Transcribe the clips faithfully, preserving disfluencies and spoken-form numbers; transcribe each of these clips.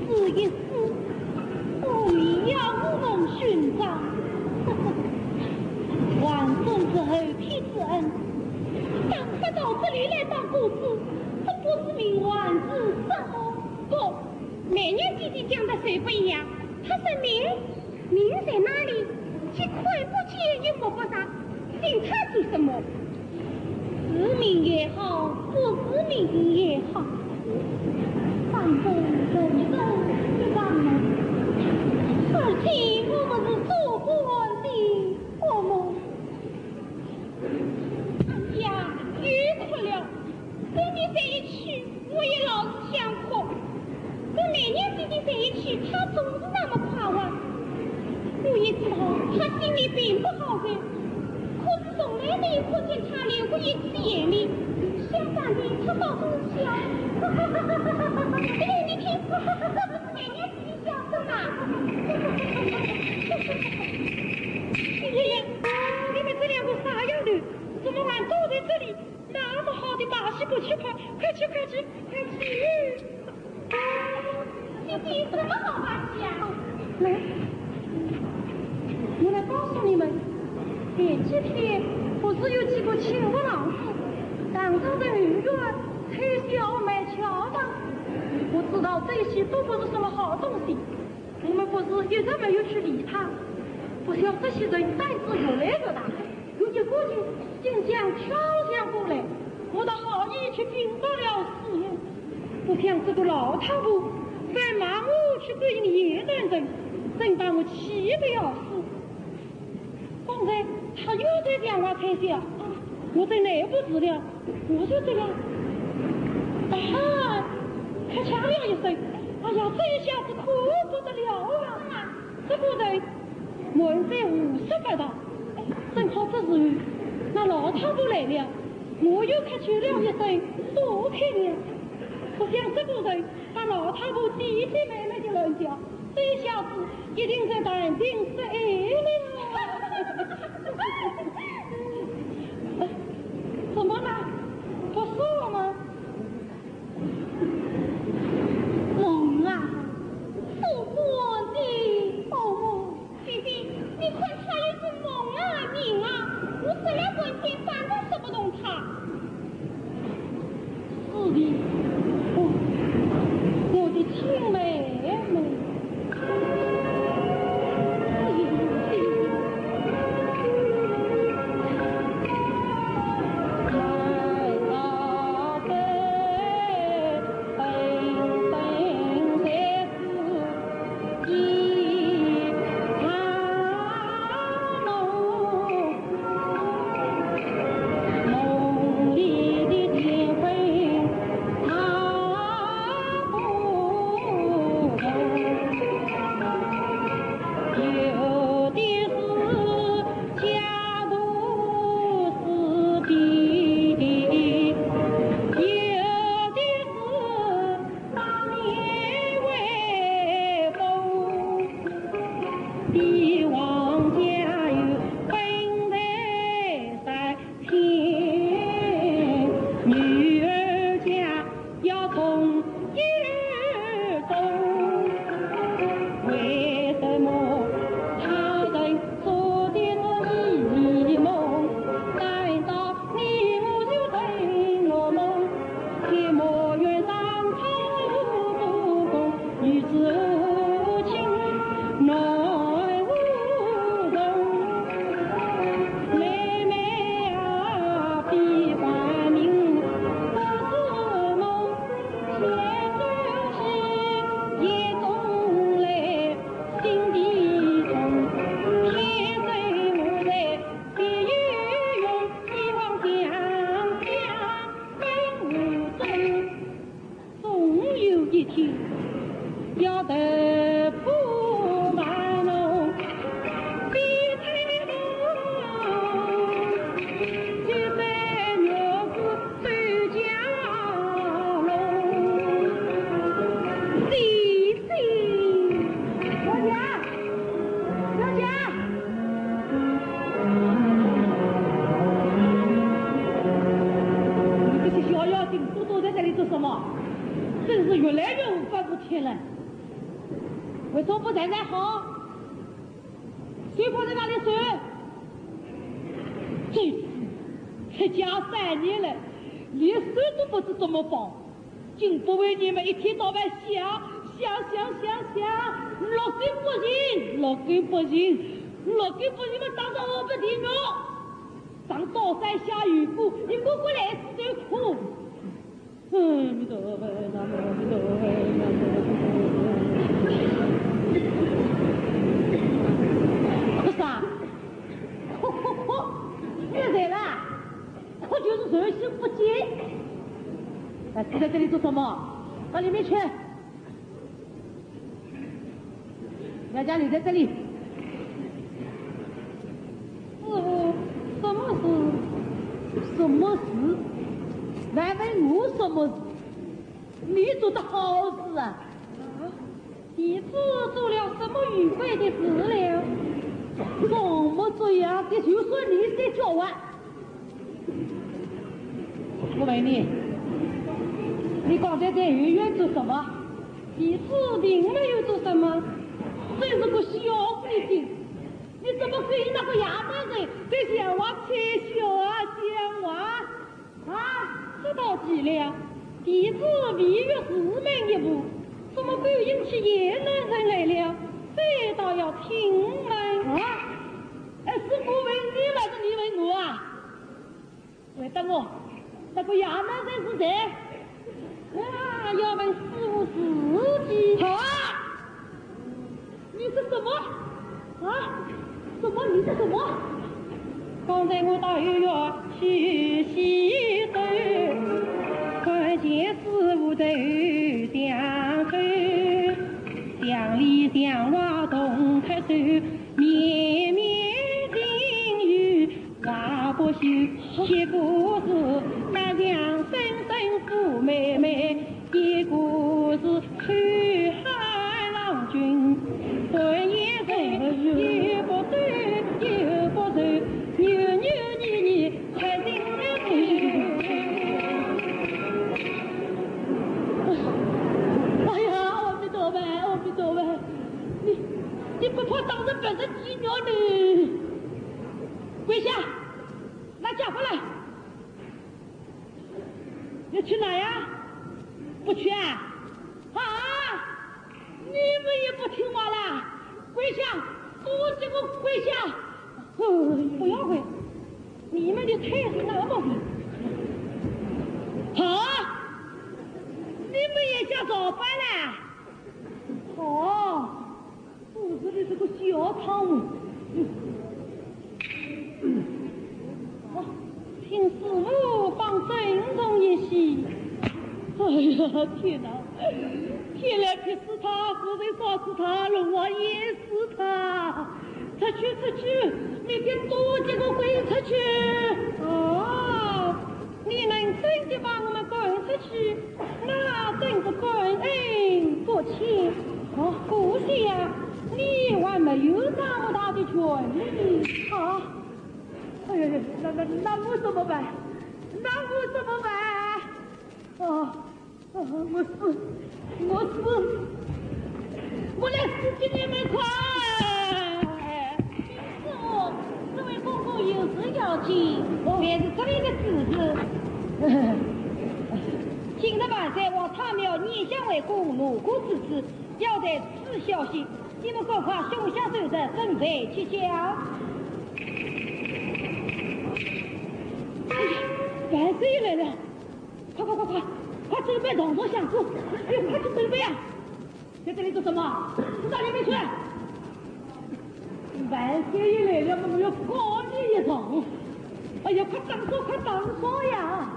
死一死，无名也无门寻找。还真是后天之恩，当时到这里来当歌子，这不知名还是什么？不，美娘姐姐讲的谁不一样？她说名，名在哪里？既看不见又摸不着，寻她做什么？ 是名也好，不是名也好，反正人生一场梦，而且我们是做官的，我们……哎呀，又哭了。跟你在一起，我也老是想哭。跟美娘姐姐在一起，她总是那么快活。我也知道她心里并不好受，可是从来没有看见她流过一次眼泪。相反的，她倒是笑。哎，你听，这不是美娘姐姐笑声吗？哎呀呀，你们这两个傻丫头，怎么还坐在这里？ 那么好的把戏不去看，快去，快去，快去！姐姐，什么好把戏啊？来，我来告诉你们，前几天不是有几个请客郎子，当着人圆吹箫卖巧吗？我知道这些都不是什么好东西，我们不是一直没有去理他，不想这些人胆子越来越大。 有一个人竟将挑选过来，我的好意去禀报了师爷，不想这个老太婆反骂我去勾引野男人，真把我气得要死。刚才他又在讲话吹箫，我真耐不住了，我就这样，啊，咳咳了一声，哎呀，这一下子可不得了了。 这个人满嘴胡说八道，正好这时候那老太婆来了，我又咳嗽了一声，多骗人。不想这个人把老太婆姐姐妹妹的乱叫，这下子一定在谈情说爱了。怎么了？不说了吗？ 梦啊，做官的。哦，姐姐，你看他也是梦啊，人啊，我说了半天，反正说不动他。是的，哦，我的亲妹妹。站站好，手放在哪里收？这，这家三年了，连手都不知怎么放。 竟不为你们一天到晚想，想，想，想，想，落个不停，落个不停，落个不停嘛，打到我不停了。上刀山下油锅，你给我来死就苦。嗯，阿弥陀佛，南无阿弥陀佛，南无阿弥陀佛。不是啊，哭哭哭，现在啦。 哭就是神仙不见。哎，坐在这里做什么？到里面去。人家留在这里。师傅，什么事？什么事？还问我什么事？你做的好事啊！啊？ 弟子做了什么愚蠢的事了？什么做呀？这就算你在叫唤。我问你，你刚才在后院做什么？弟子并没有做什么。真是个小鬼精！你怎么跟那个野男人在讲话吹嘘啊，讲话？ 啊，这倒奇了，弟子未越寺门一步，怎么敢引起野男人来了？这倒要听闻。啊？哎，是我问你还是你问我啊？回答我，那个野男人是谁？啊，要问师父自己。好啊！ 你说什么？啊？什么？你说什么？刚才我到后院去洗手，看见师父头相叩，墙里墙外动咳嗽，绵绵情语话不休，结果是那样声声呼妹妹。 一个是秋海郎君，半夜睡，又不睡，又不睡，扭扭捏捏，开心的。哎呀，阿弥陀佛，阿弥陀佛，你，你不怕当着别人地面呢？跪下，拿家伙来。 要去哪呀？不去啊？啊！你们也不听话啦？跪下！都给我跪下！哎呦，不要跪，你们的腿是那么硬。好啊，你们也想造反啦？好。 肚子里这个小汤。啊，听师父方正中一些。哎呀，天哪！天来劈死他，火柴烧死他，龙王淹死他！出去，出去，你给都给我滚出去！哦，你们真的把我们赶出去， 那真是感恩不尽。哦，可惜呀，你还没有那么大的权力。啊，哎呀呀，那，那，那我怎么办？那我怎么办？啊，啊，我死，我死，我来死给你们看！师父，这位公公有事要紧，哦。便是这里的事。 今日晚上我他庙拈香为公，路过此处，要得此消息，你们赶快胸下手着，准备起轿。哎呀，万岁爷来了！快快快快，快准备床上香烛！哎呦，快去准备啊！ 在这里做什么？到里面去！万岁爷来了，我们要告你一状。哎呀，快打扫，快打扫呀！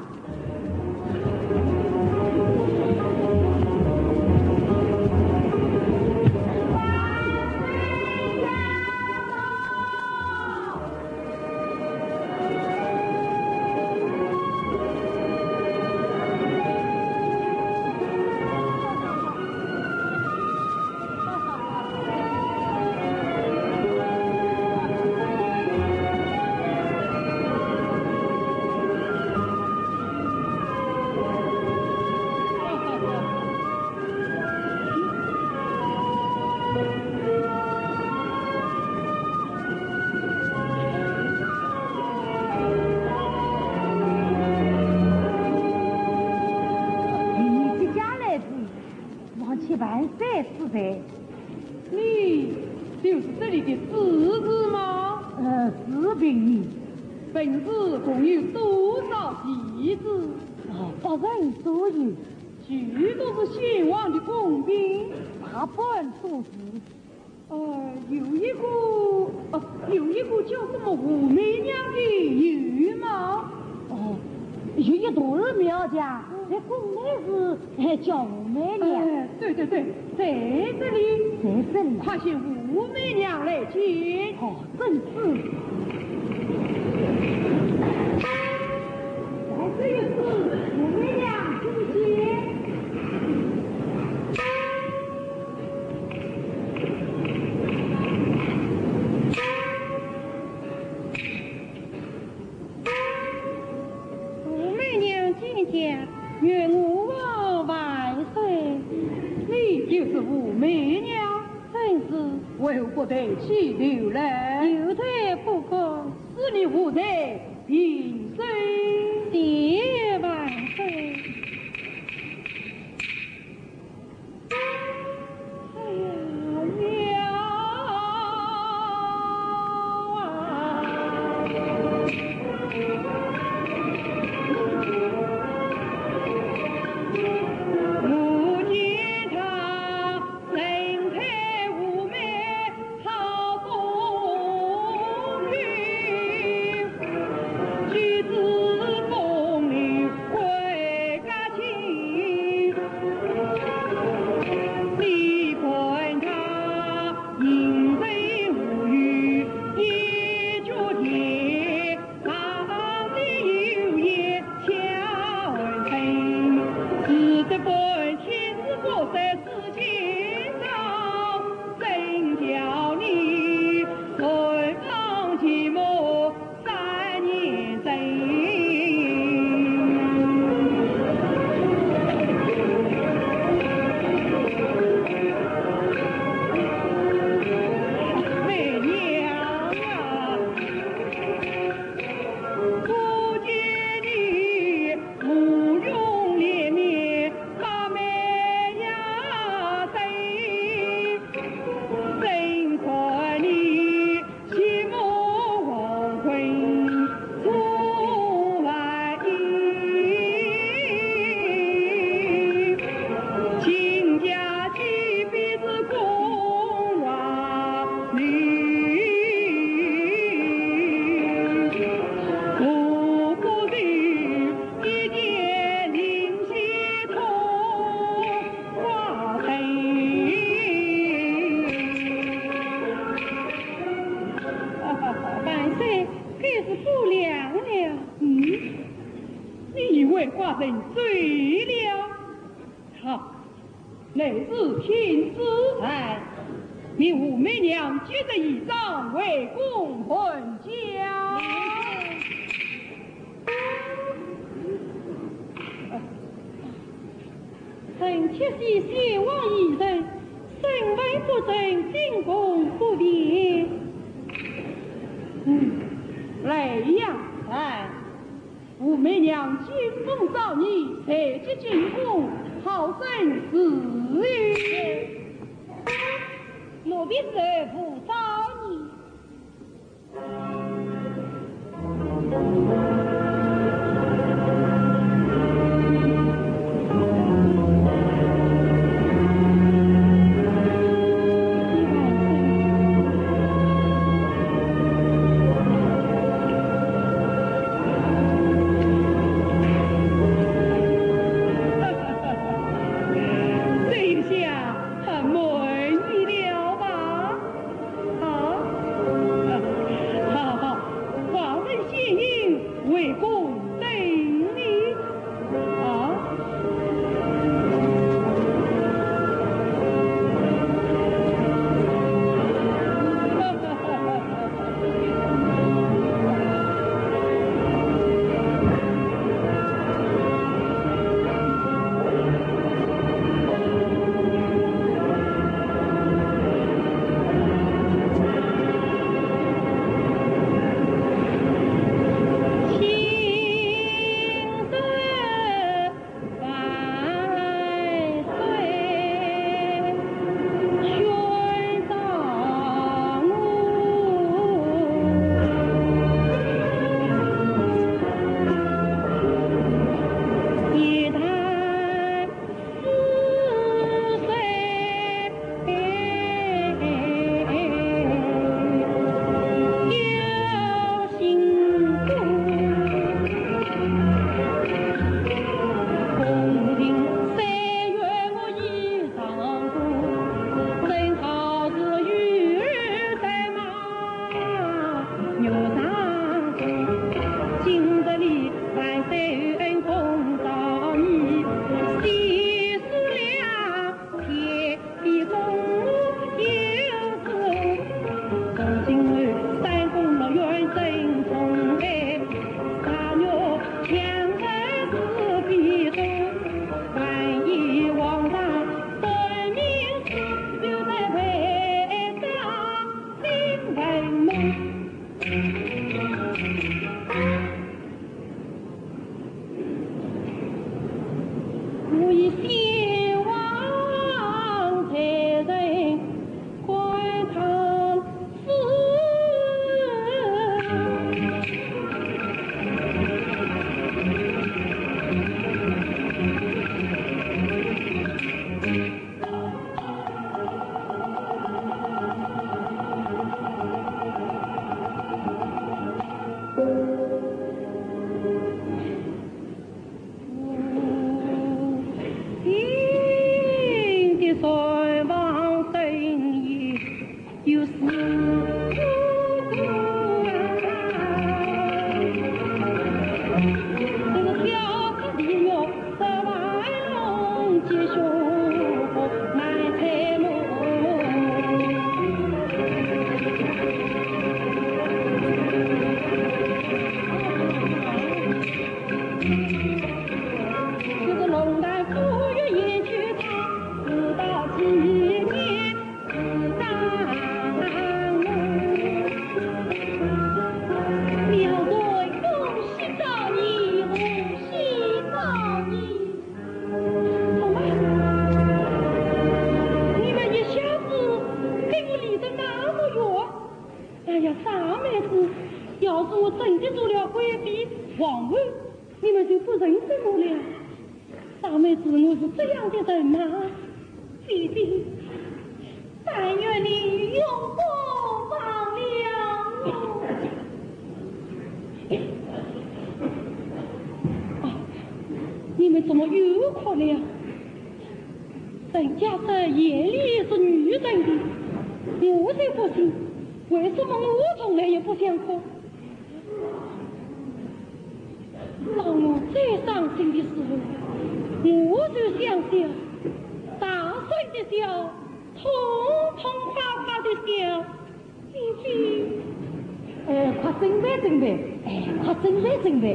你就是这里的知县吗？呃，是的。本市共有多少县知？哦，八成左右。许多是先王的公婢？大半都是。呃，有一个，呃，有一个叫什么武媚娘的，有吗？哦，有一段儿苗家，在宫内是，哎，叫武媚娘。哎，对对对，在这里。在这里。快请武媚娘来见。哦，正是。来，这一次武媚娘觐见。 武媚娘见驾，愿吾皇万岁。你就是武媚娘？正是。为何不抬起头来？有头不高。是你何在平身？谢万岁。 哎呀，娘啊！我见他神态妩媚 好风流，举止风流贵家亲。你看他英俊无与一决天， 上帝有眼巧人，使得半天子不在世间上，怎叫你存放寂寞三年生？媚娘啊！ 不见你芙蓉脸面把美呀生，怎看你寂寞黄昏重晚影。亲家既必是宫外 女，何不是一见灵犀通花神？万岁，该是不良了。嗯，你以为寡人醉了？ 好，乃是天子。哎，命武媚娘接着衣裳回宫还家。臣妾系先王遗人，身份不正，进宫不便。嗯，来呀。哎。 武媚娘金凤召你，随即进宫，好生侍候。奴婢侍候武大人。这一下很满意了吧？我以先王在人观唐诗。 苗岁，恭喜早年，恭喜早年。怎么，你们一下子给我离得那么远？哎呀，三妹子，要是我真的做了贵妃皇后，你们就不认得我了。 三妹子，我是这样的人吗？姐姐，但愿你永不忘了我。啊，你们怎么又哭了？人家说眼泪是女人的，我才不信，为什么我从来也不想哭？ 当我最伤心的时候，我就想笑，大声的笑，痛痛快快的笑，姐姐。哎，快准备准备，哎，快准备准备。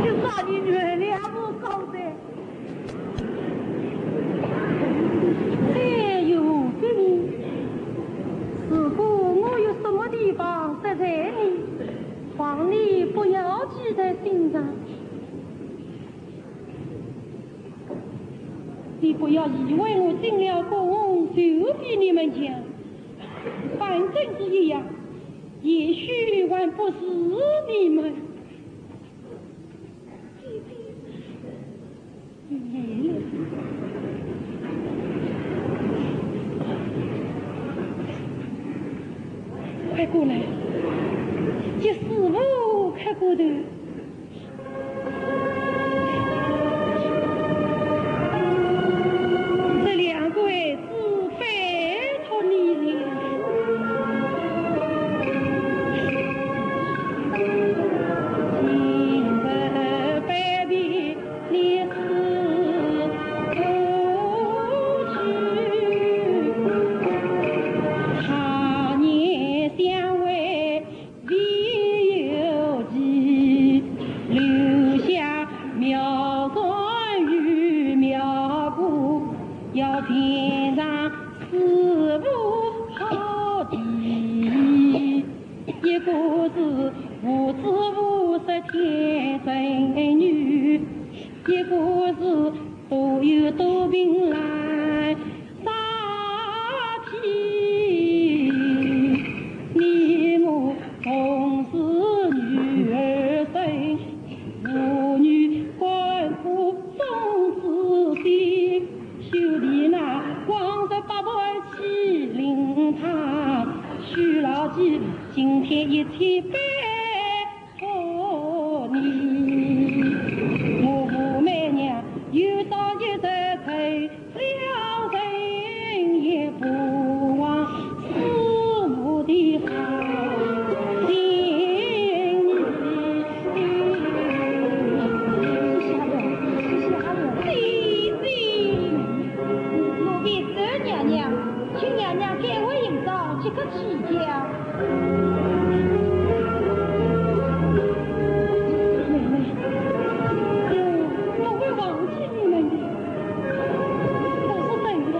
就把你原谅我好哉。 再有别人，如果我有什么地方得罪你，望你不要记在心上。你不要以为我进了宫就比你们强，反正是一样，也许还不是你们。 快过来，给师父磕个头。这两个孩子拜托你了。今日拜别 你是不知，他年相会未有期，留下苗山与苗姑，要品尝师父好的。一个是无知无识天真女， 一个是多有多病来杀体。你我同是女儿身，父女甘苦总是心。兄弟那往日百般欺凌他，许老弟今天一起拜 托你，我武媚娘有朝一日成了人，也不忘师父的好心意。姐姐，奴婢周娘娘，请娘娘改回行装，即刻起驾。 妹妹，我不会忘记你们的，我是真的。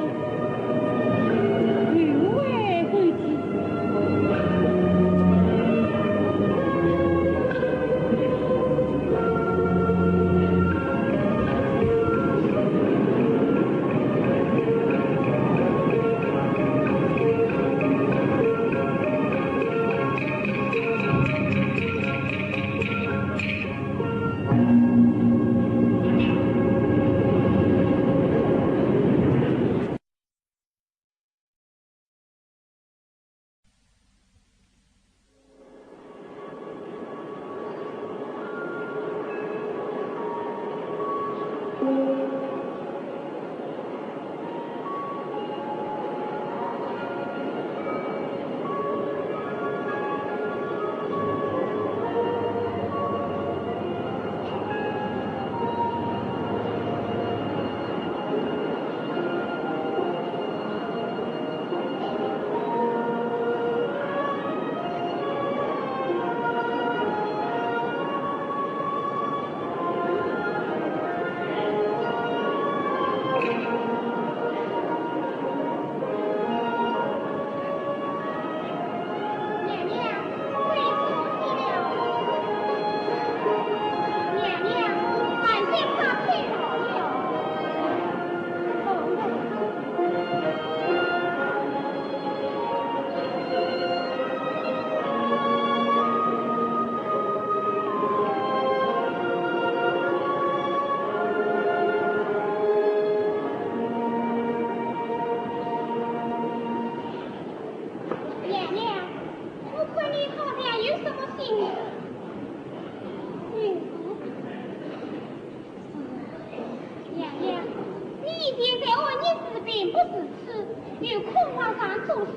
如此，又恐怕上作死，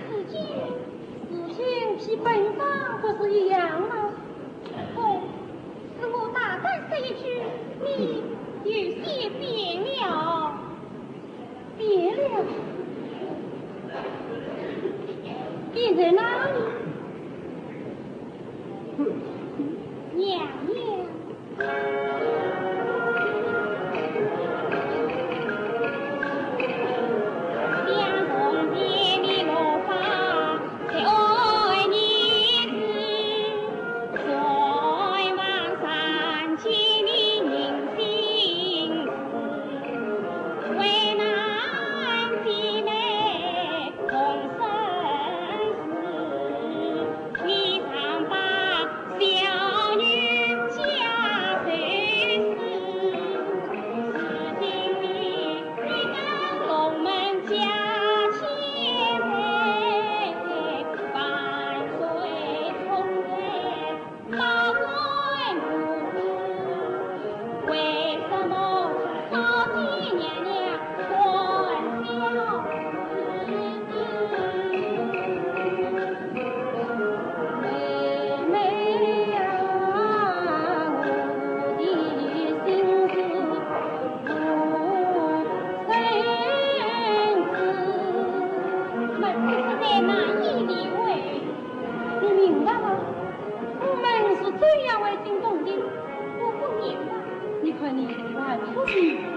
如今事情与本章不是一样吗？哦，是我大胆说一句，你有些变了。变了？变在哪里？娘娘。你明白吗？我们是怎样会进宫的？我不明白。你看你还不明白。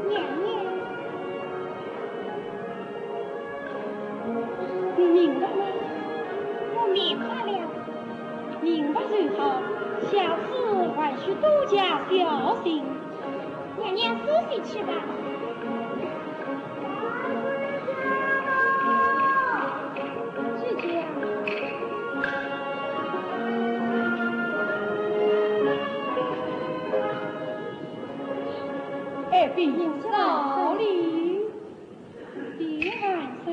娘娘，你明白吗？我明白了。明白就好，下次还需多加小心。娘娘休息去吧。 姐姐。爱妃，到礼。爹万岁。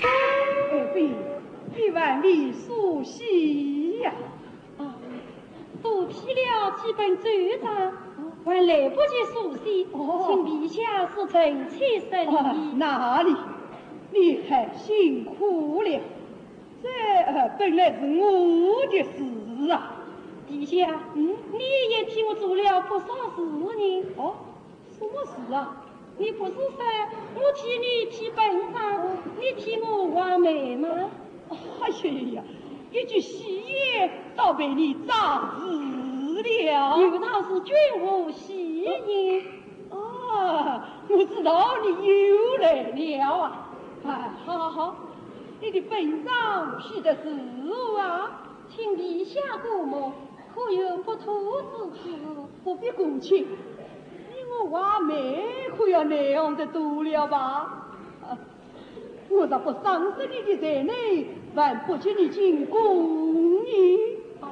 爱妃，你万里速喜呀！ 啊，多批了几本奏章，还来不及书写，哦。请陛下恕臣起身。啊，哪里，你太辛苦了。这，呃，本来是我的事啊。陛下，嗯？你也替我做了不少事呢。哦， 什么事啊？你不是说我替你批本章，你替我画眉吗？哎呀呀呀，一句戏言倒被你障住了。有道是君无戏言。啊，我知道你又来了啊。哎，好好好，你的本章批的如何啊？请陛下过目，可有不妥之处？不必恭请，依我画眉可要难看得多了吧？我若不赏识你的才能，还不及你进宫呢。哦，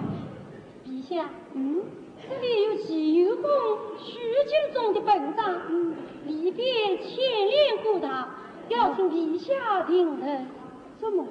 陛下，嗯？这里有乾元宫许金钟的本章，嗯。里边牵连过大，要请陛下定夺。怎么？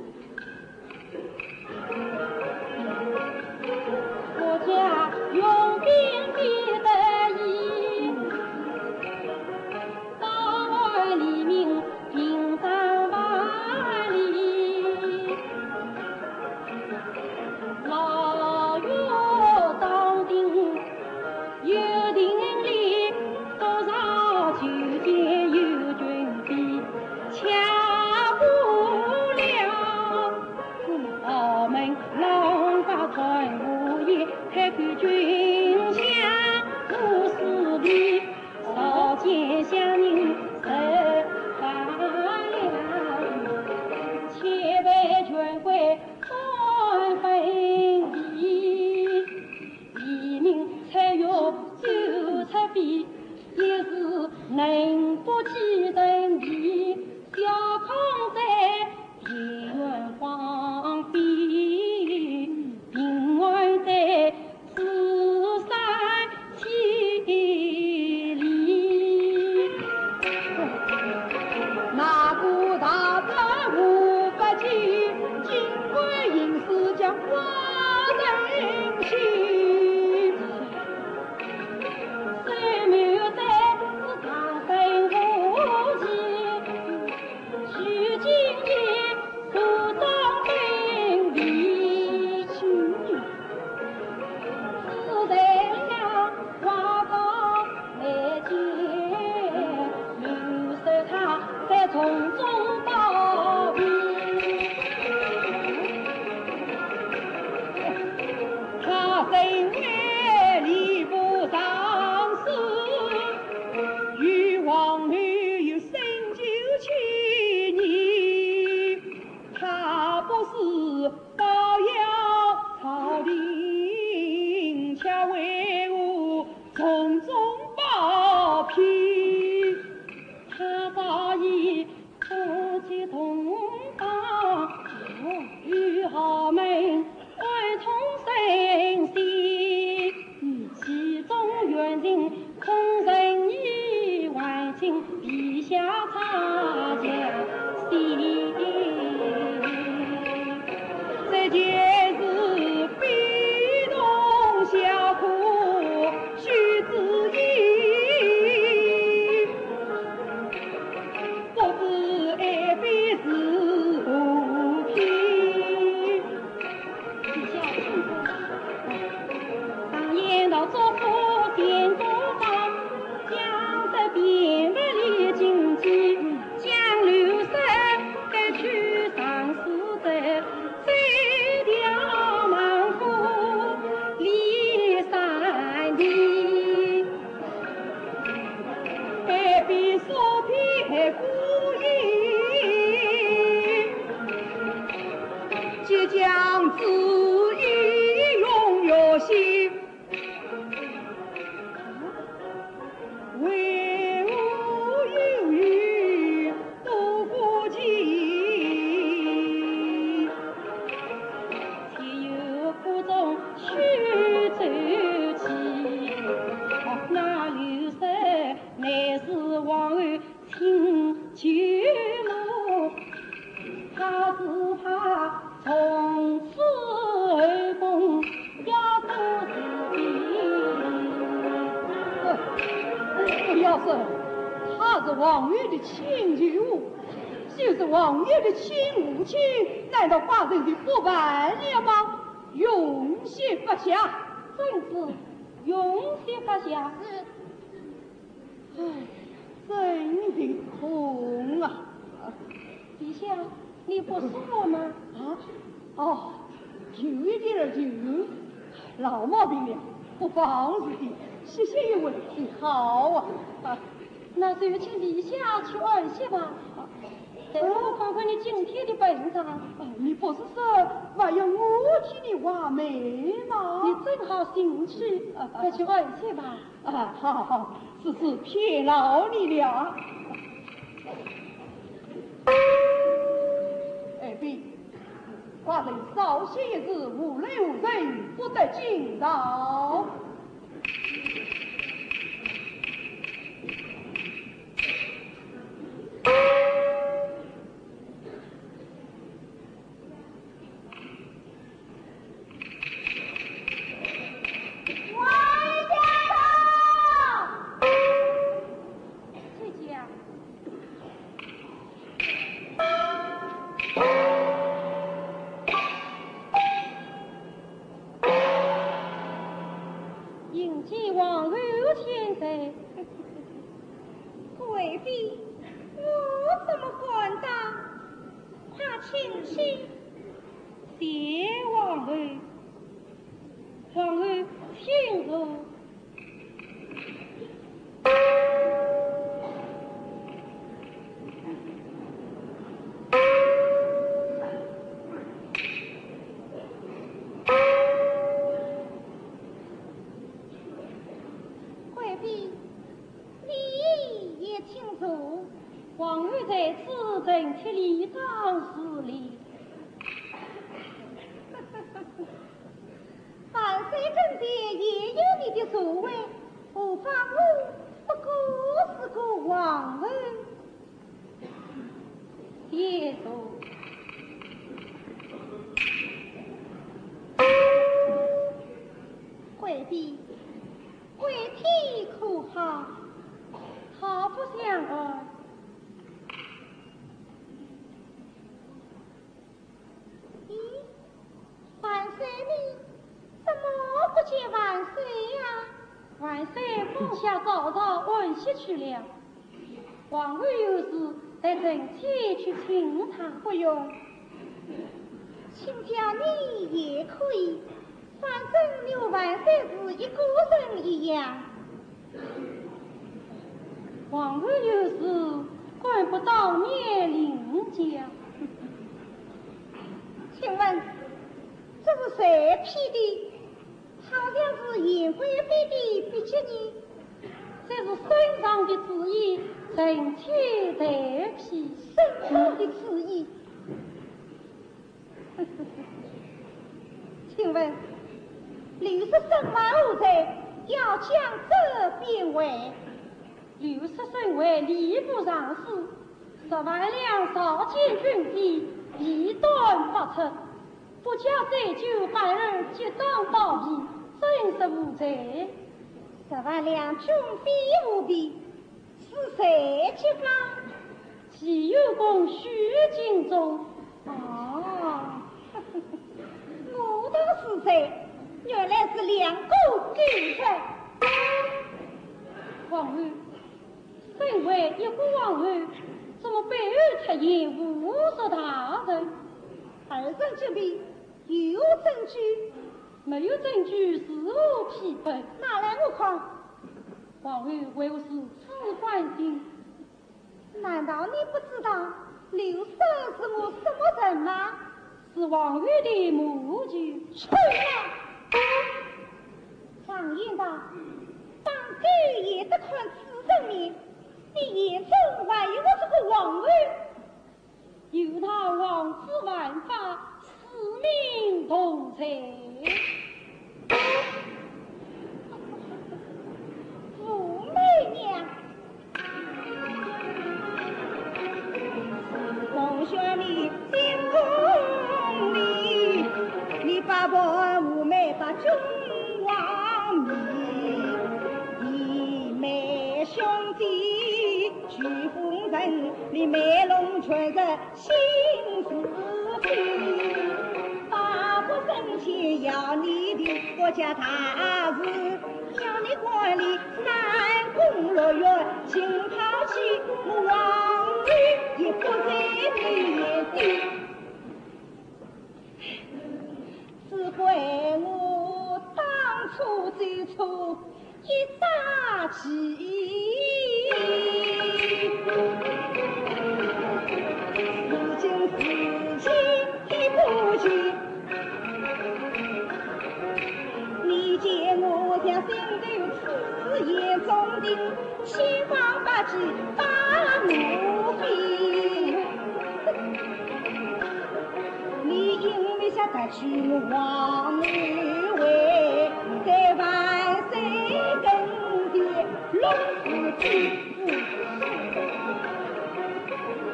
不要说，她是王爷的亲舅，就是王爷的亲母亲，难道寡人就不办了吗？容膝发下。遵旨，容膝发下。是。 唉，真的痛啊！陛下，你不舒服吗？啊？哦，有一点儿痛。老毛病了，不妨事的，歇息一会就好啊。啊，那就请陛下去安歇吧。啊。待我看看你今天的本章。啊，你不是说还要我替你画眉吗？你正好兴趣，啊，快去安歇吧。啊，好，好，好。只是骗了你了。爱妃，寡人稍歇一时，无礼无礼，不得进朝。 迎接皇后千岁。贵妃，我怎么敢当？快请起。谢皇后。皇后，请坐。 贵妃，你也请坐。皇后在此，臣妾理当侍立。 万岁正殿也有你的座位，何况我不过是个皇后。谢座。贵妃，贵体可好？好不相安。 咦，万岁呢？怎么不见万岁呀？万岁方下告朝安歇去了。皇后有事，待臣妾去请他。不用，请教你也可以，反正你和万岁是一个人一样。 皇后有事，敢不当面领教。请问，这是谁批的？好像是严贵妃的笔迹呢。这是圣上的旨意，臣妾代批。圣上的旨意？ 请问，刘氏身患何罪，要将这边围？刘氏身为吏部尚书，十万两朝见军费，一断不出，不加追究，反而即当暴毙，真是无罪。十万两军费何必？ 是谁揭发？齐有功许敬宗。哦，我道是谁，原来是两个奸臣。皇后，身为一国皇后，怎么背后出言侮辱大臣？二人这边有证据？没有证据，如何批本？拿来我看。皇后为何如此关心？ 难道你不知道刘氏是我什么人吗？是皇后的母舅。吹牛！常言道，打狗也得看主人面，你眼中还有我这个皇后？有道皇子犯法， 死命同罪。武媚娘。从小你进宫里，你把文武美把君王迷，你妹兄弟许封神，你妹弄权臣 心是非，八国升迁要你的，国家大事要你管理，三宫六院尽抛弃，我皇后也不在你眼底。只怪我当初最初 一杀气，如今事情已不清。你见我像心头刺眼中钉，在君王位，在万岁跟前，龙是君子。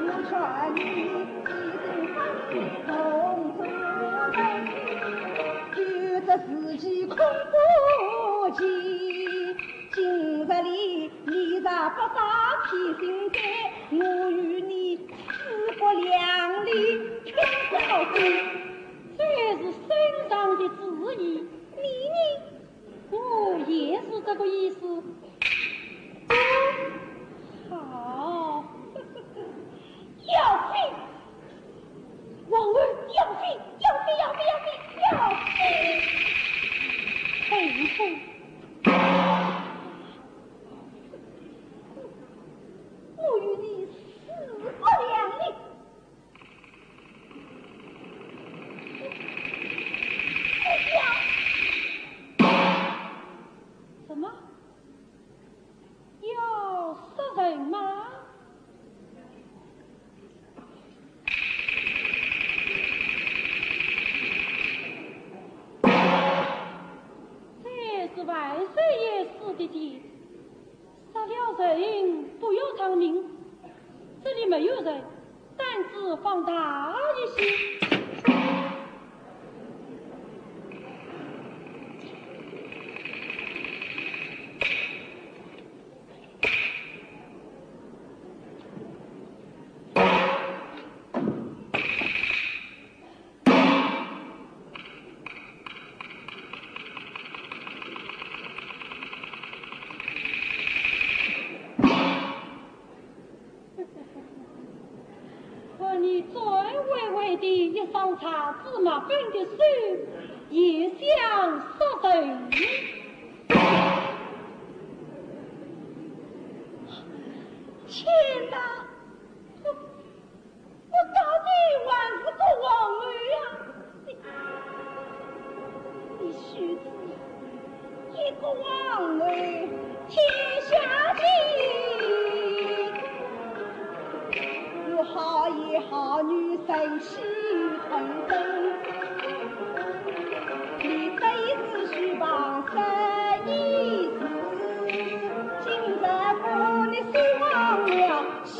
我劝你一定放松自己，有这事情恐怖极。今日里你若不打起心肝，我与你势不两立，天高地。这是圣上的旨意，你呢？我也是这个意思。好，要死！王后，要死！要死！要死！要死！要死！佩服！我与你势不两立。 什么？要杀人吗？这是万岁爷赐的计。 杀了人不要偿命，这里没有人，胆子放大一些。看你嘴微微的一双擦芝麻粉的手，也想杀人。天哪！ 我到底还是个王后呀！你，你须知，一个王后天下第一，有好言好语，神气腾腾。你这一世虚妄，这一世，今日把你收忘了。 西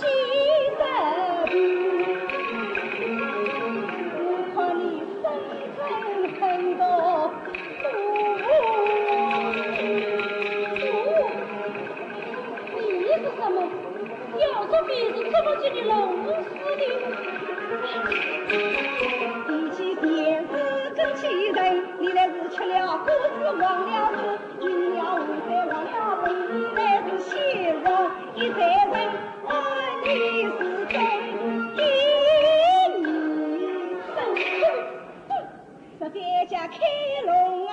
山路，我看你生存很多路。你是什么？要说你是怎么给你弄死的？提起电视跟起人，你来是吃了果子忘了树，饮了湖水忘了本，你来是先王一代人。 哦，你是真的，你是真的，这边家开龙恩，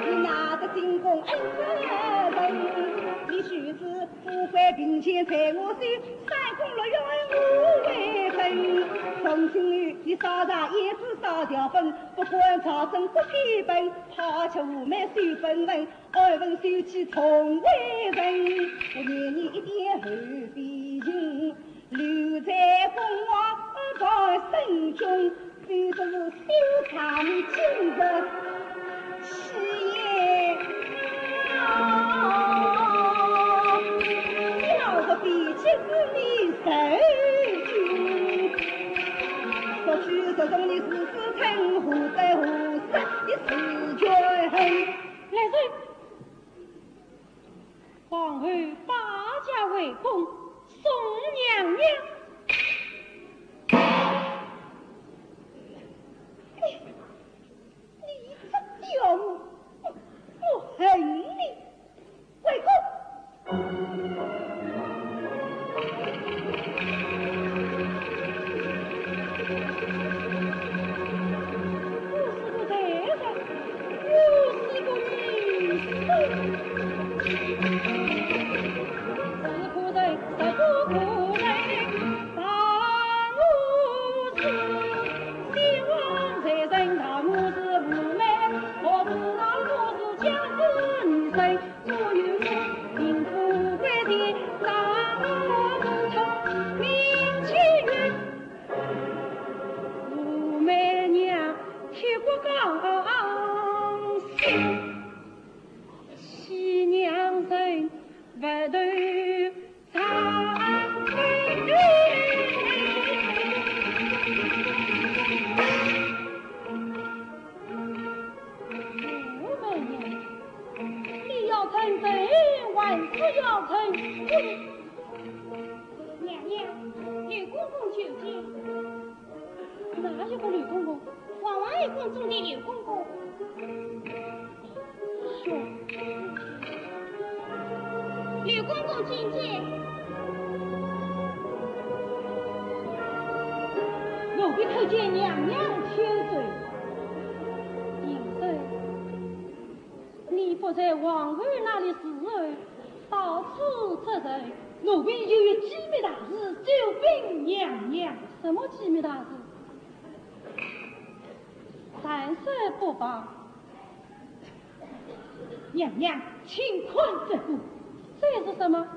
你拿着进宫恩赐人，你须知富贵贫贱在我手，三宫六院我为证。从今后你烧茶胭脂烧条粉，不管朝政不批本，好吃无美水本文。 爱文手机从未人，我念你一点后辈情，留在公王在深宫，非就是羞惭你今日起也啊！要是比起是你受惊，说句实情你是是称呼得何事你是绝恨。来人！ 皇后把驾回宫，送娘娘。你，你这条路，我，我恨你！回宫！中的刘公公。刘公公请见。奴婢叩见娘娘千岁。娘子，你不在皇后那里侍候，到此作甚？奴婢有一机密大事，奏禀娘娘。什么机密大事？ 暂时不报。娘娘，请看这个。这是什么？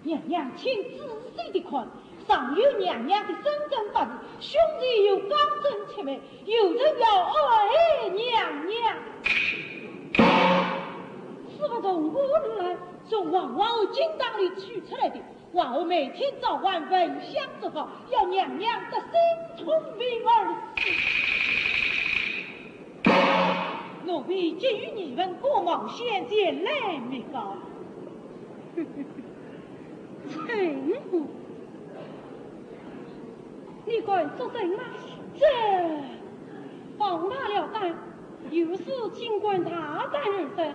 娘娘，请仔细地看，上有娘娘的生辰八字，胸前有刚正七脉，有人要暗害娘娘。此物从何而来？从皇后金当里取出来的。 皇后每天早晚焚香祝告，要娘娘得生聪明儿子。奴婢急于疑问，故冒先前来密告。陈府，你敢作证吗？这，放马了吧，有失清官大胆人士，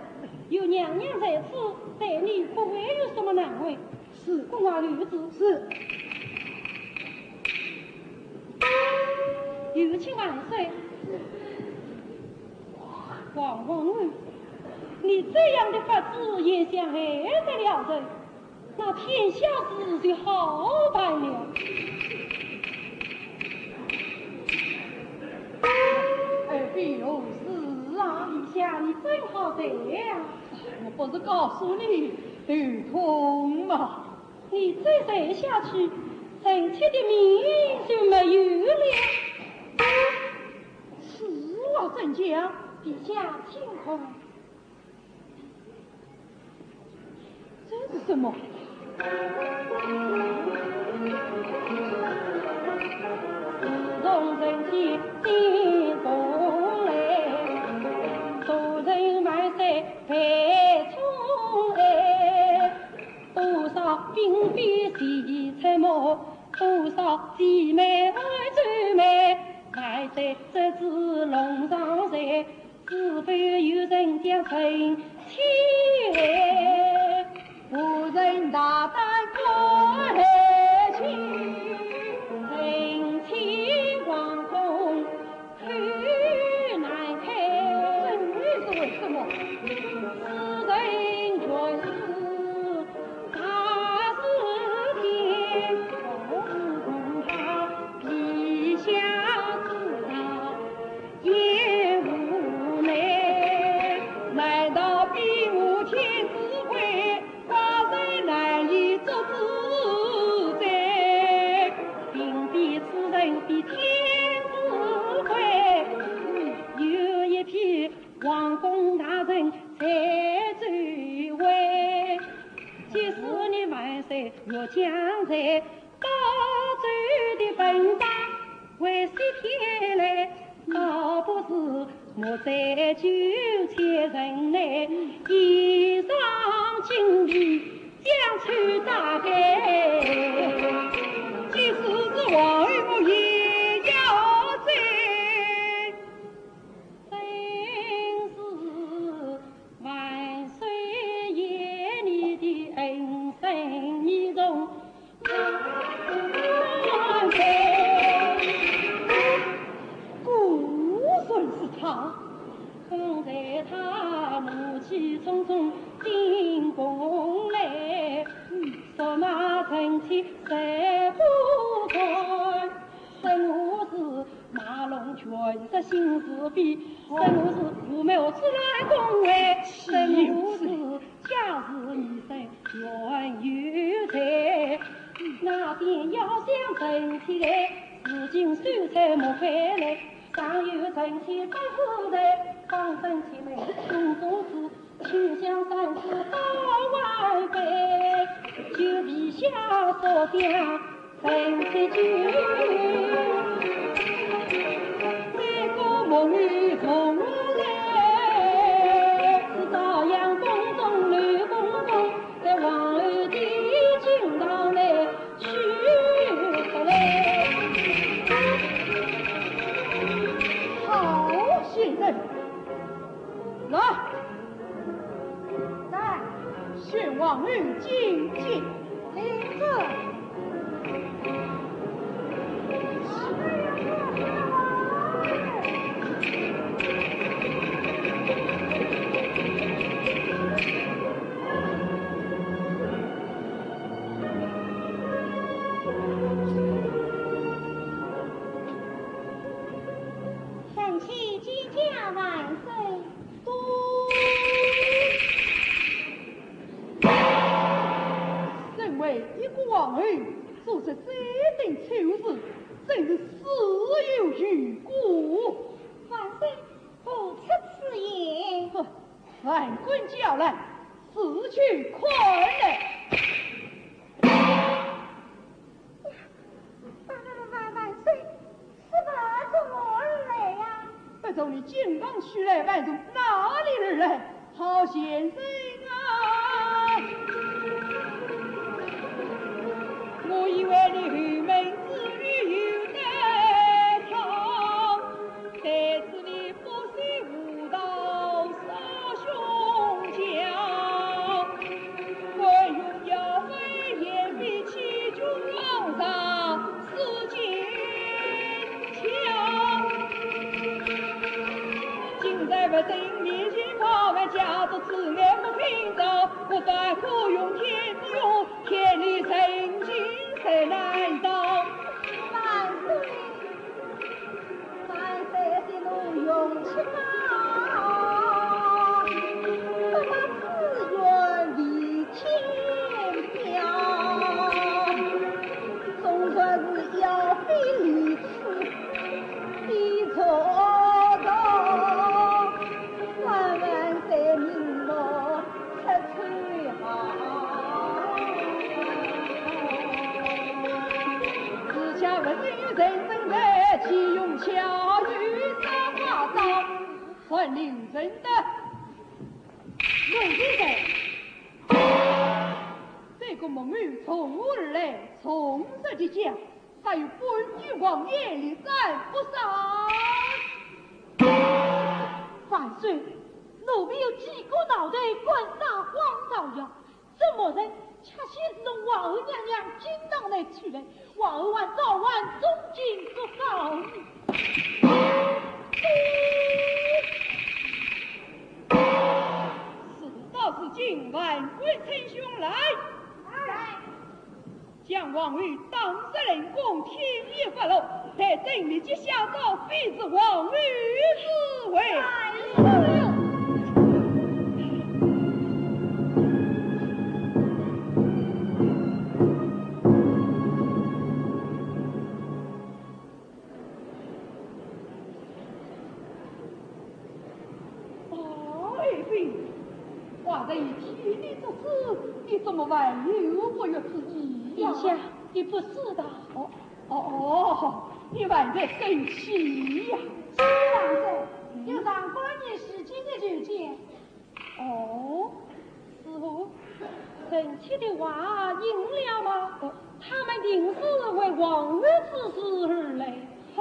有娘娘在此，待你不会有什么难为。 是，宫外留旨。是。有请万岁。王皇后，你这样的法子也想害得了人，那天下事就好办了。哎，有事啊？陛下，你真好得呀。我不是告诉你，头痛吗？ 你再睡下去，臣妾的命就没有了。此话怎讲？陛下请看。这是什么？自从臣妾进宫来，大臣万岁万宠爱。 多少嫔妃齐出没，多少姐妹爱姊妹，万岁这次龙上山，是否有人将臣妾？无人大胆敢来侵，臣妾惶恐 口难开。这是为什么？此人原是大字典，恐怕陛下知道也无奈。难道比武天子贵？ 寡人难以做主宰，并非此人比天子贵，有一批皇宫大臣在周围。即使你万岁若将在，到周的本章为谁天来？ 倒不如莫再纠缠人来，衣裳锦绣将出大改。即使是王后我也要斩。真是万岁爷，你的恩深义重 果然是他。方才他怒气冲冲进宫来，说骂臣妾谁不敢，说我是卖弄权势行是非，说我是图谋阻拦宫外，说我是 假使你身冤有罪，那边要想臣妾来，如今秀才莫回来，尚有臣妾不是罪，放臣妾们胸中刺，休想三次到外边，就陛下所讲 臣妾救，这个梦里梦来，是朝阳宫中刘公公，在皇后的厅堂内去的嘞。好进见。领旨。臣妾见驾万岁。 身为一国皇后，做出这等丑事，真是死有余辜。万岁，何出此言？哼，万官叫来，死去看来。 万万万岁，此犯从何而来呀？不从你金榜取来，还从哪里而来？好先生啊！我以为你后门之女有得藏，谁知你 不是无道杀兄强，敢用妖妃掩面欺君罔上，私奸情。今日不请你去报案，假作此案不平昭，不但可用天子用，天理人情谁难当？万岁！ 万岁息怒，容且吧。不把紫云为天标，纵然是妖妃如此，也做得。万万岁明目 出丑行。自家不是有人生的，岂用巧语耍花招，算令人的。陆先生，这个孟玉从何而来？从何而来？ 还有本郡王耶律善不善？万岁，奴婢有几个脑袋敢撒谎造谣，怎么人恰巧是从皇后娘娘金堂内取来，皇后还早晚重金不告。事到如今，万岁称兄来。来。 将王后打入冷宫，天也不落，待朕立即下诏，废除王后之位。哎呦！哦，爱妃， 寡人已替你做主，你怎么还有不悦之意呀？陛下，你不知道。哦，哦，哦，你还在生气呀？是啊，是，有上官仪、徐进的求见。哦，师父，臣妾的话应了吗？哦。他们定是为皇后之事而来。 哈，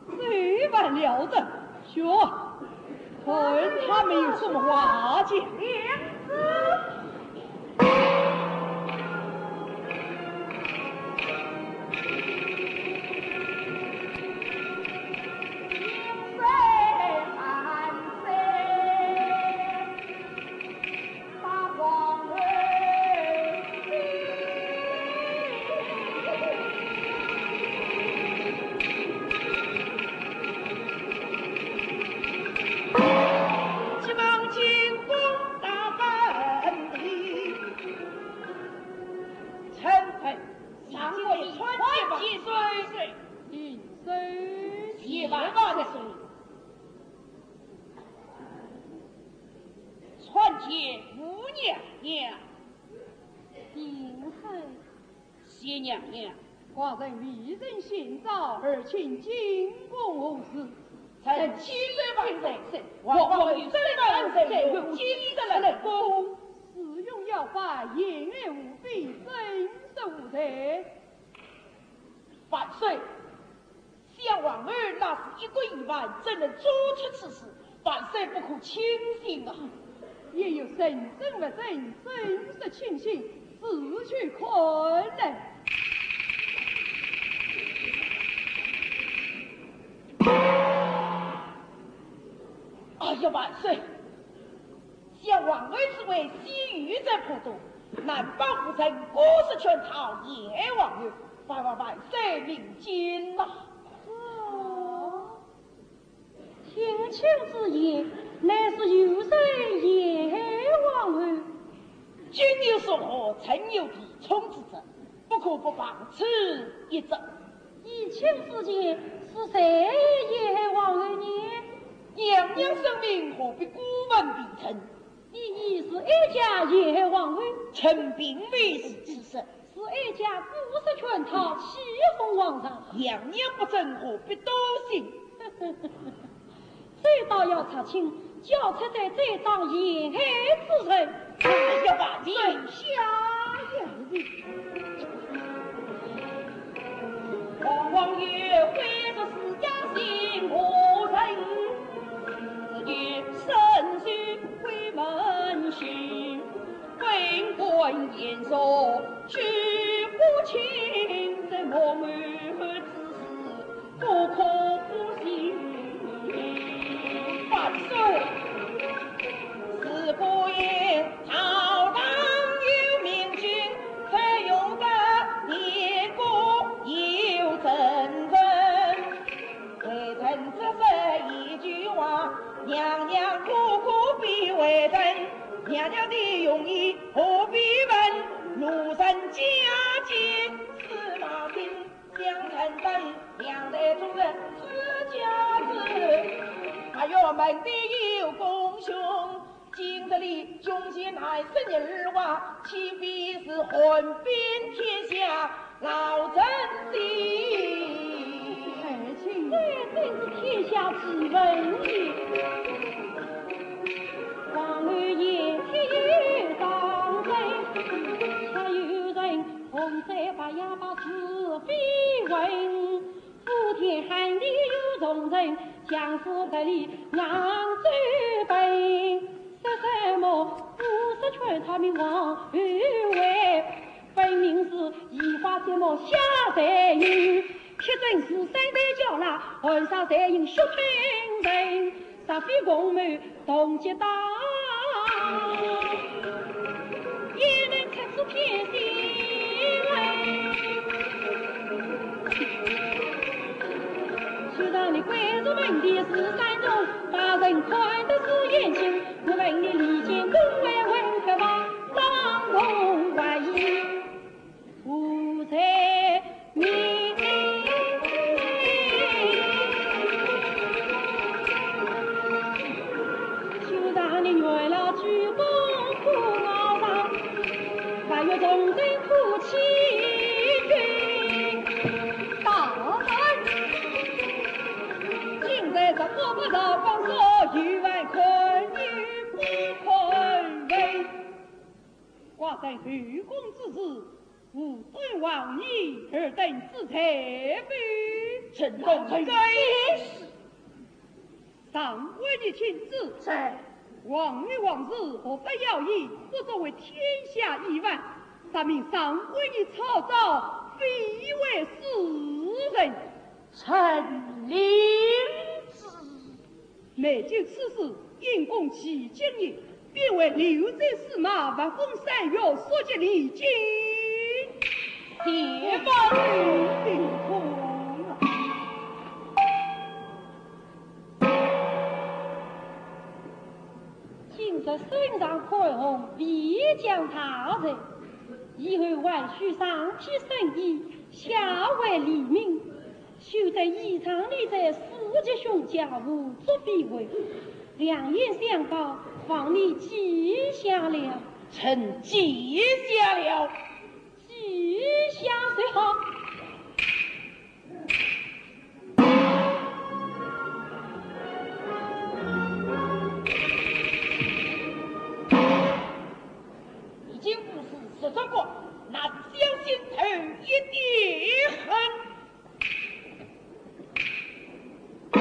这还了得！去，看他们有什么话讲。参见母娘娘。平身。谢娘娘。寡人未曾先召，而请进宫何事？臣千岁万岁，皇后有圣旨万岁，有金德冷宫。使用妖法，掩耳无非，真实无罪。万岁！ 想皇后乃是一国之君，怎能做出此事？万岁不可轻信啊！也有人证物证，真实轻信，仔细看来。哎呀，万岁！想皇后之位，西域则不多，南北无人，各是圈套，谒皇后，万万万岁明鉴呐！哦， 卿卿之言，乃是有人谒皇后。君有所好，臣有地充之责，不可不防此一责。依卿之见，是谁谒皇后呢？娘娘圣明，何必过问微臣？你意是哀家谒皇后？臣并非是此事。 是哀家故事圈套，欺哄皇上。娘娘不准，何必多心？这倒要查清，交出这最当陷害之人。哎呀，万岁！下言。皇后有悔之，自家心何忍？自己身受鬼门刑。 本官言说，举夫亲，这莫瞒之事，不可不信。万岁！自古以朝堂有明君，才有个，列国有政人。 微臣只说一句话，娘娘苦苦逼微臣，娘娘的用意何必问？路人甲乙司马丁，相认等，两代宗室之家子。哎哟，门第有公兄， 今日里凶嫌难伸而话，岂非是害本天下老臣心？爱卿，这真是天下奇闻也。皇后言听有当真，却有人红嘴白牙把是非问。 普天下地有忠臣，将士得力让周本。说什么五十圈套命皇后为，分明是移花接木下罪人，铁证是三代交纳，含沙射影血喷人。 若非共谋同结党，焉能出此天下文？虽然你跪入门第是山中，大人看得是眼睛，我问你，李建功为文可吧？当中怀疑。 无罪名。就让你元老鞠躬苦熬上，还有众人苦欺君。大胆！今日这个不饶光说，有犯可以不可为？寡人后宫之事， 无尊王爷尔等之罪否？臣等该死。上官仪请旨。在。皇后王氏何不要以不作为天下已完，查明上官仪抄招，非为私人。臣领旨。 未经此事，因公起见也，必为刘备司马，发封山岳，速截李靖。谢万岁。今日圣上宽宏，未降大罪，以后还需上批圣意，下为黎民。 休得倚仗你这四级凶家胡作非为，良言相告，望你记下了。臣记下了。记下就好。已经不是十足个，那小心头一点狠。 《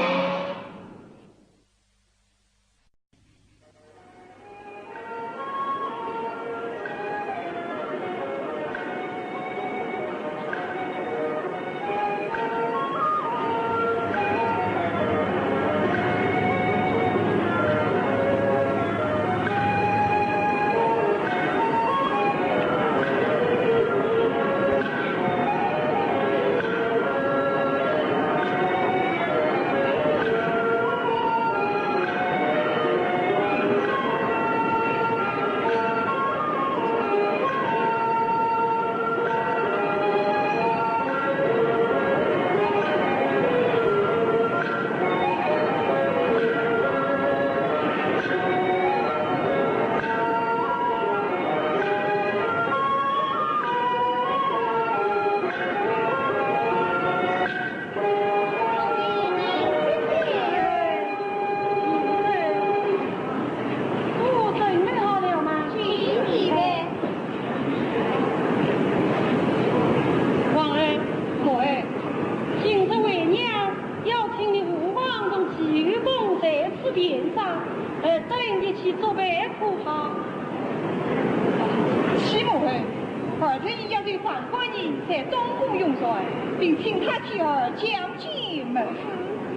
上官仪在东宫用膳，并请太后儿讲解门户。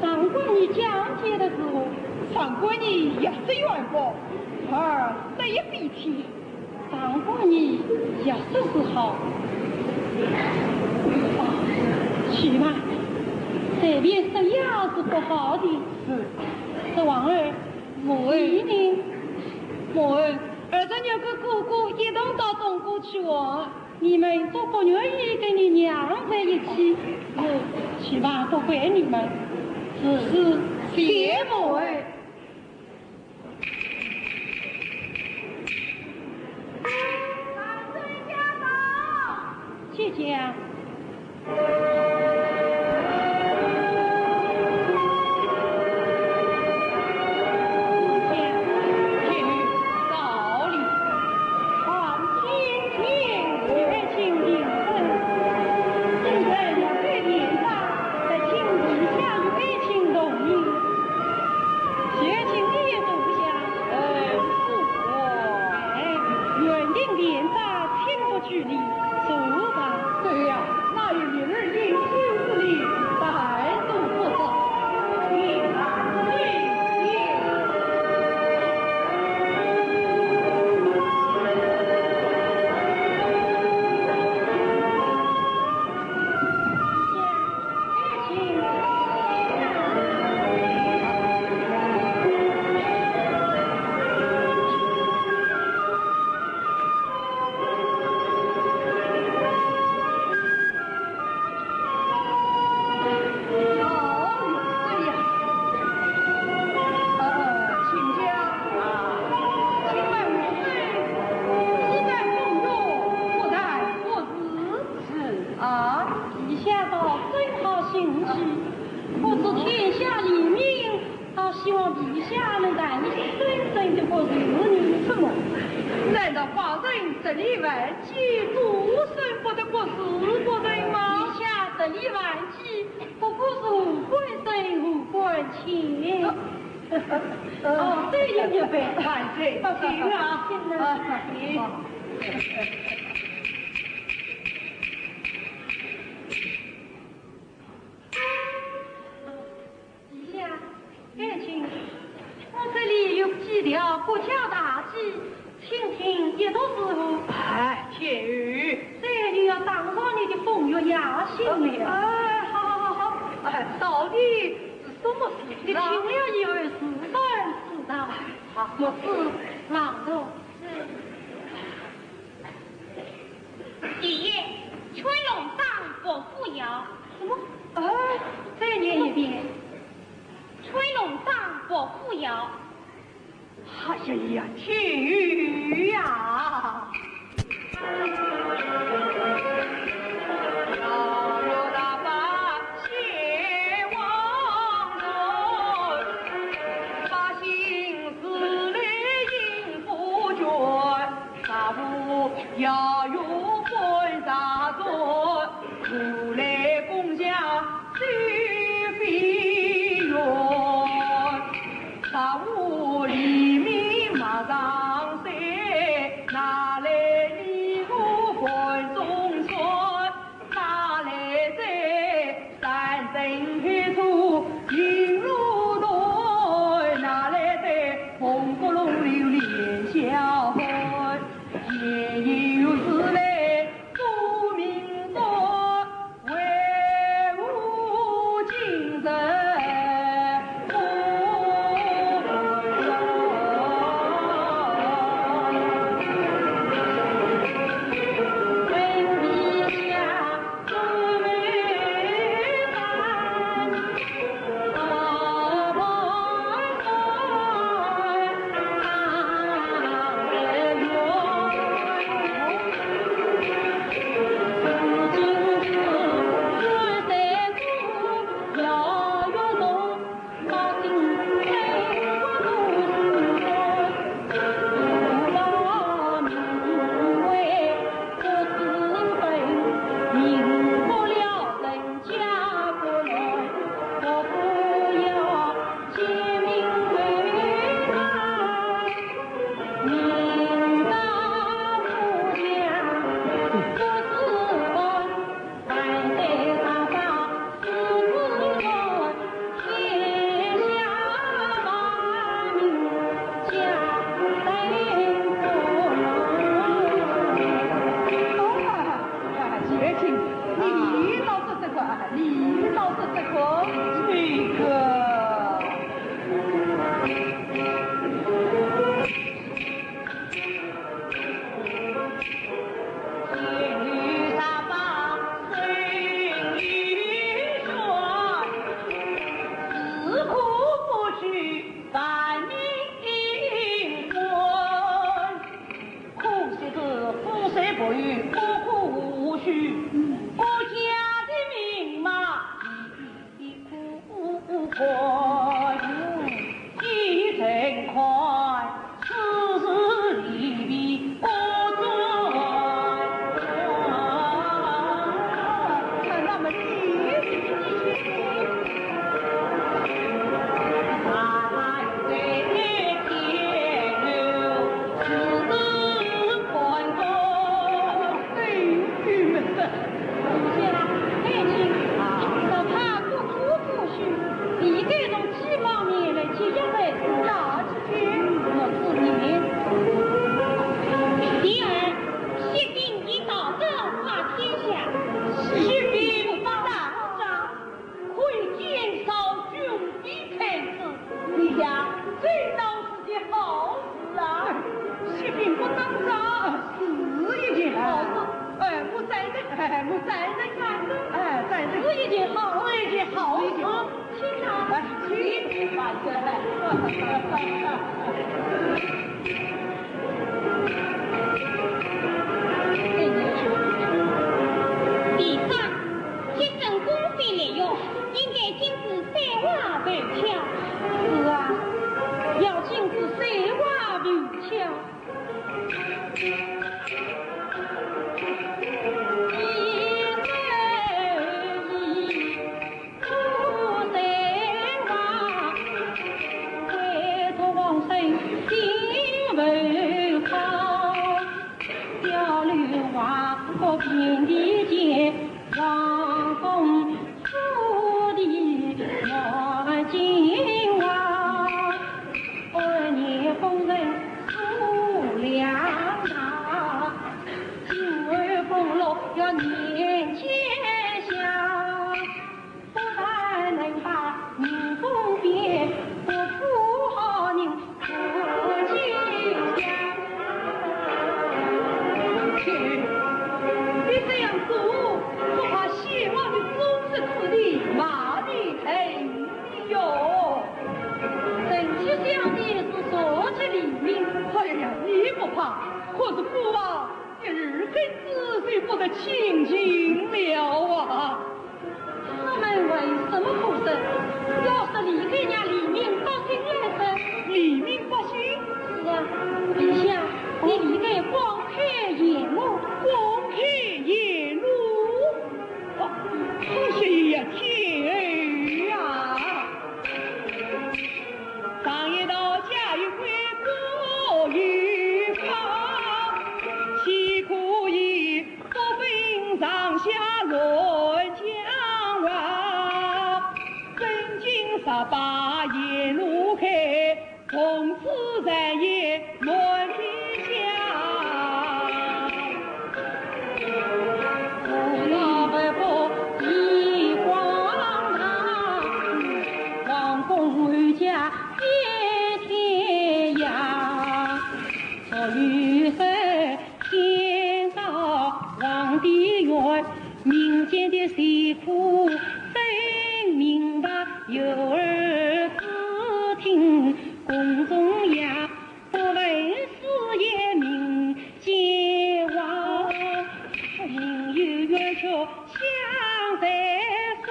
上官仪讲解的是？上官仪药色渊博，儿得一比天。上官仪药色是好，啊，去吧，随便说药是不好的。是。这王儿，母后。你呢？母后，儿曾有个哥哥一同到东宫去玩。 你们都不愿意跟你娘在一起，我去吧，不怪你们。是，是，谢母后。姐姐。 对呀，那与明日因亲之礼，大都不少。啊，陛下倒真好兴趣，不知天下黎民 倒希望陛下能谈一些真正的国事呢。什么？难道寡人得理还击，独身不得国事不成吗？陛下得理还击，不过是官身无官亲。哦，这也明白。万岁，请啊。请啊。啊，请。陛下，爱卿，我这里有几条国家大计，请听一读如何？哎，且慢。这就要当着你的风月雅兴了。哎，好，好，好，好。哎，到底是什么事啊？你听了以后自然知道。好，我是朗读。 第一，吹龙打伯虎窑。什么？哎，再念一遍。吹龙打伯虎窑。哎呀呀，天宇呀！你该从几方面来解决这事啊？ 我知你。第二，薛兵已到，昭告天下。薛兵不打仗，可以减少军费开支，你想，这倒是件好事啊。薛兵不打仗，是一件好事。哎，我赞成，哎，我赞成，哎，赞成。是一件好事，是一件好事。 请啊，请。第三，节省公费利用，应该禁止散花投巧。是啊，要禁止散花投巧。 你这样做，不怕先王的宗室子弟骂你、恨你哟？臣妾想的是社稷利民。哎呀，你不怕，可是孤王一日黑子，就不得清净了啊！ 他们为什么不说？要说你该让黎民百姓来说。黎民百姓？是啊，陛下，你理该广开言路。广开言路？哦，可是呀，天儿啊！常言道，家有规，国有法，岂可以 不分上下乱讲话，真金十八言路开，从此传言满天下。不要不以光大，王公回家遍天涯。所以说 天高皇帝远，民间的疾苦分明白，有耳可听。宫中也不问是也民间话，民有冤屈相诉说。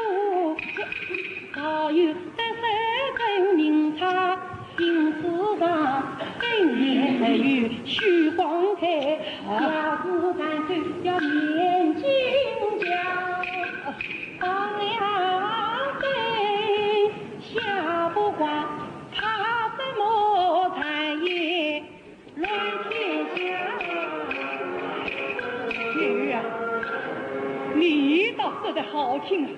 道有得失分明察，因此上更言而语须广开，要是敢说要面金讲。放了灯，下不管，怕什么传言 乱天下。金鱼啊，你倒说得好听啊，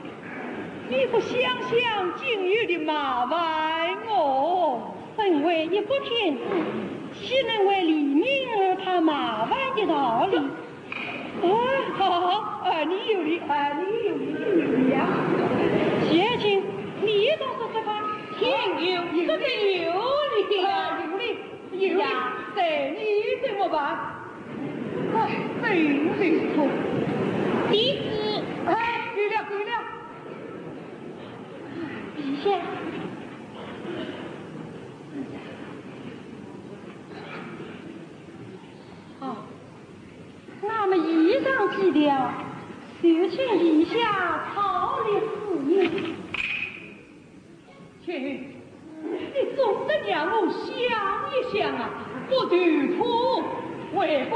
你不想想金鱼的麻烦哦。身为一国天子，岂能为黎民而怕麻烦的道理？啊，好，好，啊，你有理，啊，你有理，你有理啊。谢卿，你倒说说看。卿有，说得有理啊。啊，有理。 呀，对你怎么办？哎，真是苦。弟子。哎，够了，够了。陛下。哦，那么以上几条，就请陛下草立此印。 卿，你总得让我想一想啊，不投痛为不。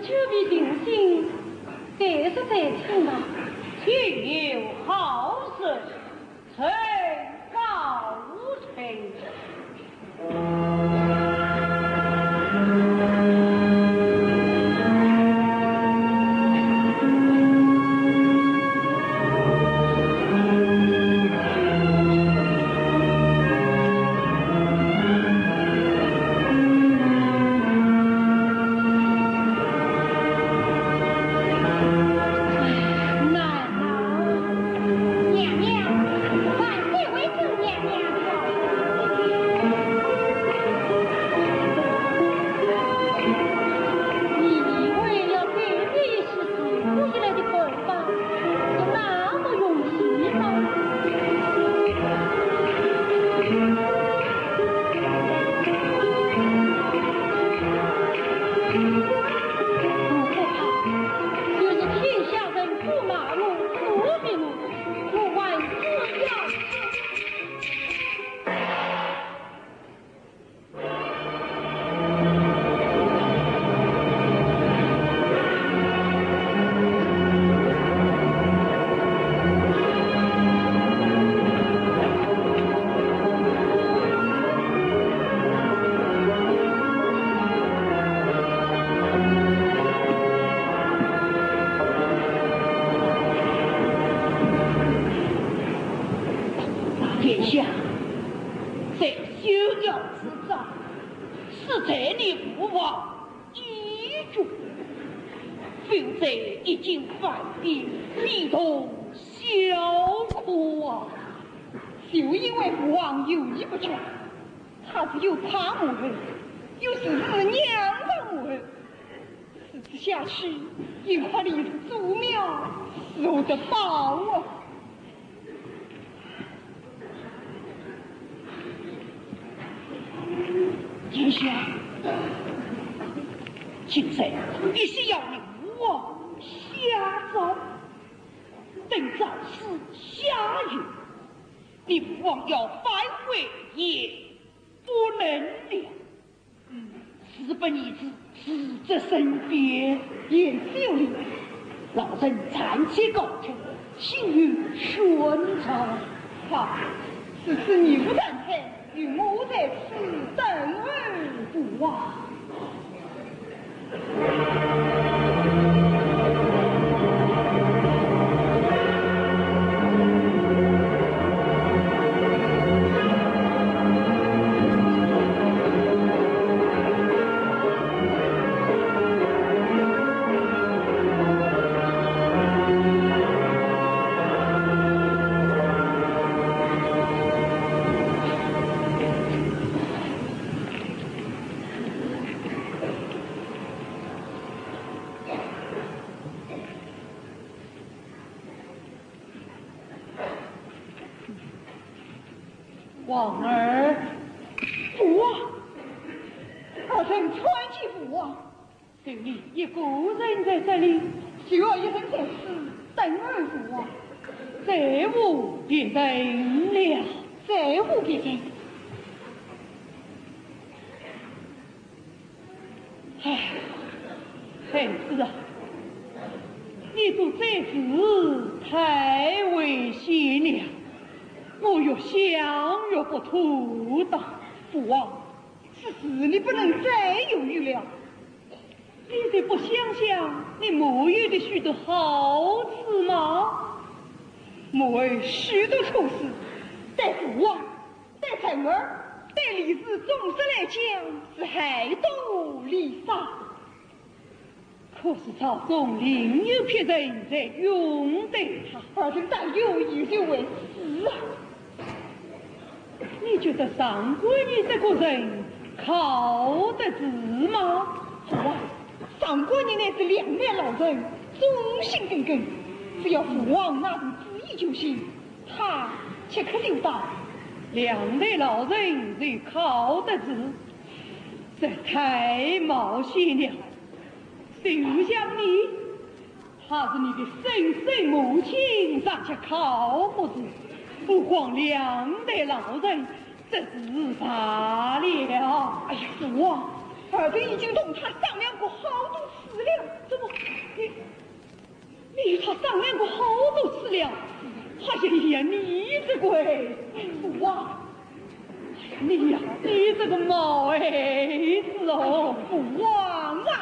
久别定心，再说再请吧。天有好事，臣告退。殿下，在休要自招，是罪你父王一族，否则一经犯毕，非同小可啊。就因为父王有意不决，他是又怕母后，又时时仰仗母后。 如此下去，一块立住祖庙，如何得保啊？殿下，现在必须要你父王下诏，等诏书下谕，你父王要反悔也不能了。 事不宜迟，事在身边。贤婿有礼，老臣暂且告退，请你宣召。好，此事你父担待，有我在此等候父王。 王儿。父王，儿臣参见父王。就你一个人在这里？就我一人在此等候父王。再无别人了？再无别人。 唉，孩子啊，你做这事太危险了，我越想越不妥当。父王，此事你不能再犹豫了。你就不想想你母后的许多好处吗？母后许多处事，对父王 对臣儿，对李氏宗室来讲是害多利少。可是朝中另有别人在拥戴她。儿臣担忧也就为此啊。你觉得上官仪这个人靠得住吗？父王，上官仪乃是两代老臣，忠心耿耿，只要父王拿定主意就行。 他岂可留待两代老臣就靠得住，这太冒险了。就像你，他是你的生身母亲，尚且靠不住，何况两代老臣，这是罢了。哎呀，父王，儿臣已经同他商量过好多次了。怎么，你，你与他商量过好多次了？哎呀呀，你这个，父王，哎呀，你呀，你这个毛孩子哦，父王啊！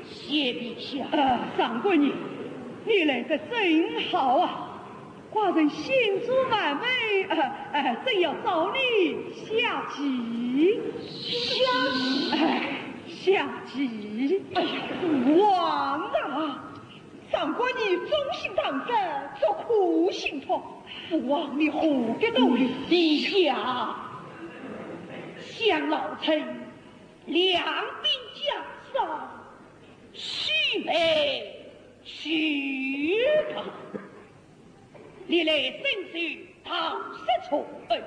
谢陛下。啊，上官仪，你来得正好啊！寡人心中满美，啊，啊，正要找你下棋。下棋？哎，下棋。哎呀，父王啊！上官仪忠心耿直，做苦心痛，父王你何必多礼？陛下，想老臣 两鬓江山，须眉须目，历来深受唐室宠爱，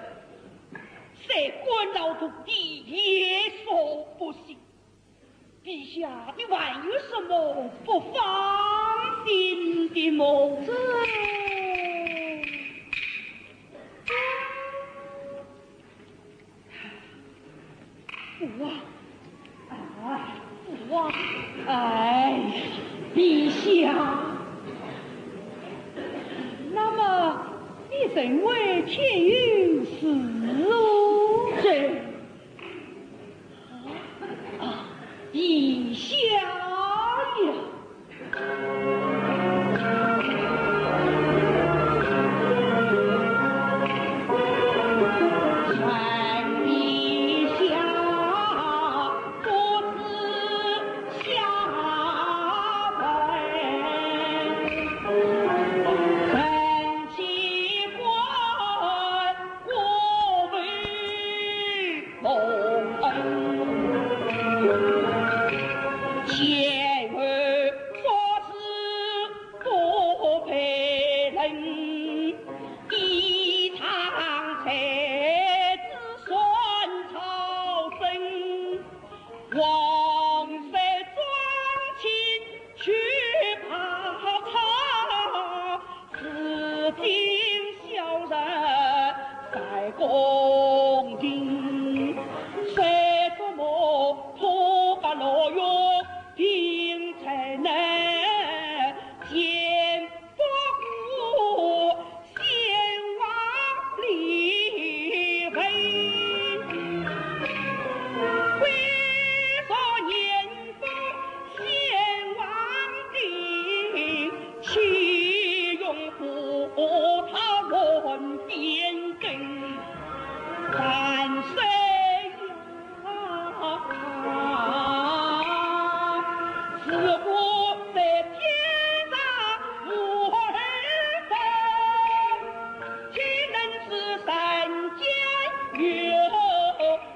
在官老同地也所不行。陛下，你还有什么不放心的吗？这……父王，啊，父王，哎呀，陛下，那么你认为天佑是何人？ 啊，陛下呀！臣陛下不知下文，臣岂敢过问。 蒙恩。前后作事不悖论，以上才子算朝政，王室宗亲 须怕他，至今小人在宫廷，谁知我破格牢狱，定在那见不得 先王立位，为着年封先王的，岂容不讨论边疆？万岁呀！ 自古在天上无二人，岂能是人间有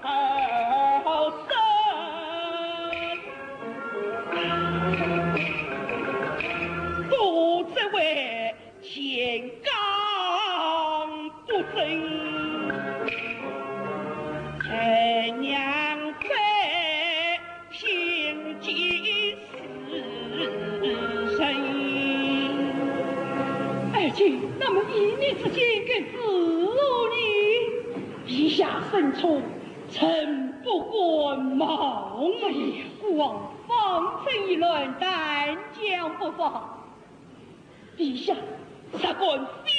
二圣？都这位 乾纲不正，臣娘在心急死神。爱卿，那么依你之见，该如何呢？陛下圣宠，臣不敢冒。哎呀，父王，方寸已乱，但讲不妨。 陛下，若敢非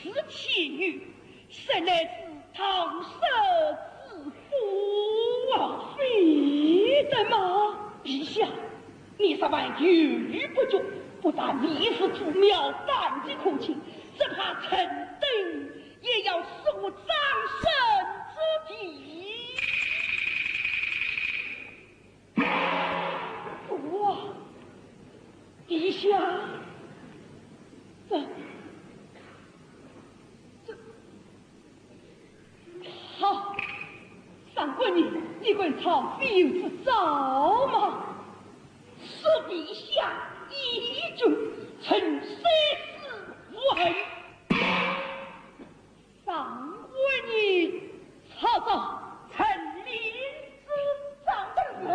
旨千语，实乃是盗贼之徒啊！非的吗？陛下，你这般犹豫不决，不但立誓祖庙，胆气可亲，只怕臣等也要束掌审之的。 哇，陛下，这，这，好，上官仪，你敢朝妃有此招吗？恕陛下疑君，臣虽死无恨。 上官仪，曹操，臣领旨。上等人。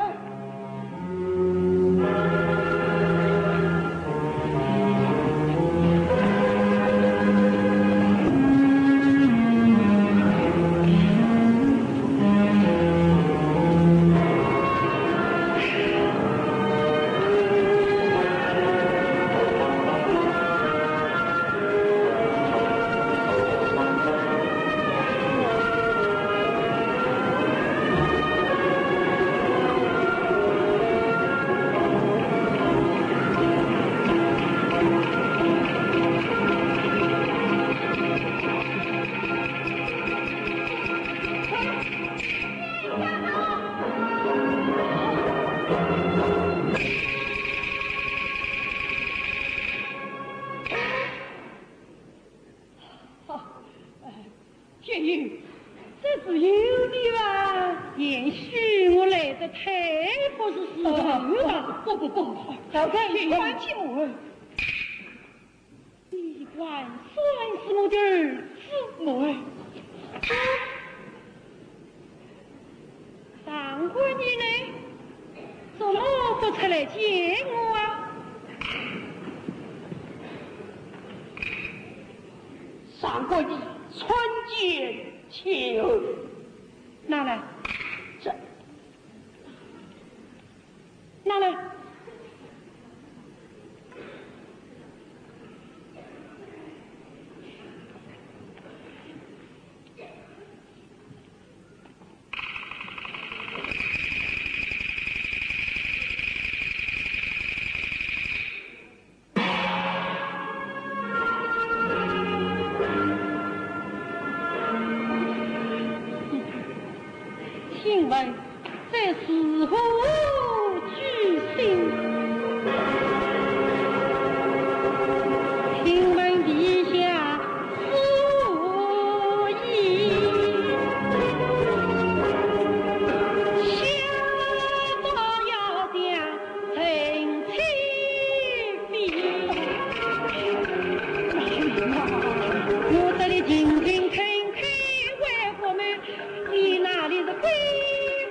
天佑，这是有的吧？也许我来得太不是时候了。不，不，不，不，不。曹操，天佑，你快起来。你还算是我的儿子么？上官仪呢？怎么不出来见我啊？上官仪参见前后。拿来。这，拿来。 请问这是何居心？请问陛下是何意？下到要将 臣启禀。我这里勤勤恳恳为国谋，你那里是鬼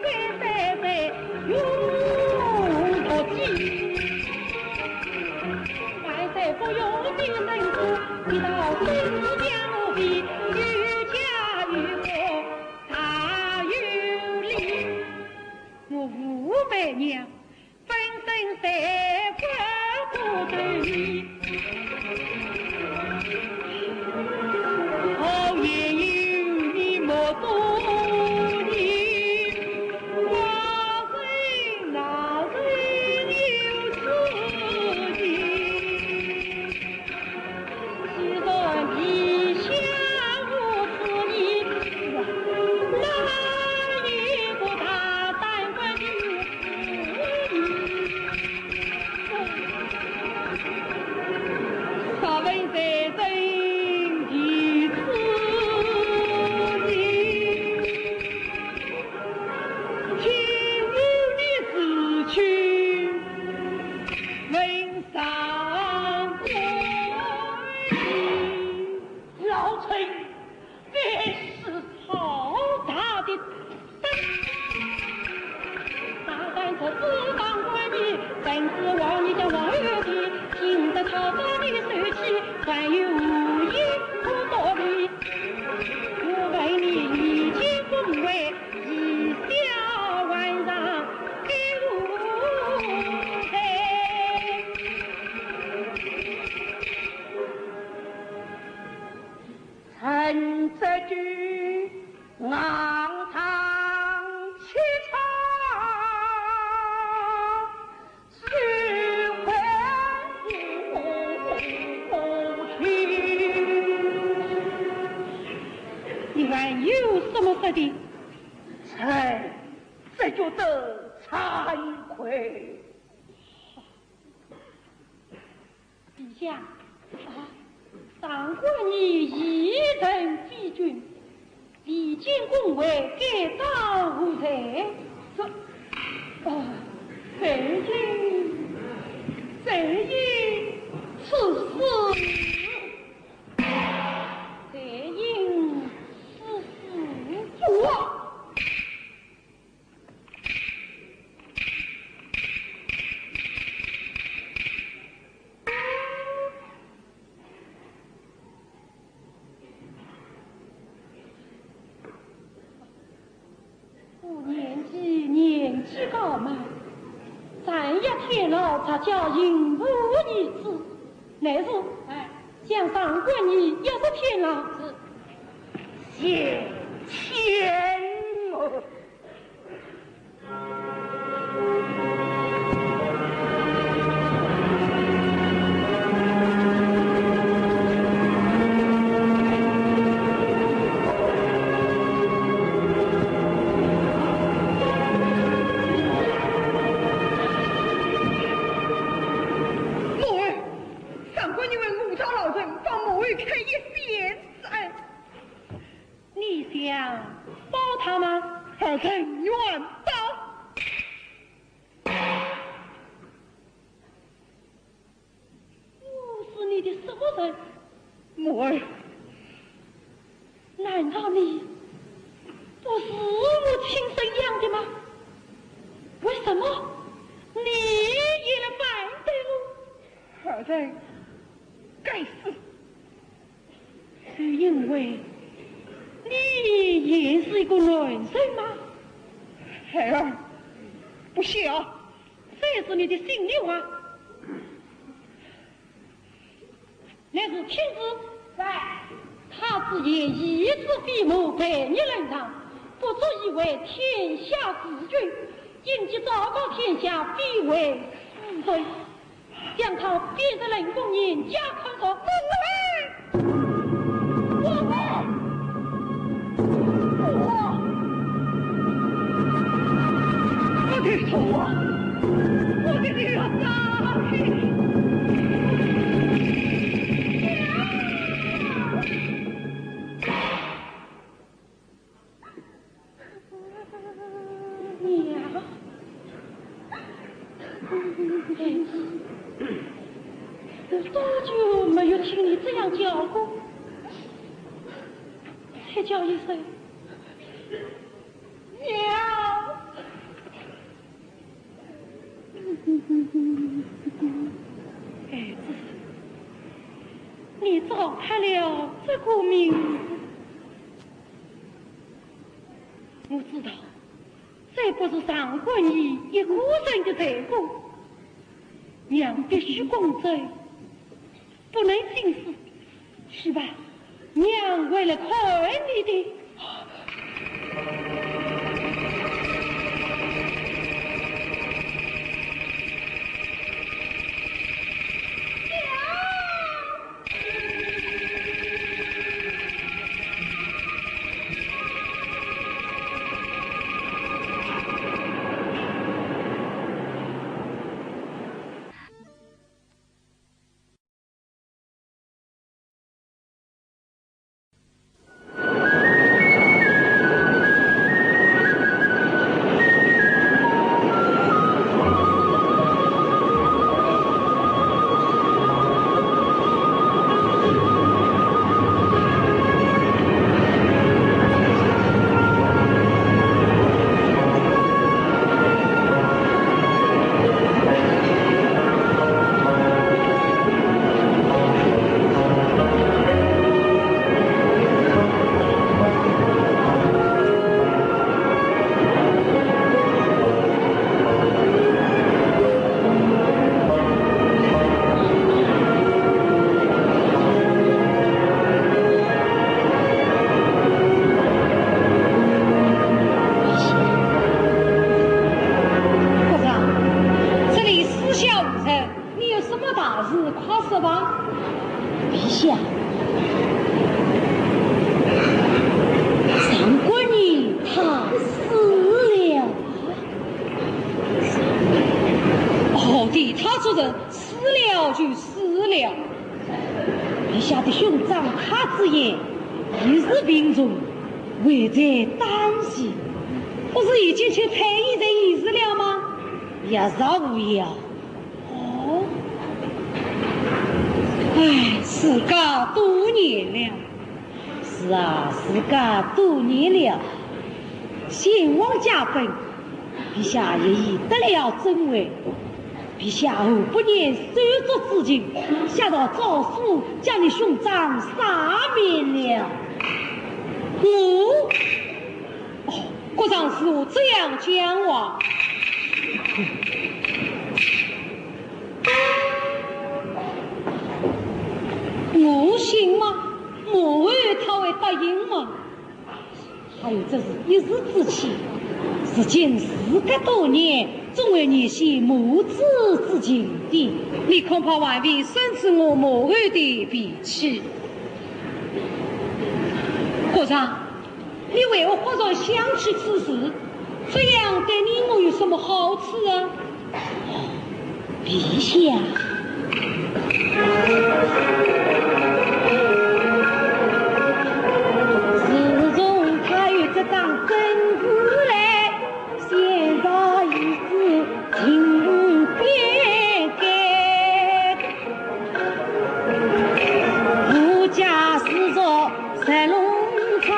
鬼祟祟用不计。万岁不用你人事，你倒真是将我比，有家有国大有礼。我武媚娘 本身在国不得已，好言语你莫多言，寡人哪曾有此意？ 既然陛下无此意，那也不大胆不的。若问罪人的此意，请与你自去问 上官仪。老臣，这是好大的本事。大胆出此上官仪，本是王爷将王后的，今得讨到你手起，还有何意可道理？我问你，你见公为 以下还让给我猜。臣这句昂上七尺是为不听。你还有什么说的？臣 这觉得惭愧。陛下，啊，上官仪一人非君，未见公为，该当何罪？这，啊，罪因，罪因此事。罪因此事。我 我年纪，年纪高嘛，暂要天牢，才叫刑部一子。乃是，哎，想上官仪要是天牢，是，谢天哦。 母后，上官仪为误伤老臣，望母后开一线之恩。 你想报他吗？儿臣愿报。我是你的什么人？母后。难道你不是我亲生养的吗？为什么你该，该死！是因为你也是一个男人吗？孩儿，不孝。这是你的心里话。乃是天子。在。他之言，一子非母，被你冷藏，不足以为天下之君，应即昭告天下，必为死罪。 将他编入冷宫，严加看守。我，我，我，我的头啊！我的头啊！ 娘，哎，我多久没有听你这样叫过？才叫一声娘。儿子，你叫他了这个名字， 我知道，这不是上官仪一个人的罪过，娘必须公正，不能噤死。去吧，娘会来看你的。国丈，这里四下无人，你有什么大事，快说吧。陛下，上官仪他死了。哦，对，他这人死了就死了。陛下的兄长太子爷一时病重，危在旦夕，不是已经请太医在医治了吗？药草无药。哦，唉，自家多言了。是啊，自家多言了。先王驾崩，陛下也已得了尊位。 陛下何不念手足之情，下道诏书将你兄长赦免了。我，哦，国丈如何这样讲话？我信吗？母后她会答应吗？ 还有这是一时之气，如今事隔多年，总会念些母子之情的。你恐怕还未深知我母后的脾气。国丈，你为何忽然想起此事？这样对你我有什么好处啊？ 陛下，自从他有这张真字来，先朝已是情变改。 无家世族十龙昌，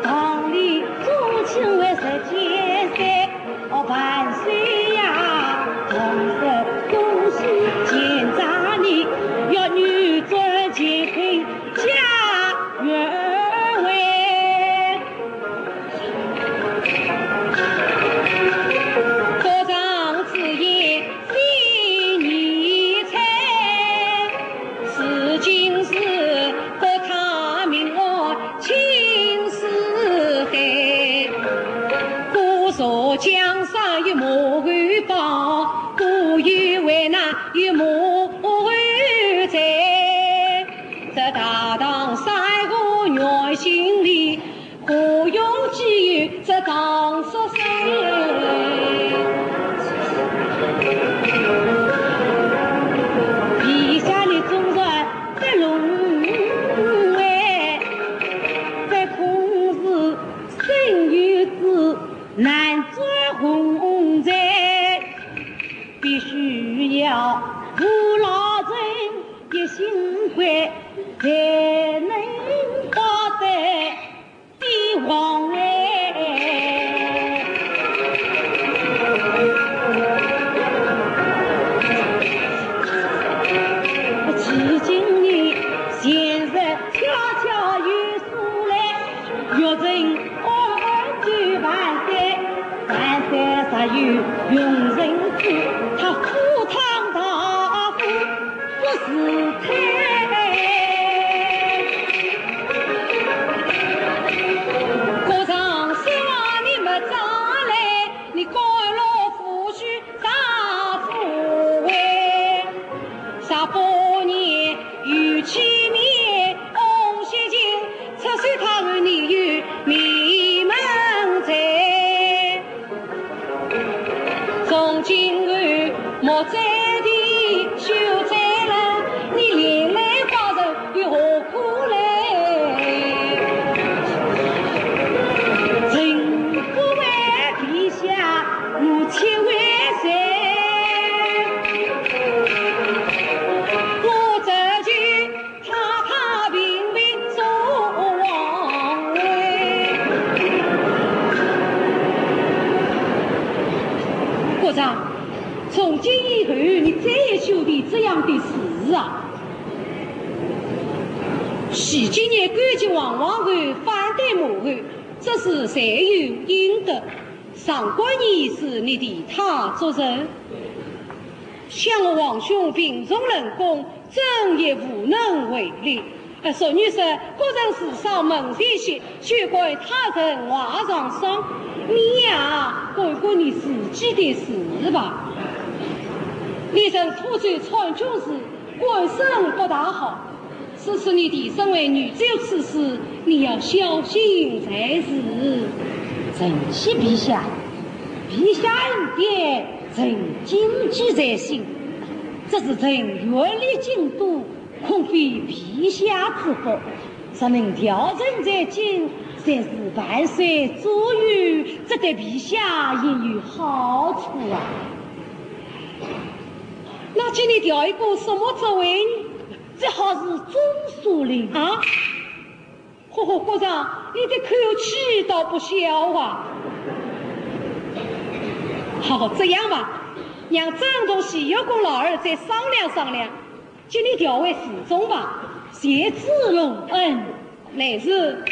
堂里宗亲为十千岁，哦，万岁呀，同是东西江山有马后炮，故有为难有马后罪。这大唐山河远行里，何用只有这唐十三？陛下你总算得龙位，这空是生有子，难转红尘。 必须要扶老臣一心归，才能保得帝王位。至今你前日 悄悄有书来，玉宸暗暗奏万岁，万岁若有容人子，他赴汤蹈火不辞退。国丈说话你莫张来，你干了夫婿 大富贵，十八年有妻妾，翁婿情，出手他日你有名门罪。从今后莫再提休再论，你连累寡人 又何苦来？臣不瞒陛下，我妾为谁？我这就踏踏平平做王位。国丈，从今以后，你再也休提这样的事啊！ 前几年勾结王皇后，反对母后，这是罪有应得。上官仪是你替他作证，想我皇兄病重冷宫，朕也无能为力。呃，俗语说，各人治丧门前雪，休怪他人瓦上霜。你呀，管管你自己的事吧。你曾吐出川军时， 官声不大好，此次你弟身为女主此事，你要小心才是。承启陛下，陛下恩典，臣谨记在心。只是臣远离京都，恐非陛下之福。若能调任在京，才是万岁左右，这对陛下也有好处啊。 那请你调一个什么职位呢？这还是中书令啊？呵呵，国丈，你的口气倒不小啊。好，这样吧，让朕同洗浴宫老二再商量商量，将你调为侍中吧。谢主隆恩。乃是。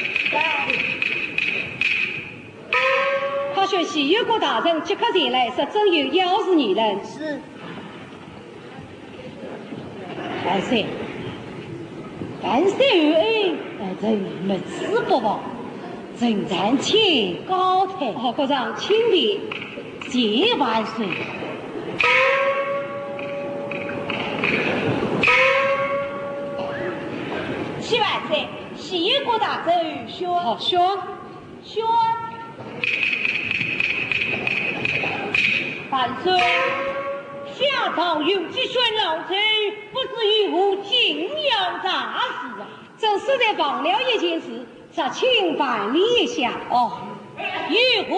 快宣洗浴阁大臣即刻前来，说朕有要事议论。是。 万岁，万岁有恩，呃，臣没此不报，臣暂且告退。哦，国丈，请便。谢万岁。启万岁，洗浴阁大臣有宣。好，宣。 宣。万岁，下朝有旨宣老臣，不知有何紧要大事啊？朕实在忘了一件事，着请办理一下。哦，有何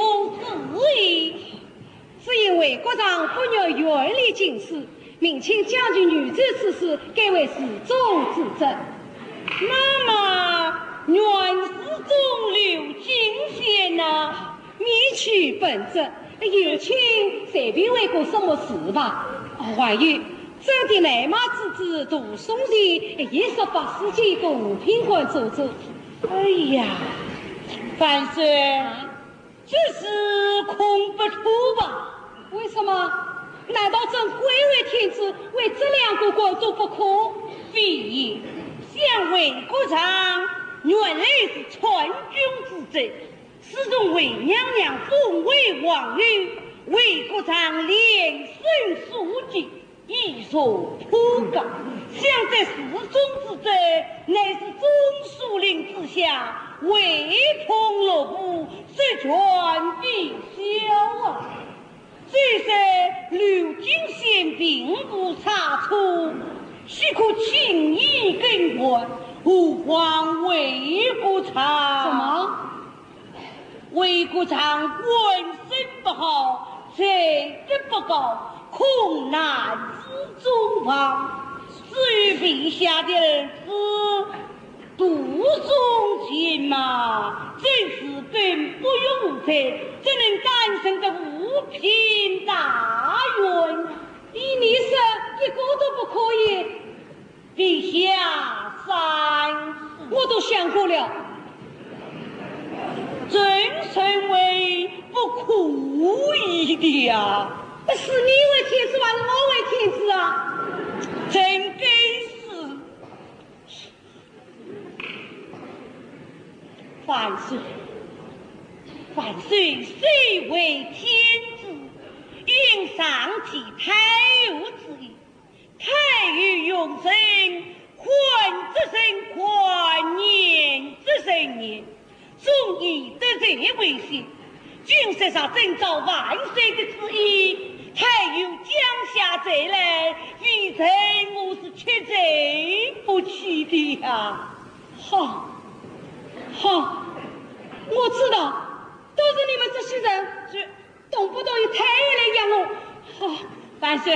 事？ 只因为国丈不愿远离京师，命卿将其女主此事改为侍中之职。那么，原侍中刘敬先呢？免去本职，有请随便为个什么事吧。还有，朕的奶妈之子杜松前也说法是见过五品官做主。哎呀，万岁， 这事恐不妥吧？为什么？难道朕贵为天子，为这两个官都不可？非也，想问国丈，原来是川军之职，自从魏娘娘封为王后，魏国丈连升数级，一座铺盖，想在侍中之职，乃是中书令之下，唯恐落步，实全必销啊。虽说刘金仙并无差错，岂可轻易更换，何况魏国丈？什么？ 魏国丈官声不好，才德不高，恐难治中王。至于陛下的儿子，独中情嘛，真是本不用在，怎能担承得五品大院？依你说，一个都不可以。 陛下三思。我都想过了。朕认为不可以的呀。是你为天子还是我为天子啊？朕更是。万岁，万岁虽为天子，应上体太后之意。 太后用人，宽则人宽，严则人严，总以德才为先。今日若遵照万岁的旨意，太后降下罪来，微臣我是吃罪不起的呀。好，好，我知道，都是你们这些人。这 动不动就太后来养我。好，万岁，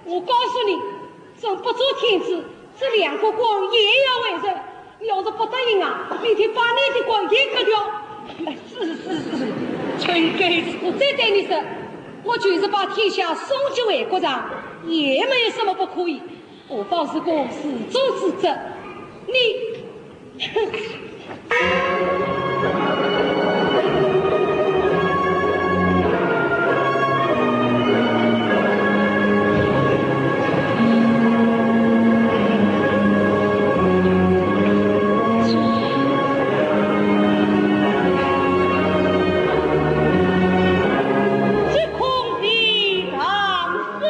我告诉你，朕不做天子，这两个官也要为朕。你要是不答应啊，明天把你的官也革掉。是，是，是，臣该死。我再对你说，我就是把天下送给魏国丈，也没有什么不可以。 何况是个侍中之职，你，哼！这空地上谁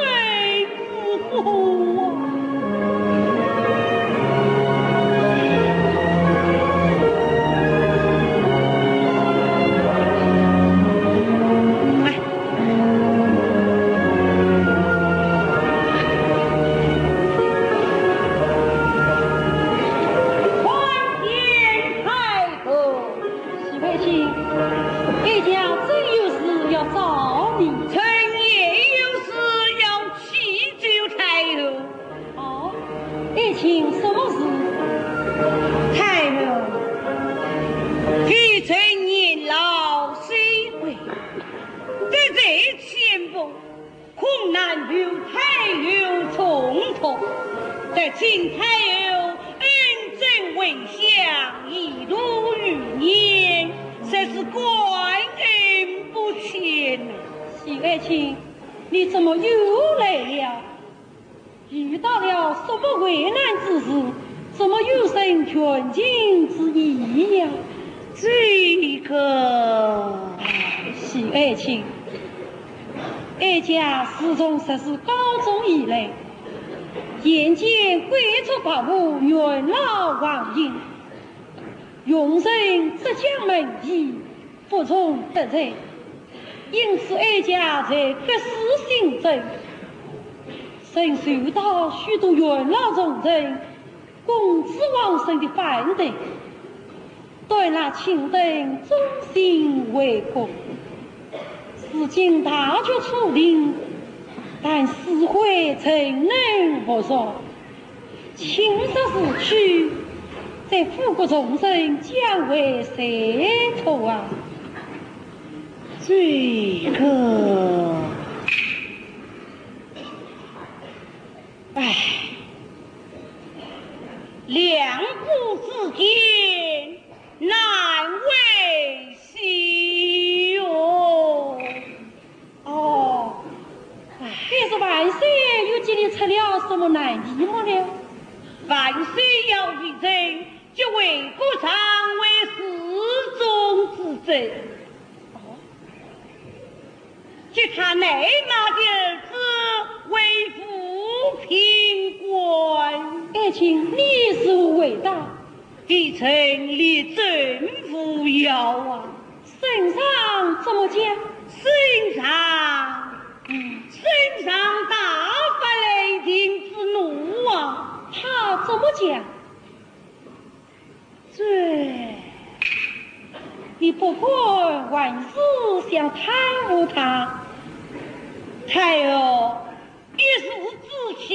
喜爱卿，哀家真有事要找你。臣也有事要启奏太后。哦，爱卿，什么事？太后，微臣年老虽贵，德才浅薄， 恐难留太后重托，得请太后恩准回乡，以度余年，实是感恩不浅呐。喜爱卿，你怎么又来了？ 遇到了什么危难之事？怎么有生全情之意呀？这个，喜爱卿，哀家自从入仕高中以来，眼见贵族百户元老横行， 用人浙江门第，不容得罪，因此哀家在各司行政，曾受到许多元老重臣、公子王孙的反对，但那卿等忠心为国。如今大局初定，但是非臣能不说。 卿若是去，这府国重臣将为谁托啊？这个，唉，两国之间难为席哟。 哦，哎，便是万岁又给你出了什么难题么呢？万岁要微臣给魏国丈为侍中之这，哦，给他奶妈的儿子为父平官。爱卿，你如何回答？微臣力争扶摇啊。圣上怎么讲？圣上，嗯，圣上大发雷霆之怒啊。他怎么讲？ 这，你不敢还是想贪污他？太后，一时之气，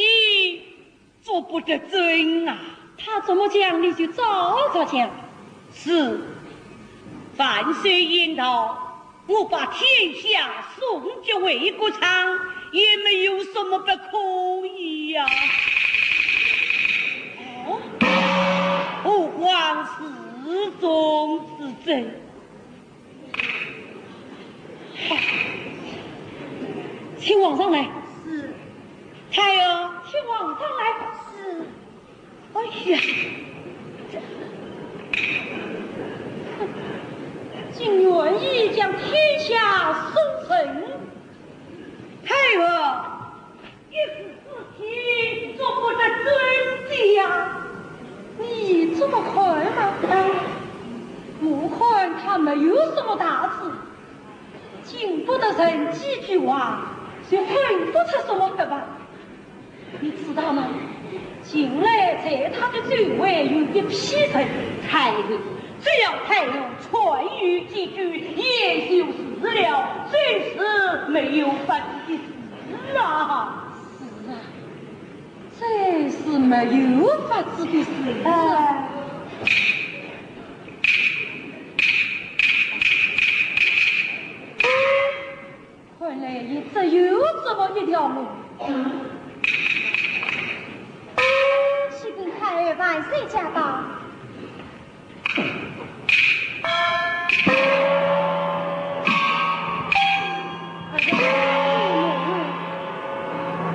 做不得准啊。他怎么讲，你就照着讲。是，万岁言道， 我把天下送给魏国昌，也没有什么不可以呀。哦，何况世宗之政。好，请皇上来。是。太后，请皇上来。是。 哎呀，这，竟愿意将天下送人。太后，一时之气，做不得准的呀。你怎么看嘛？啊，我看他没有什么大事， 经不得人几句话，就分不出什么黑白。你知道吗？近来在他的周围有一批人，太后，只要太后传谕几句，也就是了，真是没有法子的事啊。是啊，真是没有法子的事啊。哎。 看来也只有这么一条路。启禀太后，万岁驾到。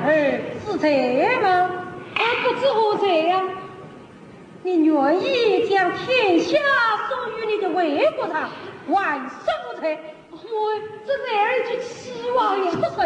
哎，是谁吗？啊，不知何谁呀。 你愿意将天下送与你的魏国昌，还手无罪？我这哪儿去希望呀？畜生！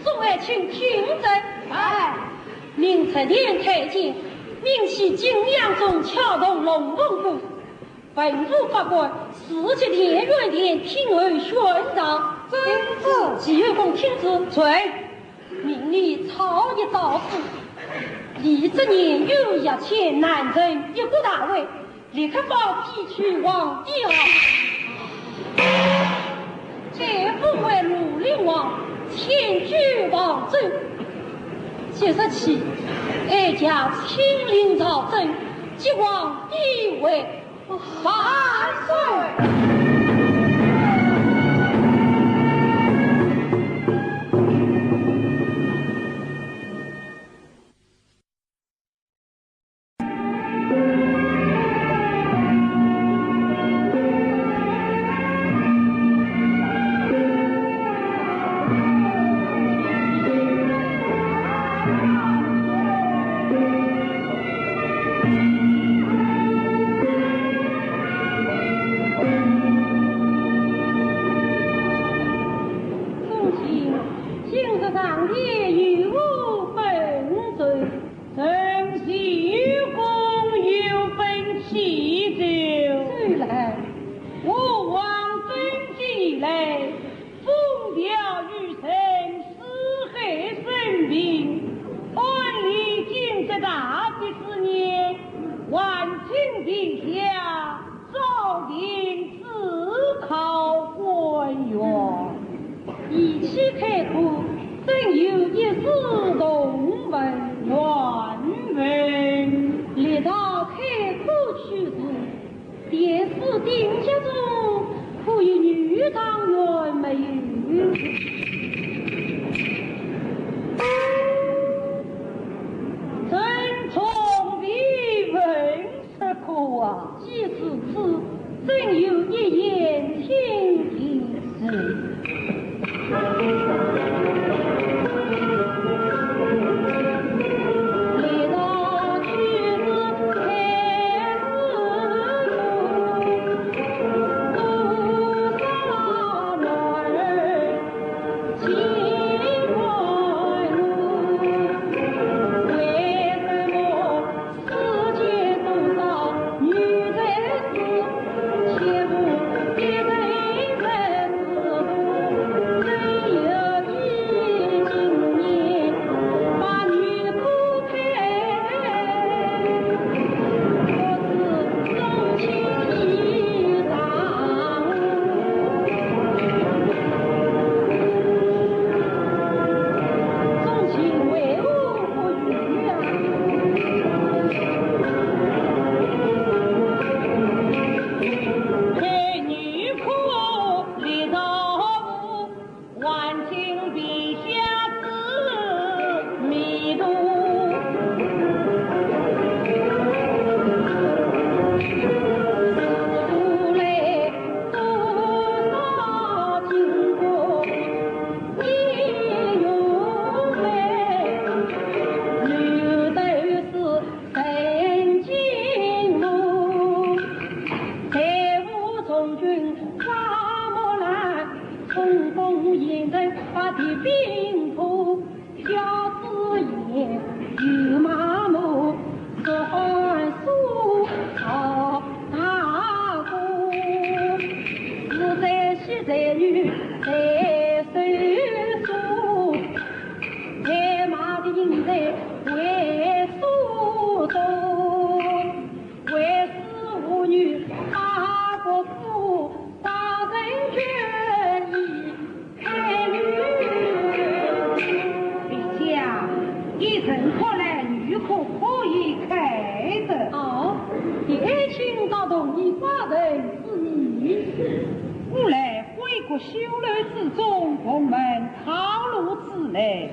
众爱卿听着。哎。明日天太监命起景阳钟敲动龙凤鼓，文武百官齐集天元殿听候宣召。遵旨。齐后宫听旨。传。命你抄一诏书，李志年有一千男人一个大会， 立刻放屁去皇帝啊！这封为núi林王，迁居房州。即日起，哀家亲临朝政，即皇帝为万岁。恭喜，今日上殿有何本奏？ 臣有功有本启奏。奏来。我王登基以来，风调雨顺，为苏州，为是妇女大国父，大人决意开女。陛下，依臣看来，女科可以开的。哦，你爱卿倒同意寡人之意。古来闺阁修楼之中，蓬门套路之内，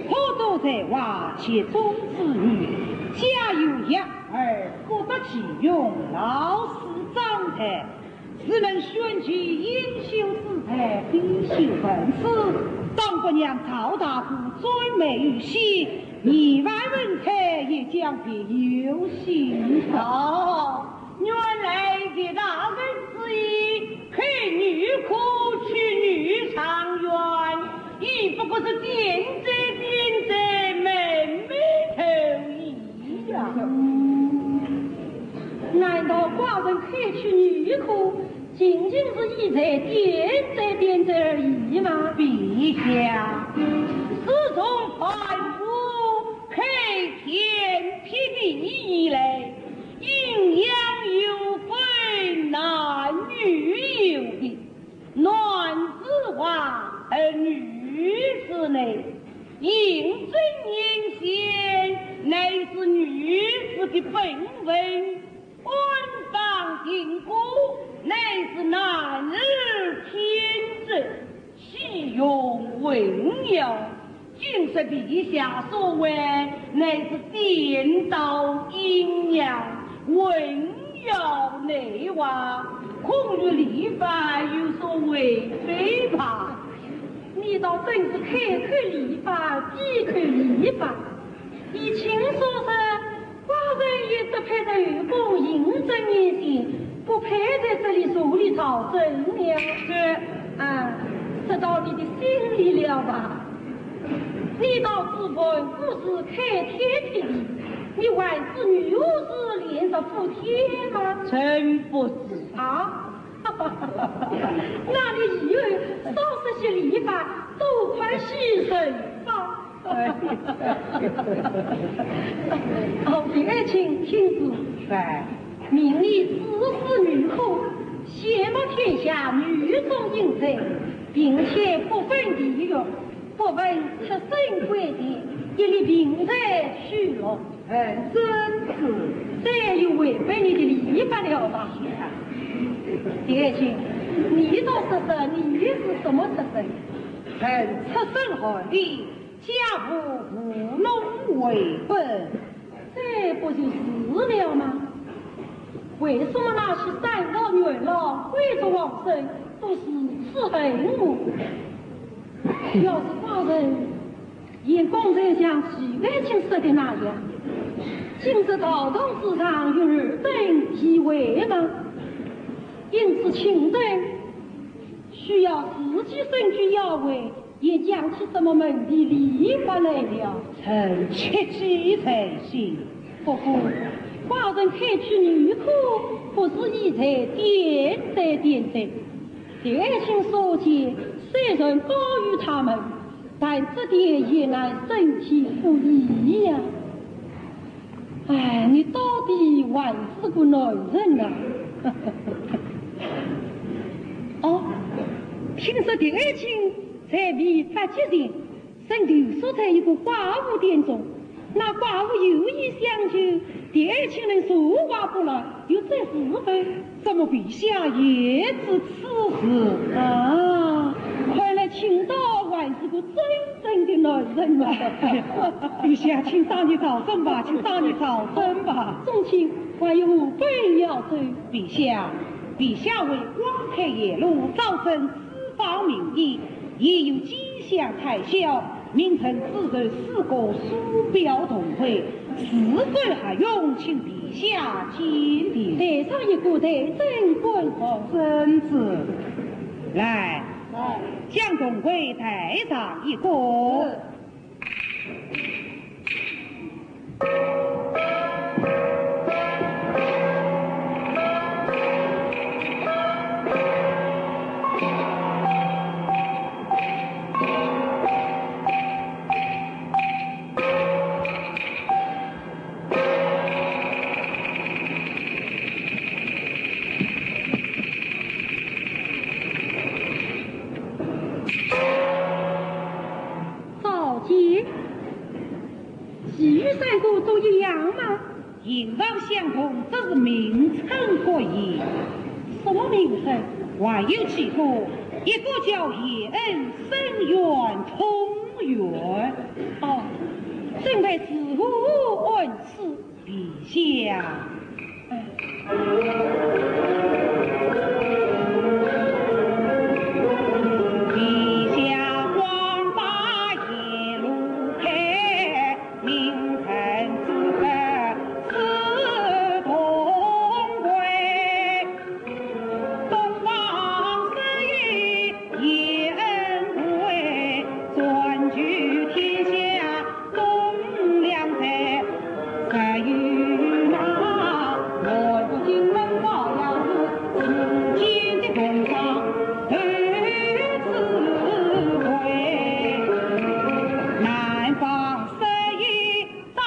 可多才华，绝种之女，家有养儿，各得其用，老师掌台。自能选其优秀之才，必修文史。张伯娘赵大姑专美于戏，二万文采也将别有心裁。哦，原来是大人之意，开女科取女状元， 亦不过是点缀点缀，美美头一样。难道寡人开出女科，仅仅是以才点缀点缀而已吗？陛下，自从凡夫开天辟地以来，阴阳有分，男女有别。 男之外而女之内，应真言仙，乃是女子的本分；官方定国，乃是男儿天职。戏弄文妖， 今日陛下所为，乃是颠倒阴阳，混淆内外，恐与礼法有所违背吧？你倒真是开口礼法，闭口礼法。依卿所说， 寡人也只配在后宫应真言仙，不配在这里坐立朝政了。这……啊，说到你的心里了吧？你道子文武是开天辟地，你还是女武是炼石补天吗？臣不是。啊？那你以后少说些礼法，多看些人法。 哎，哦，爱卿请住。哎。明日子时女科，显露天下女中英才，并且不分地域，不分出身贵贱，一律平才取乐。哎，真是。这又违背你的礼法了吧？爱卿，你倒说说，你是什么出身？臣出身寒门， 家父务农为本。这不就是了吗？为什么那些三朝元老、贵族王孙都如此恨我？要是寡人像刚才像徐爱卿说的那样，今日道堂之上有尔等机会吗？因此请等，须要自己身居要位， 也讲起什么门第礼法来了。臣切记在心。不过，寡人开出女科，不是以才点缀点缀。爱卿所见，虽然高于他们，但这点也难胜其不义呀。 哎，你到底还是个男人呐。哦，听说爱卿在未发迹前，曾投宿在一个寡妇店中，那寡妇有意相救，爱卿能坐怀不乱，有这事否？ 怎么陛下也知此事？啊，看来卿倒还是个真正的男人啊。陛下，请上殿朝政吧，请上殿朝政吧。宗亲，还有何本要奏？陛下，陛下为广开言路，招生四方名医，也有几 想才校，名臣子侄四个素表同会，是否合用，请陛下鉴定。带上一个待朕观看。遵旨。来，来。将同会带上一个。是。其余三个都一样吗？形状相同，只是名称各异。什么名称？还有几个，一个叫叶恩生源通源。哦，正为是何恩师？ 陛下。陛下光大一路开，名臣之德是同贵。东方十一 叶恩贵，占据天下东两塞。十余那南京门高阳寺，五千的工商头子贵。南方十一赵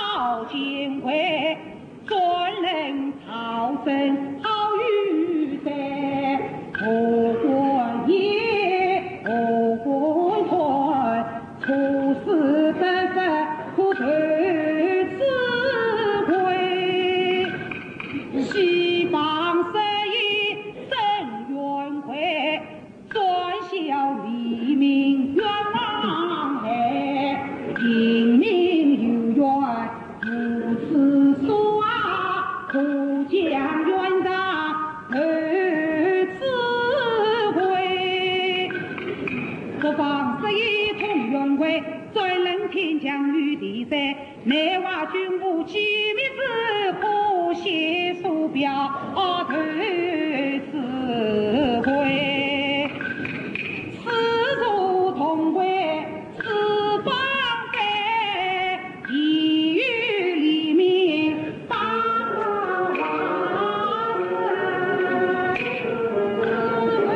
金贵， 专任朝政好与贼，何官也，何官官，出师得法，可受之归。西方十一生源贵， 专效黎民冤枉害，黎民有冤无处诉啊，可将冤仇投子贵。北方十一通源贵，专任天降与地贼， 内外军务机密之可写书表，投子贵。四座同贵四方位，以与黎民帮忙。四位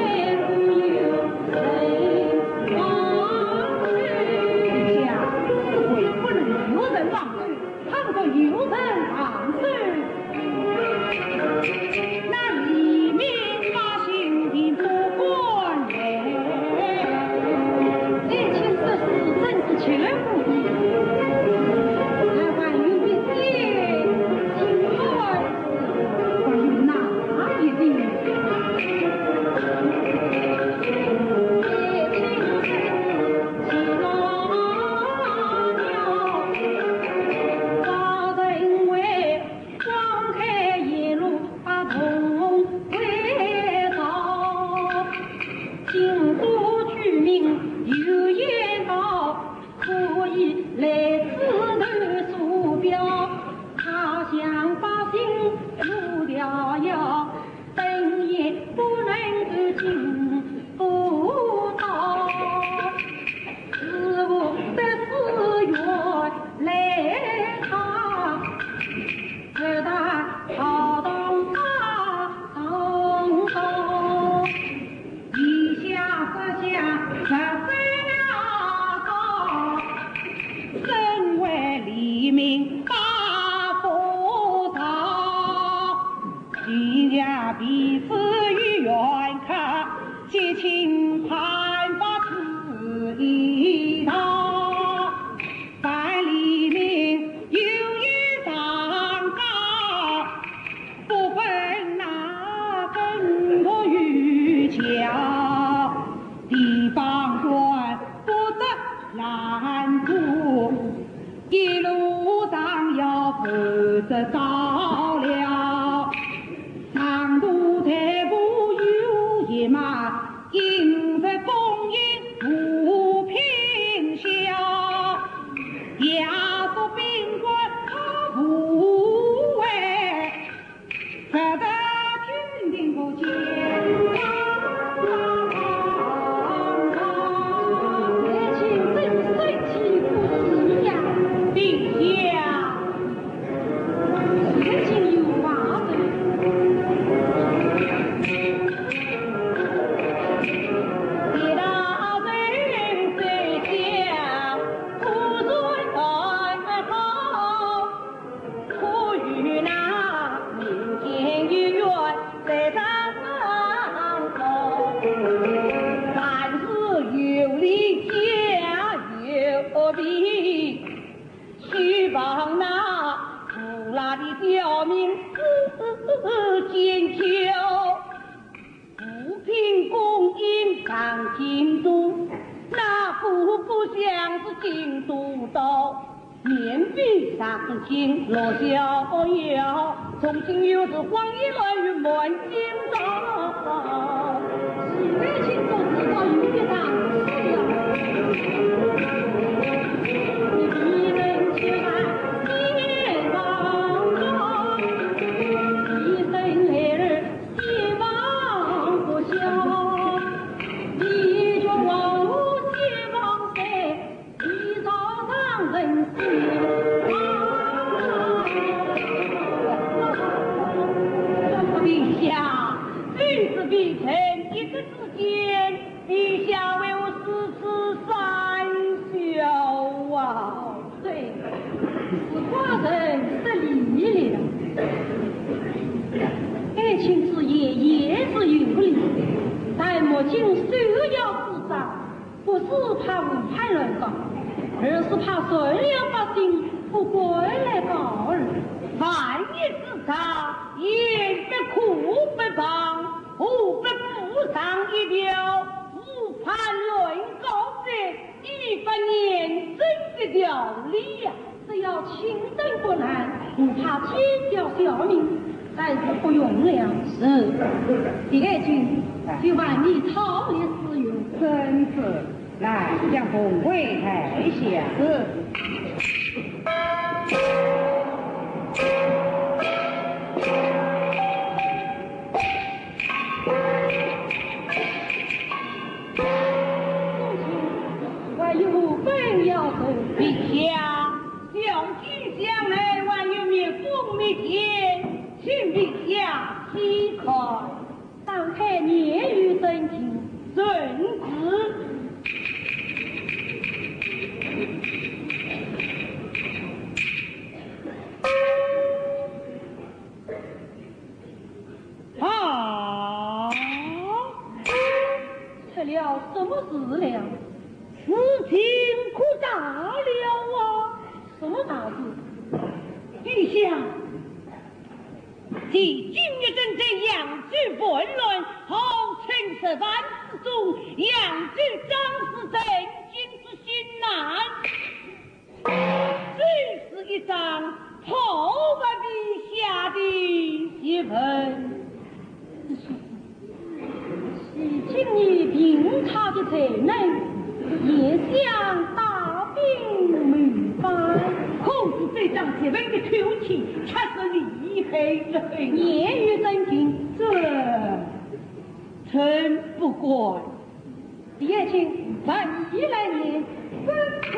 无有人防守。家，四位不能有人防守。 倘若有人防守，那黎民百姓定不敢来。爱卿说书真是绝无疑，那还有一点，请问还有哪一点？爱卿说书，望那无赖的小民子建桥，扶贫攻坚上京都，那步步向是京都道，面壁上金罗逍遥，从今又是荒野乱云满京道。 陛下，非是微臣一个之见，陛下为何如此善笑啊？对，是寡人失礼了。爱卿之言，言之有理，但目前首要之责， 不是怕吴派乱告，而是怕善良百姓不敢来告而已。万一是他，言不可不防，何不补上一条，吴派乱告罪，以法严正的条例呀？ 只要青灯不烂，不怕奸掉小民，但是不用了。是。第二句，就万里草里使用。遵旨。来，将凤位抬下。是。 还有本要奏。陛下，小姐想来还有密封密件，请陛下细看。打开言语真情。遵旨。 啊，出了什么事了？事情可大了啊！什么大事？陛下，继金玉珍在扬州叛乱，号称十万之众，扬州张氏曾经之心难。 这是一张讨伐陛下的檄文。是今你凭他的才能，也想大兵谋反。可是这张檄文的口气，却是厉害得很。言语真情。这，臣不敢。 第二句，万一来年，分子。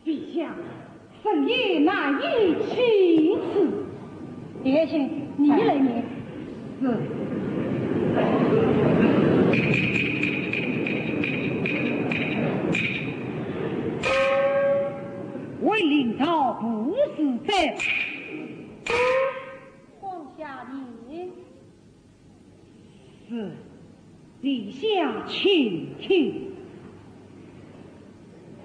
陛下， 臣也难以启齿。第二句，你来念。是。为临朝部事者。往下念。 是，陛下请听。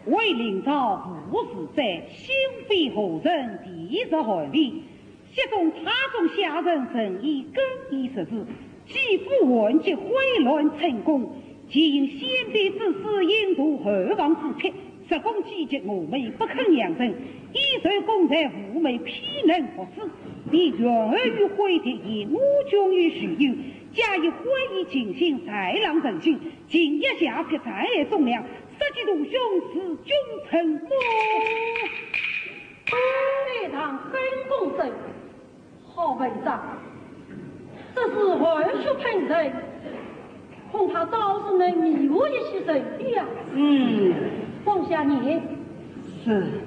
为临朝部事者，心非何人，地势寒微，雪中太重，下人甚易更衣失事，既不患及毁乱成功，既因先辈之师，因图后王之贴， 实供积极，我辈不肯让人，以受功在无谋，岂能不死？你怨恨于毁敌，言我穷于许由，假以悔意尽心，豺狼成性，今夜下帖，斩害忠良，杀鸡屠兄，是君臣么？非常很公正。 好文章，这是热血喷人，恐怕倒是能迷惑一些人的呀。嗯。往下念。是。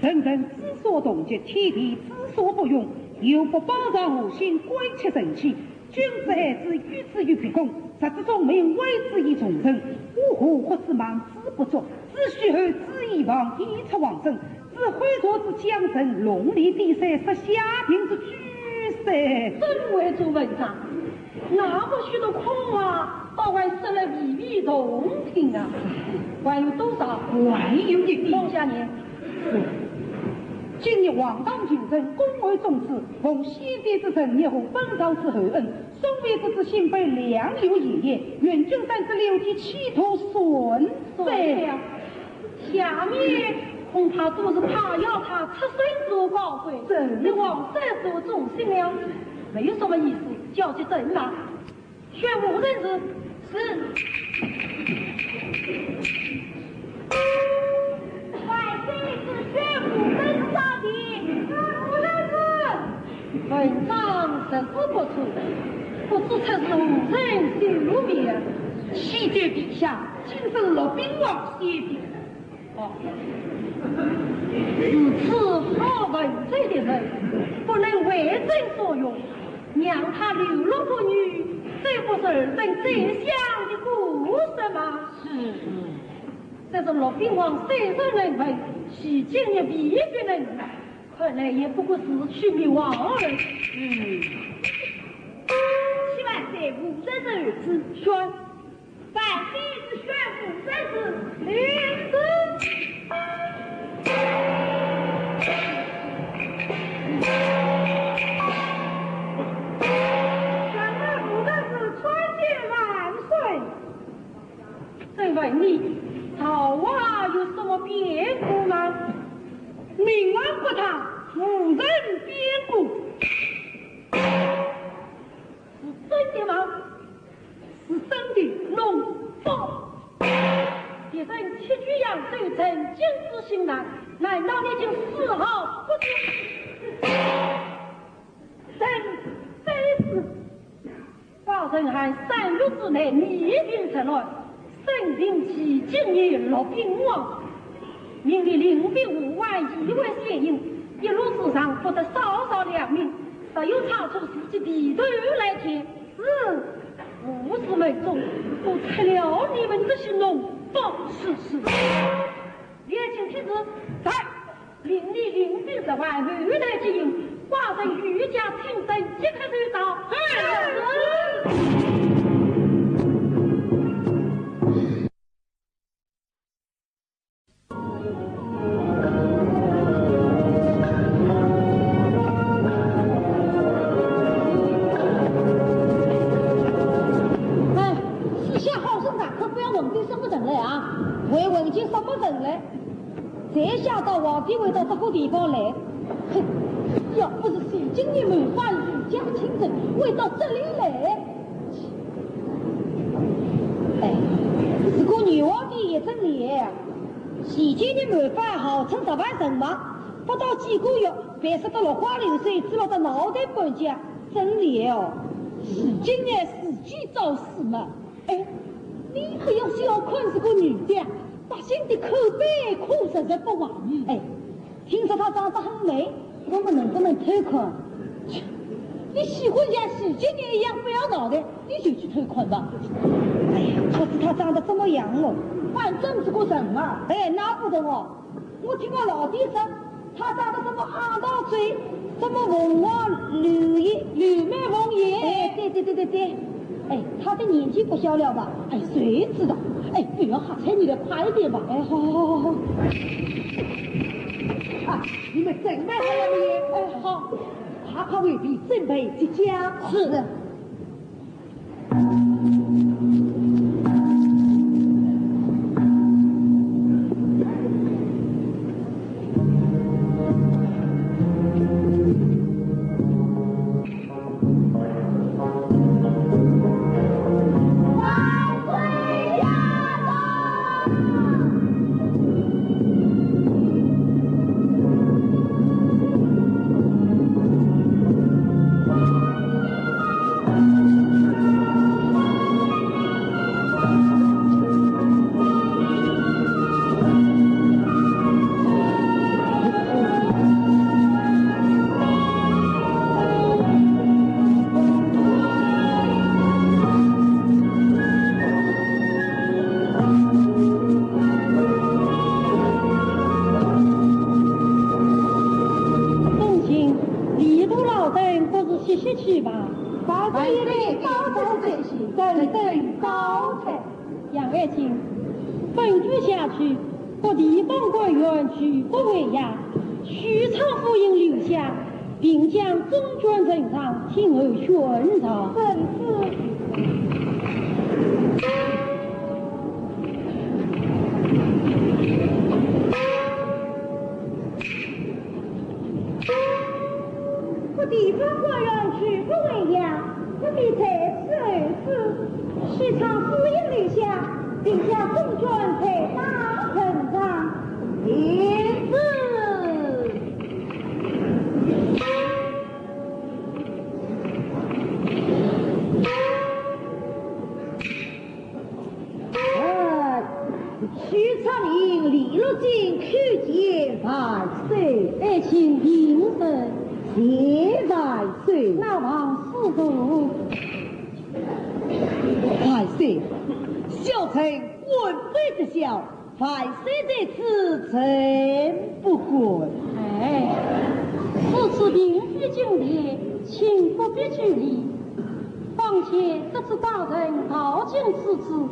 人人之所同极，天地之所不容，有不饱尝吾心，贵其神器。君子爱之，喻之于鼻孔，直指众民，威之以从人。吾何或之望之不足，子虚乌之以望，以出王孙。指挥着之将臣，龙离地塞，设下定之局势。真会做文章，那么许多空话，倒还说了娓娓动听啊。还有多少？还有一点。往下念。是。今日黄绛求臣，恭候宗旨，奉先帝之圣意，奉本朝之厚恩， 送别之子新辈两流爷爷，援军三十六计，企图算算了。下面恐怕都是他要他出身之高贵，真的。对皇上之忠心了，没有什么意思，叫去等吧。宣武人士。是。万岁，是宣武人士到的。宣武人士。 文章实是不错，不知出自何人手笔。启奏陛下，今是洛宾王写的。哦，如此好文才的人，不能为朕所用，让他流落不遇，这不是人宰相的过失吗？是。这是洛宾王虽然能文，其今也未必能。 看来也不过是取名王而已。嗯。启万岁，武则是儿子。宣。万岁，是宣武则是儿子。宣武则是参见万岁。 再问你，朝外有什么变故吗？明王国大，无人变故。是真的吗？是真的，龙宝。别人屈居扬州，成经之心难，难道你竟丝毫不知？真非是。 寡人还三月之内逆兵作乱，生平其境遇，洛宾王，命令令兵护卫，以为先行，一路之上不得少少良民，若有差错，自己低头来见。是。武士们中，都吃了你们这些脓包。是，是。列请听旨。在。 命你领兵十万，后台接应，寡人御驾亲征，即刻就到。是。哎，四下好生大客，不要问出什么人来啊！还问出什么人来？ 谁晓得皇帝会到这个地方来？哼，要不是徐敬业谋反，御驾亲征，会到这里来？哎，如果女皇帝也真厉害啊，徐敬业谋反号称十万人马，不到几个月，便杀得落花流水，只落得脑袋半截，真厉害哦。徐敬业自己找死嘛。哎，你不要小看这个女的，百姓的口碑可实实不坏。嗯。哎， 听说她长得很美，我们能不能偷看？切，你喜欢像徐敬业一样不要脑袋，你就去偷看吧。哎呀，可是她长得怎么样哦？反正是个人啊。哎，那不成哦。我听我老爹说，她长得什么阿道嘴，什么凤凰柳叶，柳眉凤眼。哎，对对对对对。 哎，她的年纪不小了吧？哎，谁知道？哎，不要瞎猜，你来快一点吧。哎，好好好好好。啊，你们准备好了没有？哎，好，快快回避，准备接驾。是。歇息去吧。万岁高升，万岁高升。杨爱卿，本奏下去，各地方官员举国回衙，许昌府尹留下，并将中卷呈上，听候宣召。正是。 各地方官员举国回衙，不必在此候旨，许昌府尹留下，并将中卷呈上呈上。停旨。 呃，许昌令李洛金叩见万岁。爱卿平身。谢万岁。那王司徒。万岁，小臣官非职校，万岁在此，臣不敢。哎，此次并非金殿，请不必拘礼。 况且这次大臣到今此次，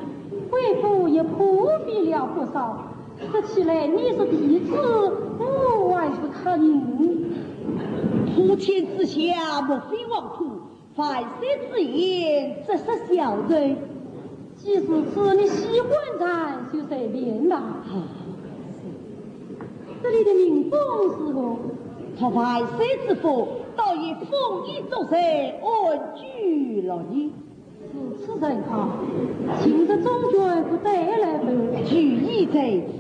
贵府也破费了不少，说起来你是弟子，我还是客人。普天之下，莫非妄徒，万岁之言，只是小人。既如此，你喜欢谁就随便吧。啊，这里的民风如何？托万岁之福，倒也丰衣足食，安居乐业。 如此甚好，今日中卷可带来否？俱已在此。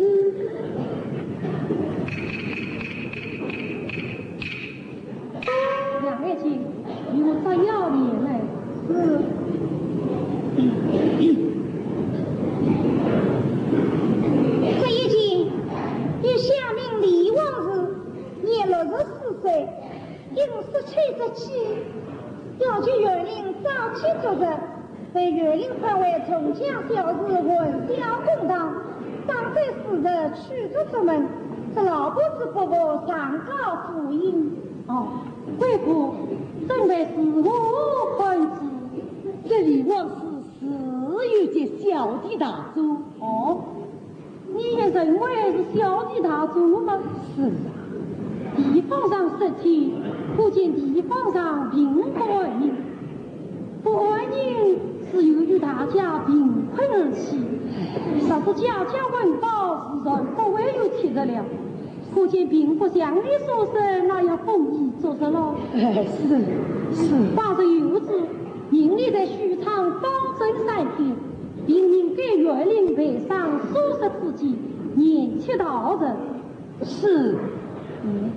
杨爱卿，与我摘要念来。是。这一件，与下命李王氏，年六十四岁， 因失去之妻，要求县令早起作证，被县令判为重家小事，混淆公堂，当罪事实，驱逐出门，这老不知不法，上告府尹。哦，贵府，准备如何判处？这李王氏自幼及小弟大作。哦， 你也认为是小弟大作吗？是啊。地方上失体，可见地方上并不安宁。不安宁是由于大家贫困而起，若是家家温饱，自然不会有缺失了。可见并不像你所说那样丰衣足食了。哎，是，是。话虽如此，命你在许昌当镇三天， 并命该县令备上数十子弟，严斥盗贼。是。嗯。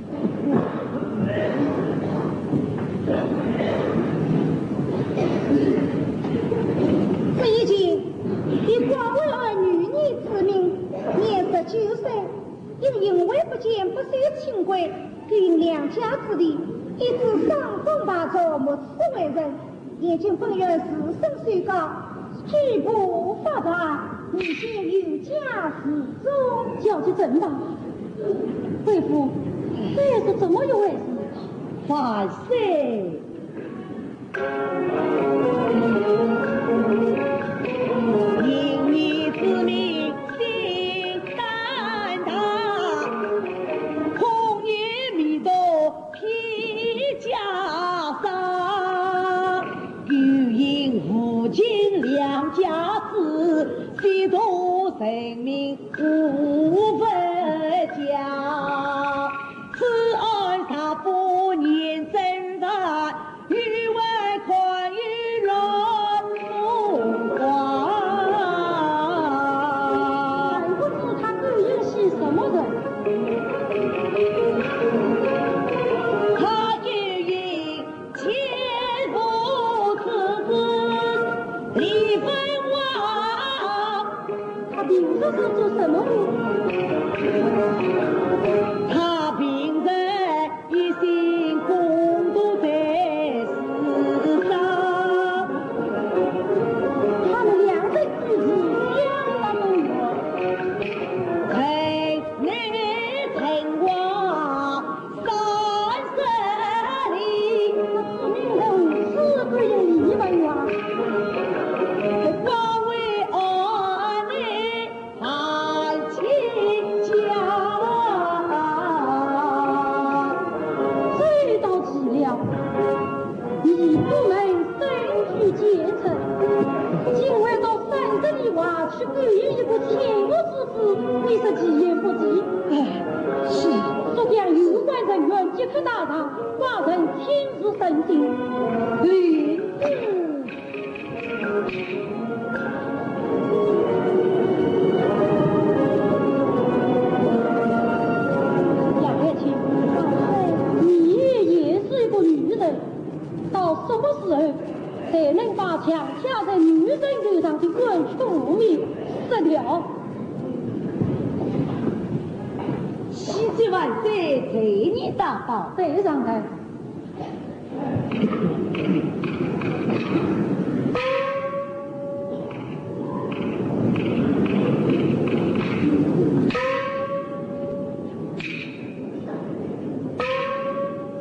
这一件，以广惠安女尼之名，年十九岁，因行为不检，不受清规， 给两家之地，一直伤风败俗，没齿为人，现今本县自身受告，举步发达，你先有驾自重。叫去怎吧？贵府，这是怎么一回事？万岁！ 因你之名心胆大，恐你迷途披袈裟，又因无情良家子，戏图人命无分家。此案查不严正法，义父们深居奸臣，今为到三十里外去勾引一个奸恶之子，为是其言不及。哎，是。速将有关人员即刻带上，寡人亲自审讯。嗯。杨爱卿，你也是一个女人， 到什么时候才能把强加在女人头上的冤屈污名释了？喜结万岁，罪孽大报。罪上的。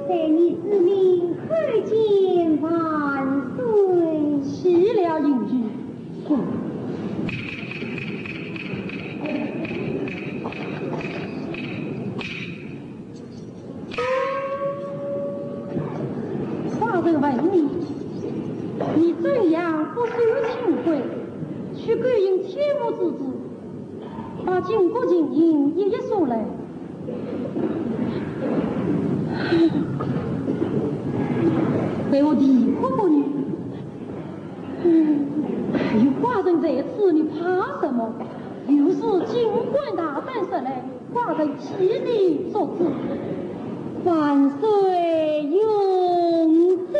罪孽之名，可见万岁。谢了，贤婿。寡人问你，你怎样不守清规，去勾引奸恶之子， 把巾帼金银一一收来，被我啼哭不语。嗯，有寡人在此，你怕什么？有事尽管大胆说来，寡人替你做主。万岁永生。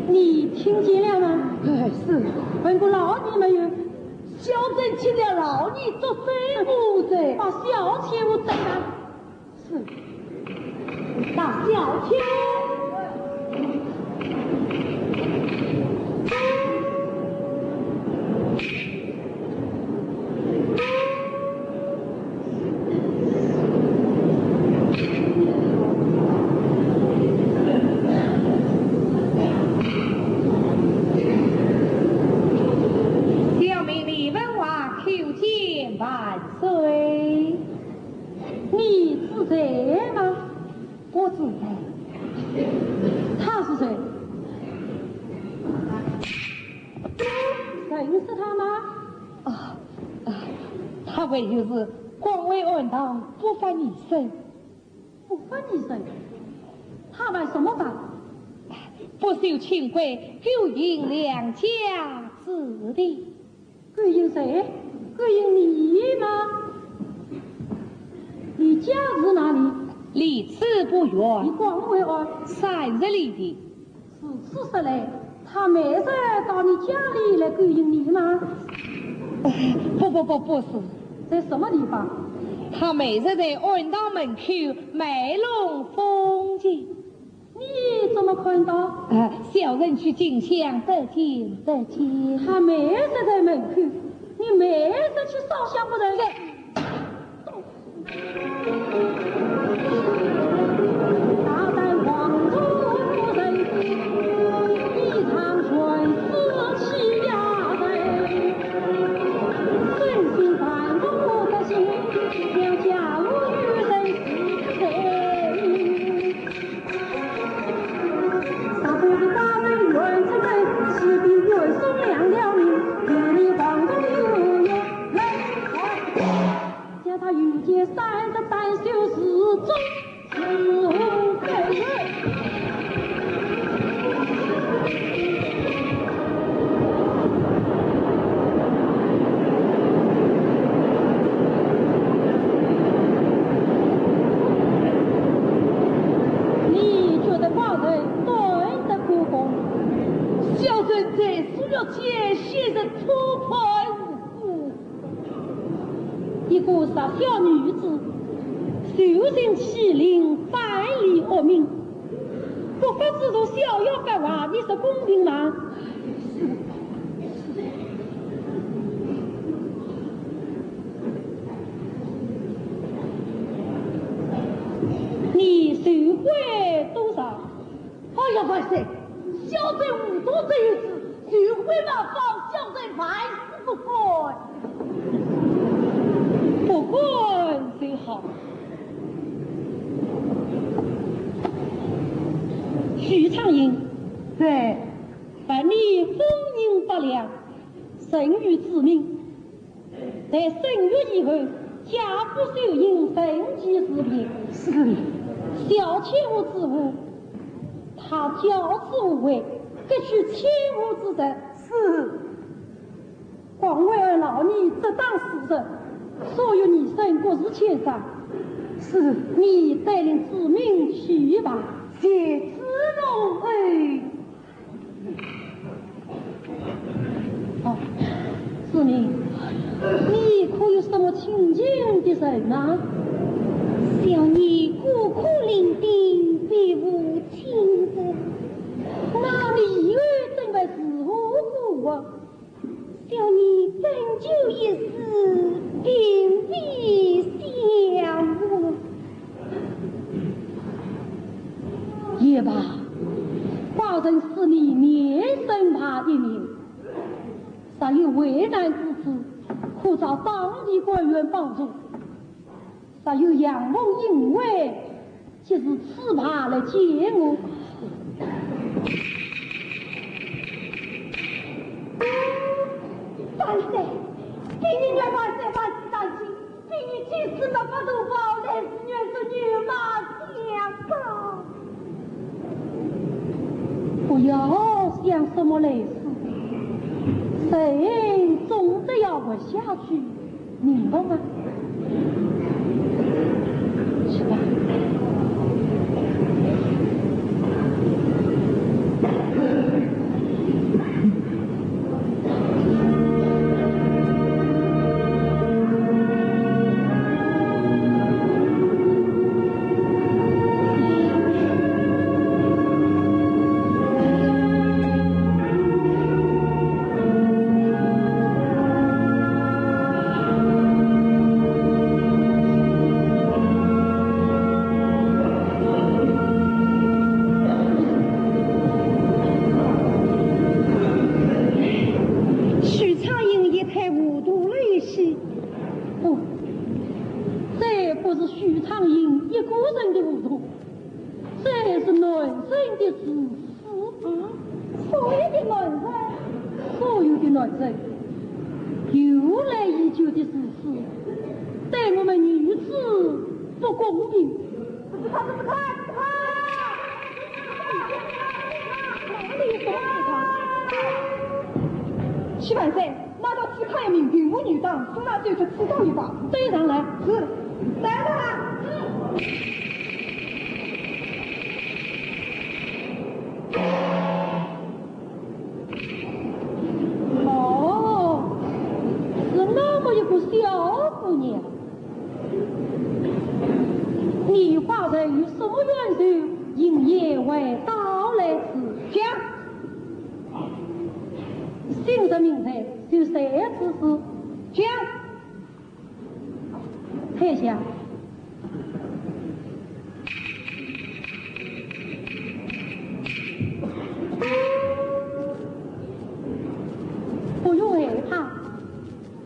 你听见了吗？哎，是。问过老尼没有？小人听了老尼作对不对？把小贱物打了。是。小青。 小民李文华叩见万岁。你是谁吗？我是谁？他是谁？认识他吗？啊，啊，他为就是广为安堂不法尼僧。 不法尼僧，他犯什么法？不受清规，勾引良家子弟。勾引谁？勾引你吗？你家住哪里？离此不远。你广为安？三十里地。 如此说来，他每日到你家里来勾引你吗？不不不，不是。在什么地方？他每日在庵堂门口卖弄风情。你怎么看到？啊，小人去进香，得见，得见。他每日在门口，你每日去烧香不成？这 叫他御姐三十三岁是中，是无罪。你觉得寡人断得可供？小生在书院间，昔日初犯无辜。 一个弱小女子，受尽欺凌，反被恶名，不法之徒逍遥法外，你说公平吗？你罪过多少？ 哎呀，万岁！小生无多之有之，罪过万方，小生万死不敢。不敢就好。许昌英。在。问你婚姻不良，曾有子民。 在生育以后，家不受孕，人即自贫。是。小妾无子嗣，他教子无悔，革去千户之实。是。广为安堂，你这当事实，所有尼僧各自遣散。是。你带领子民去吧。谢主隆恩。 哦，子民，你可有什么亲近的人吗？小尼孤苦伶仃，别无亲人。那你以后准备如何过活？小尼本就一事，并未想过。 也罢，寡人思你年生怕一年，若有危难之处，可找当地官员帮助；若有阳奉阴违，即是此怕来见我。万岁，禀明元万岁，万岁当心！ 禀你，今世没法度报，来世愿做牛马相报。不要想什么来世，人总得要活下去，明白吗？去吧。畅饮一个人的糊涂，这是男人的自私啊！所有的男人，所有的男人，由来已久的自私，对我们女子不公平。不是他，不是他，不是他！哪里有什么不是他？七万岁， 拿到刺客一名，并无女档，送到这个刺刀一把。带上来。是，来吧。哦，是那么一个小姑娘。你寡人有什么冤仇，今夜会到来此。讲。 姓甚名谁，是谁指使？讲。退下。不用害怕，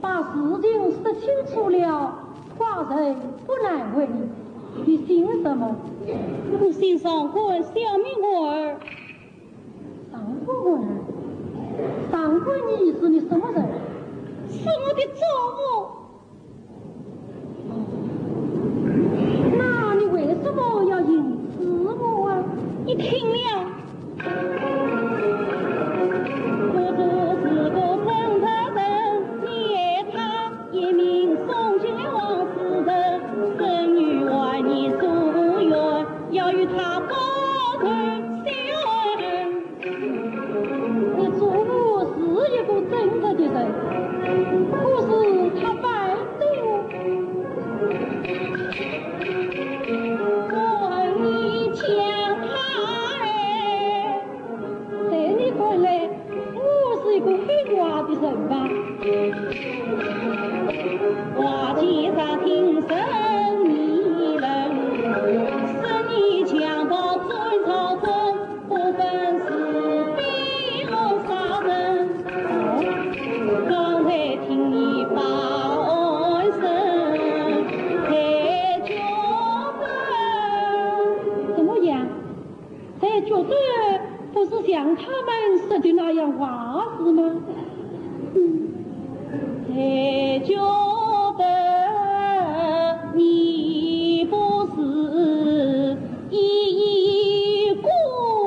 把事情说清楚了，寡人不难为你。你姓什么？我姓上官，小名我儿。 上官儿，上官仪是你什么人？是我的祖母。那你为什么要行刺我啊？你听了。我就是个陈大人，你爱他一命送进王死城，生女还你夙愿，要与他报仇雪恨。 你祖母是一个正直的人，可是她反对我。我问你讲她哎。在你看来，我是一个很坏的人吧？ 怎么样？ 才觉得不是像他们说的那样话是吗？嗯，才觉得你不是一意孤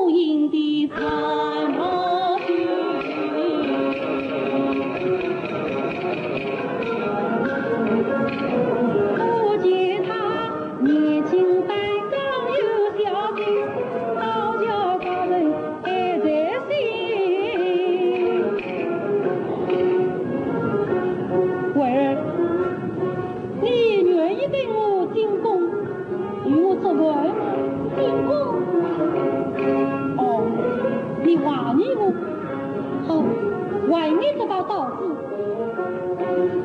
行的参谋军。我见他 年轻胆小又小心，高家高人爱在心。儿，你愿意跟我进宫，与我做官吗？进宫？哦，你怀疑我？好，还你这把刀子。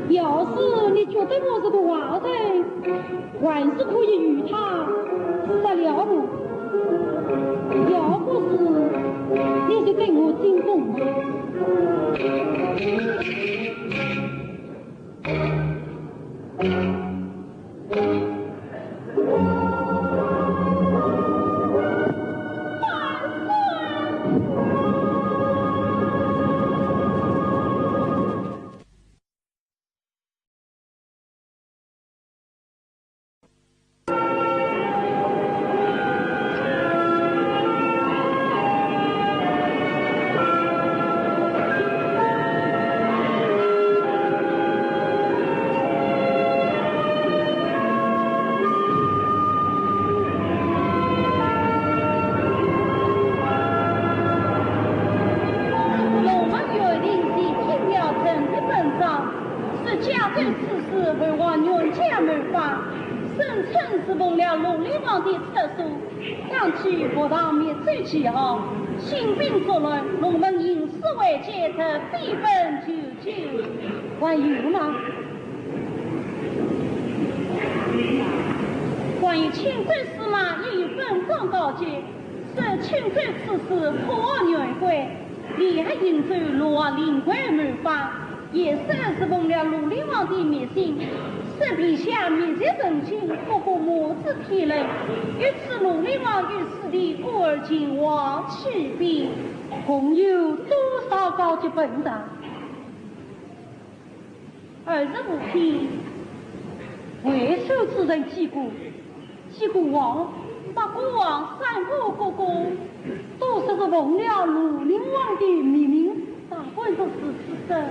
要是你觉得我是个坏人， 还是可以与他杀了我，要不是你就跟我进宫吧。龙门县令是一条城的本章，是江州 此事后王元嘉谋反，声称是奉了绿林王的特赦，当即复上灭罪记号，兴兵作乱，龙门县四围皆得，飞奔求救。还有吗？关于青州司马，也有本章告诫，说青州此事，祸源归 联合荆州六郡灵官谋反，也说是奉了绿林王的密信，这陛下密集成亲，不过母子天伦，与此绿林王与此地孤儿情何区别？共有多少高级本事？二十五天，为首之人几个？ 几个王，八个王，三个国公，都说是奉了绿林王的密命，大官人是此事。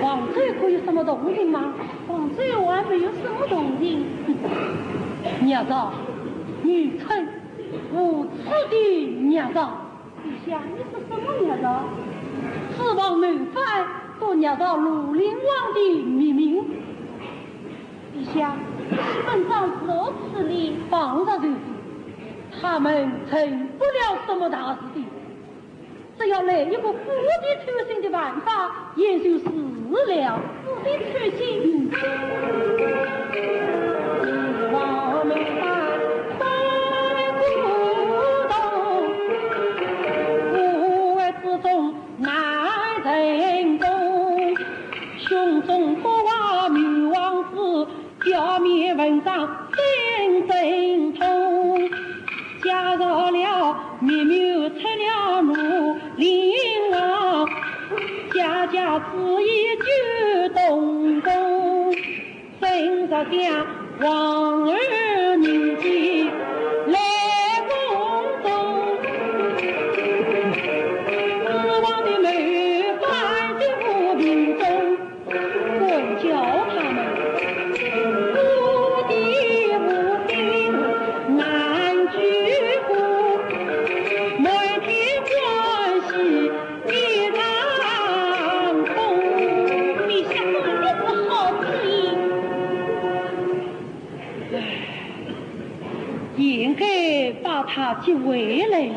黄州可有什么动静吗？黄州还没有什么动静。孽障，愚蠢，无耻的孽障！ 陛下，你说什么孽障？此王谋反，都孽着绿林王的密命。陛下，你本当如何处理？放着就是，他们成不了什么大事的。只要来一个釜底抽薪的办法，也就是了。 应该把他接回来了，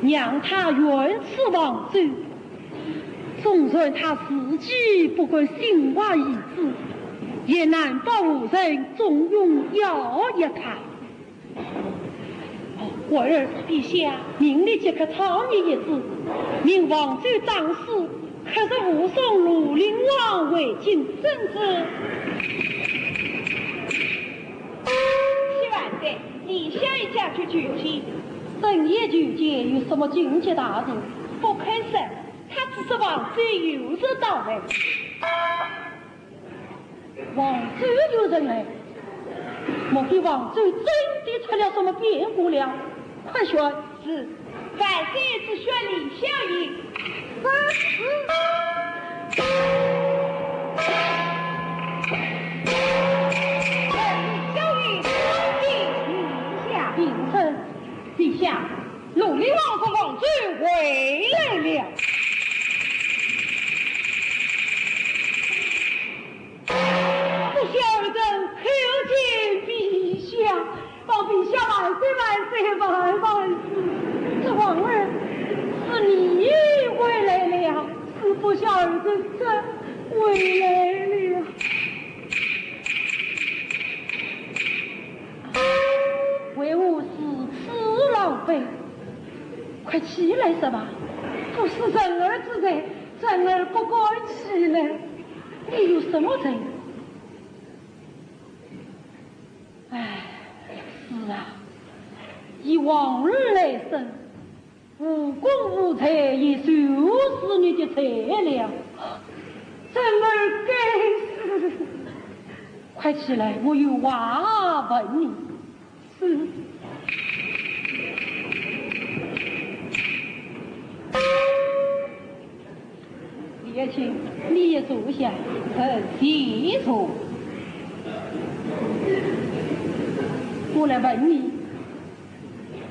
让他远处望走。 纵然他自己不敢心怀异志，也难保无人重用要役他。哦，官儿，陛下，命你即刻草拟一纸，命王周长史刻日护送绿林王回京。遵旨。七万岁，李相爷家去求见。深夜求见有什么紧急大事？不肯说。 他只是望周有人到来。望周有人来，莫非望周真的出了什么变故了？快宣！是。万岁，只宣李相爷。李相爷，请坐。平身。 陛下，绿林王同望周回来了。不孝儿臣叩见陛下，望陛下万岁万岁万万岁！这王儿，是你回来了。是，不孝儿臣这回来了。 为何如此狼狈？快起来说吧！不是人儿之罪，人儿不敢起来。你有什么罪？唉，是啊，以王儿来说， 无功无罪也就是你的罪了。真儿该死！快起来，我有话问你。是。李爱卿，你也坐下。臣谢坐。我来问你，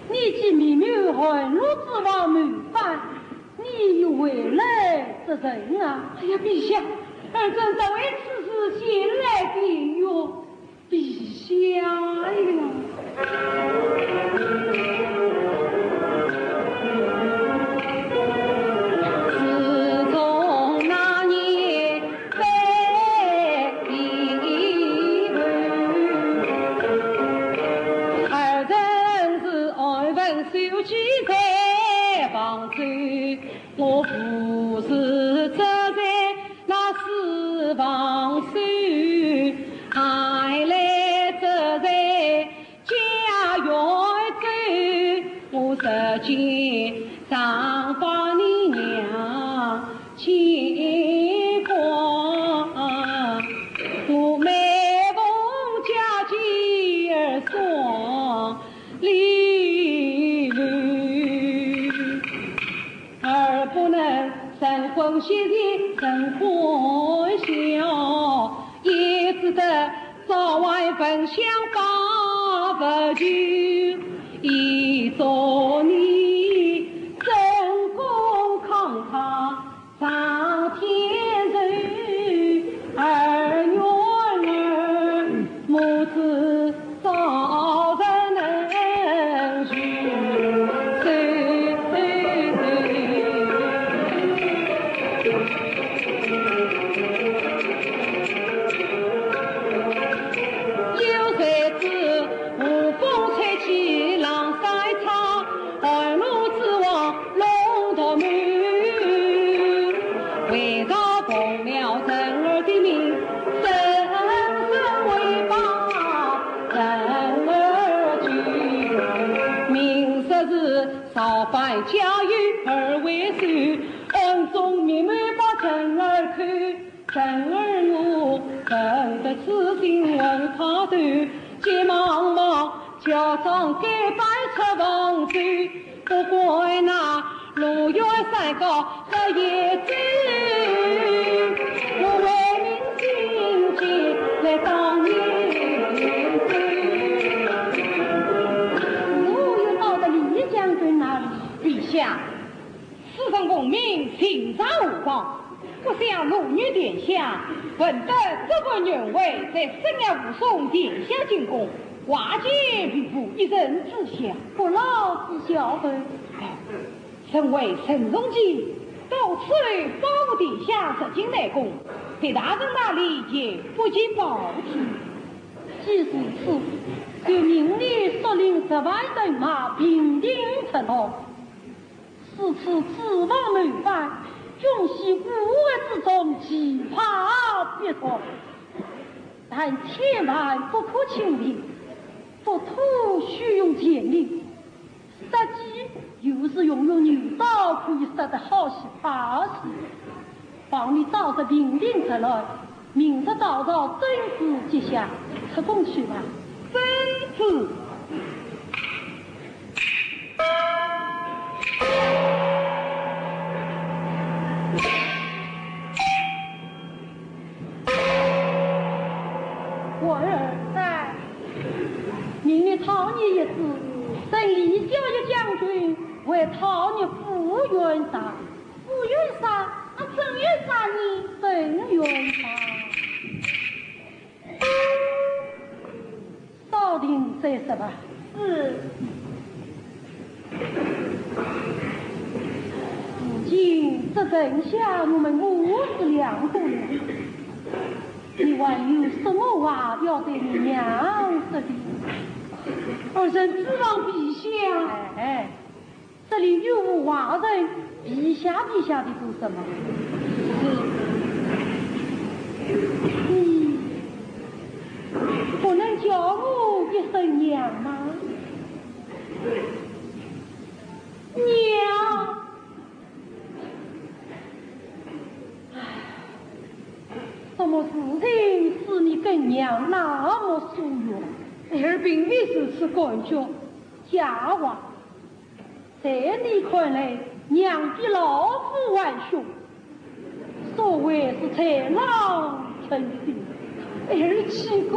你既密谋汉洛之王谋反，你又为何作证啊？哎呀，陛下，儿臣特为此事前来辩冤。陛下呀！昔日曾欢笑，也只得早晚焚香拜佛求。一昨日，正宫康康上天寿，二月儿，母子早日能聚首。 有谁知无风吹起浪晒潮，二路之王龙图谋。为逃同僚陈二的命，深深为报陈二举。明日是造反嘉佑二位首，恩重密谋把陈二扣。 陈二我恨得痴心魂怕断，急忙忙乔装改扮出房中，不管那路远山高黑夜走，我为民请罪来当年走。路远到的李将军那里。陛下， 此人功名，姓啥何方？不想路远殿下，闻得这个原委，在深夜护送殿下进宫，挂记吕布一人之下。不劳知晓得。臣为陈仲基，到此保护殿下入京南宫，在大人那里也不及报之。既如此，就命你率领十万人马平定陈洛。 使此诸王谋反，穷凶恶恶之中，其怕必从。但千万不可轻敌，不图虚荣权力，杀鸡又是用用牛刀可以杀得好些怕死。望你早日平定陈洛， 明日早朝正是吉祥，出宫去吧。遵旨。我儿在，命你讨你一子，任李小一将军为讨你赴袁绍。 赴袁绍，那怎袁绍呢？怎袁绍？稍停再说吧。是。如今这城下我们母子两个人，你还有什么话要对你娘说的？儿臣指望陛下。哎，哎。 这里又无外人，陛下陛下的做什么？是，你不能叫我一声娘吗？娘！唉，什么事情使你跟娘那么疏远？儿并未如此感觉。假话。 在你看来，娘比老虎还凶，所谓是豺狼成性。儿岂敢。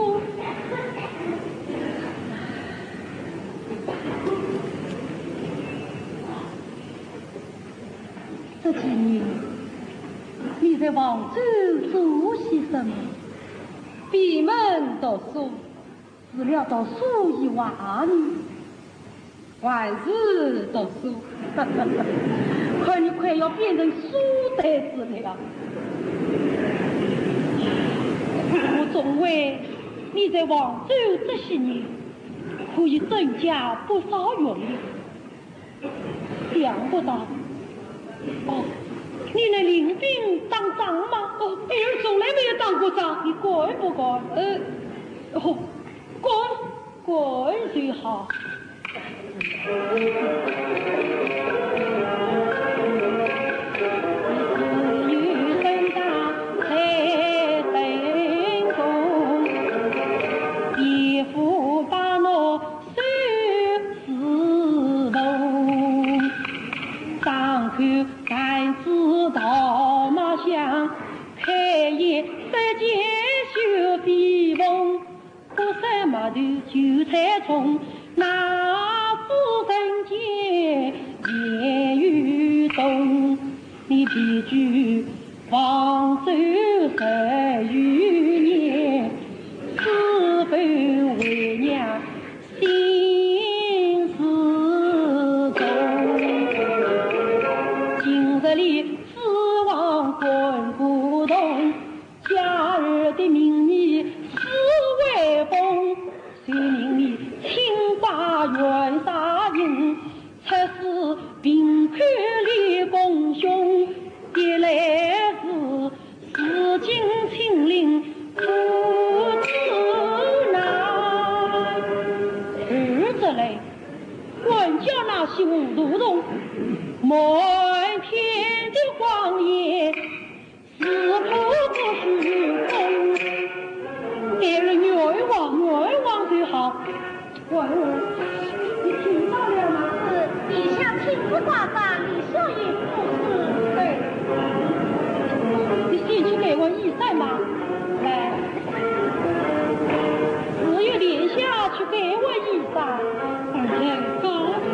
这几年，你在房州做些什么？闭门读书。 除了读书以外呢？还是读书。看你快要变成书呆子了。我总为你在黄州这些年，可以增加不少运力。 想不到。哦，你能领兵打仗吗？哦，儿从来没有打过仗。你敢不敢？呃，哦，敢，敢就好。头韭菜种，那是人间也有种。你譬如黄州十余年，知否为娘心事重。今日里知王滚古铜， 假日的名义是威风，谁明你清白愿杀人，出使平口立功兄，一来是自尽亲临苦之难。二则来，管教那些糊涂虫，满天的谎言， 是否不许供？给了冤枉，冤枉就好。婉儿，你听到了吗？是，陛下亲自挂榜，李孝也不是。对，你先去给我衣衫吧。来，只有殿下去给我衣衫，俺再告去。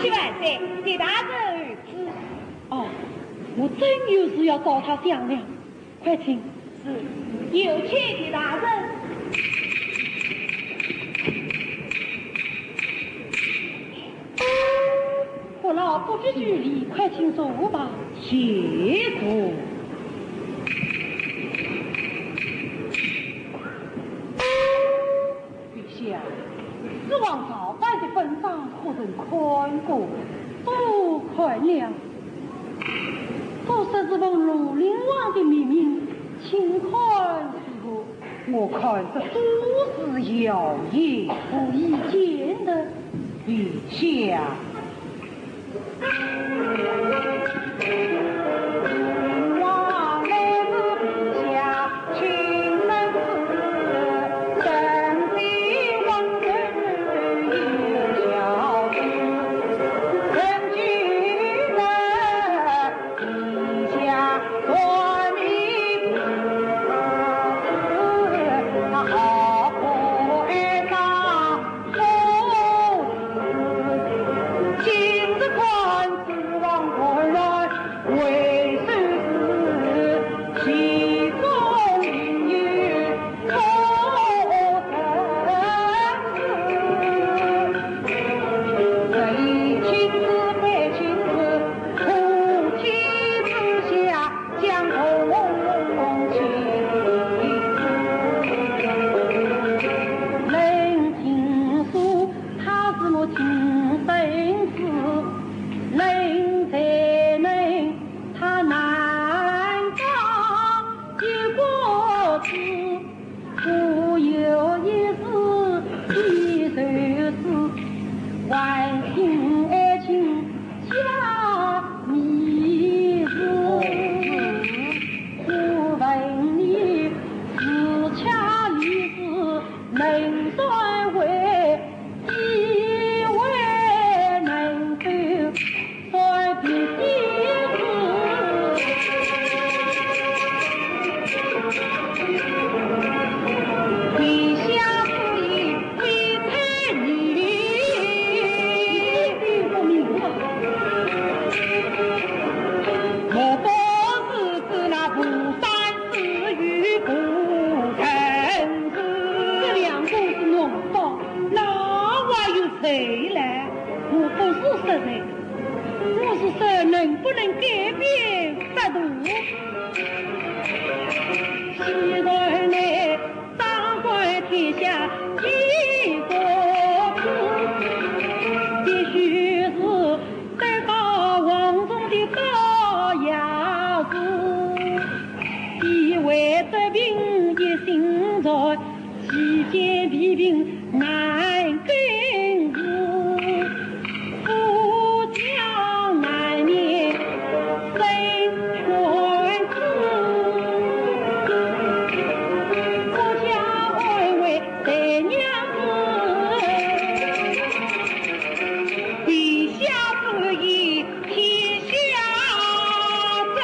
七万岁，谢大人。哦，我真有事要找他商量。 快请。是，有请谢大人。不劳不必拘礼，快请坐吧。谢过。陛下，这王朝 办的本章可曾看过？都看了。都说是奉绿林王的密命，请看如何？我看这都是谣言。何以见得？陛下，这两个是弄到，那还有谁来？我不是说人，我是说能不能改变法度？既然你掌管天下一国之，必须是得到王中的高雅士。 以为得病一心在，其间疲病难根治。夫将难念身全之，不加安慰谁娘子？陛下之言，天下真。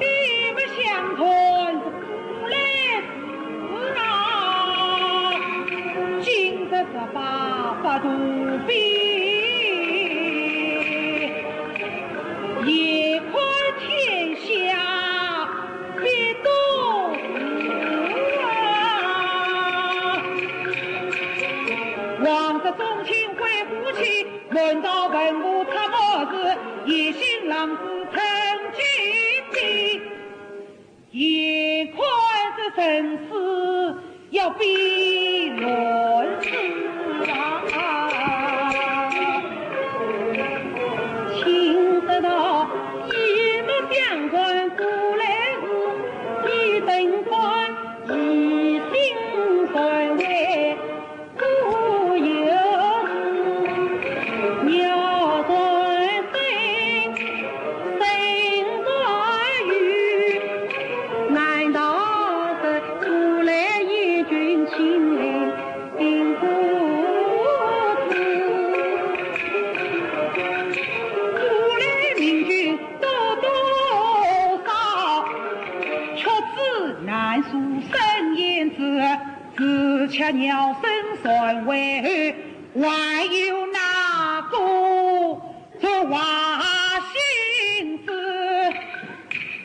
你们相同是古来之啊，今日这八百肚皮，一看天下必多事啊。王室宗亲归故去， 难道文武出没时，一心狼子成疾病？眼看这生死要变乱世啊！请得到一目相看过来时，你等看一心传位。 故有鸟在飞，声在雨，难道是古来一群亲邻并不知？古来明君多多少，却只难诉深言之。 只且鸟声传为后，还有哪个说话信之？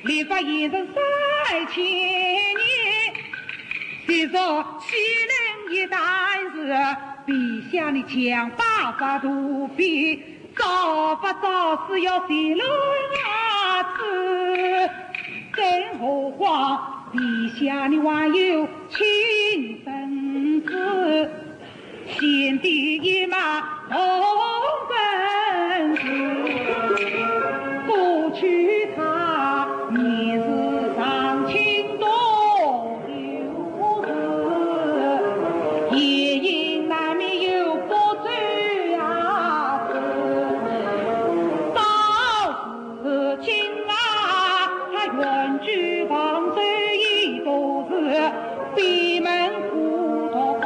历法贤人三千年，谁说岂能一旦时？陛下你将八百肚皮，早不早是要泄露啊子，更何况陛下你还有 亲孙子，先帝一脉同孙子，过去他年事尚轻多有事，夜莺难眠又不走啊子，到 如今啊，他远居房州已多时，闭门苦读孔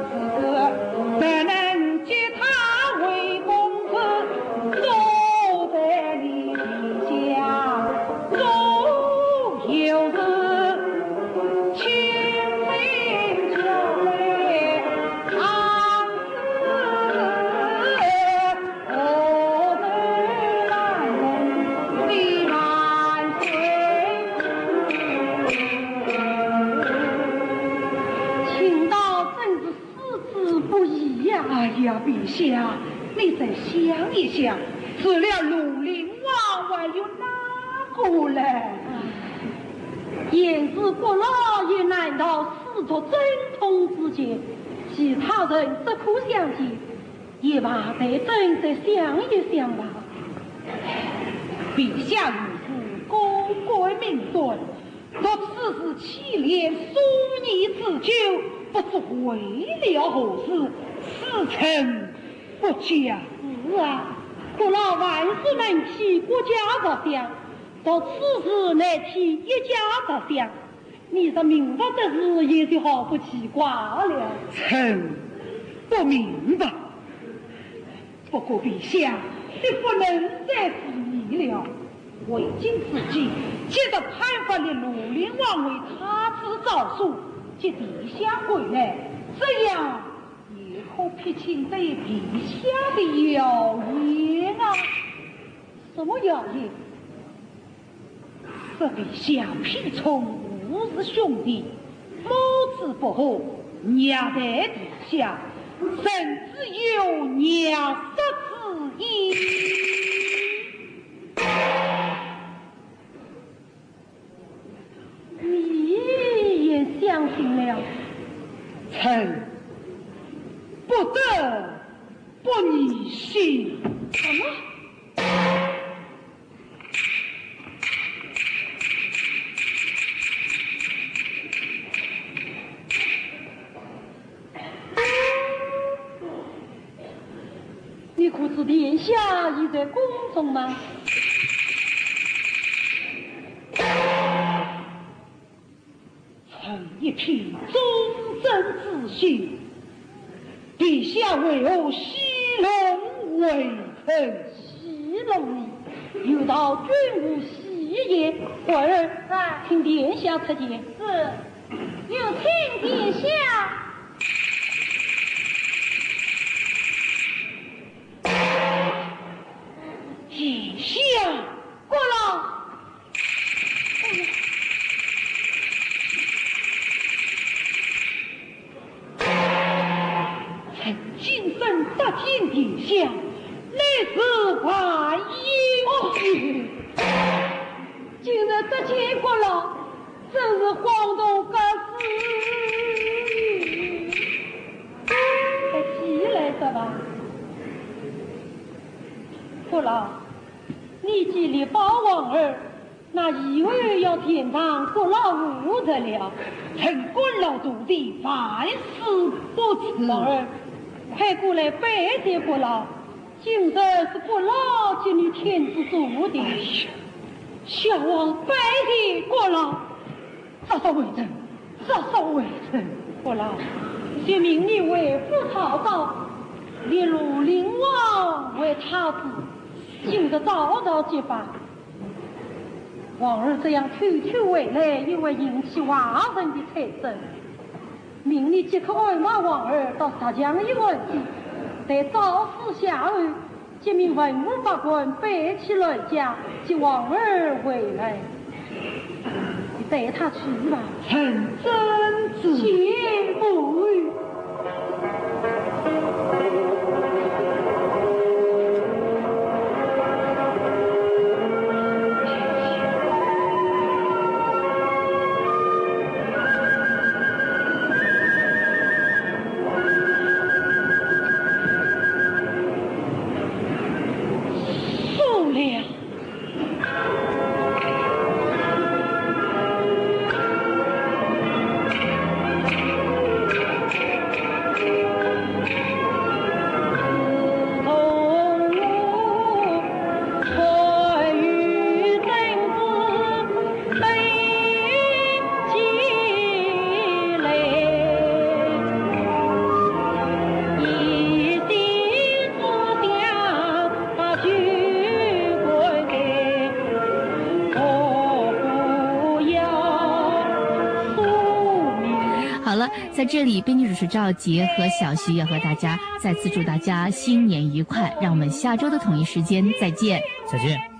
子字，怎能及他为公子？坐在你脚下，终有事，亲身教诲。 请道真是死之不易呀！哎呀，陛下，你再想一想，除了绿林王，还有哪个嘞？现时国老爷难逃四族争宠之劫，其他人只可相信， 也罢，待朕再想一想吧。陛下御史高官命断，若此事牵连数年之久，不知为了何事，使臣不解。是啊，国老万事能替国家着想，若此事难替一家着想， 你说明白这事也就毫不奇怪了。臣不明白。不过陛下，你不能再迟疑了。为今之计，即刻判发绿林王为太子诏书，接殿下归来，这样也可撇清对陛下的谣言啊。什么谣言？ 说陛下偏宠兄弟，母子不和，虐待地下，甚至有虐杀之意。你也相信了？臣不得不疑心。什么？ 你可知殿下已在宫中吗？ 臣一片忠贞之心，陛下为何戏弄微臣？戏弄你？有道君无戏言。儿，在。请殿下出见。是。有请殿下。殿下。 郭老。臣今日得见殿下，乃是万幸。哦，今日得见郭老，真是恍然隔世。快起来说吧。郭老，你既力保皇儿， 那以后要全仗郭老护着了。臣郭老徒弟万死不辞。皇儿，快过来拜见郭老，今日是郭老给你添置坐的。哎呀，小王拜见郭老。少少微臣，少少微臣。郭老，就命你回府讨招，立绿林王为太子，今日招招即罢。 皇儿这样偷偷回来，又会引起外人的猜测。命你即刻安排皇儿到石墙驿安歇，待招书写完，即命文武百官摆起銮驾，接皇儿回来。你带他去吧。臣遵旨。且慢。 好了，在这里，编辑主持赵杰和小徐要和大家再次祝大家新年愉快，让我们下周的同一时间再见。再见。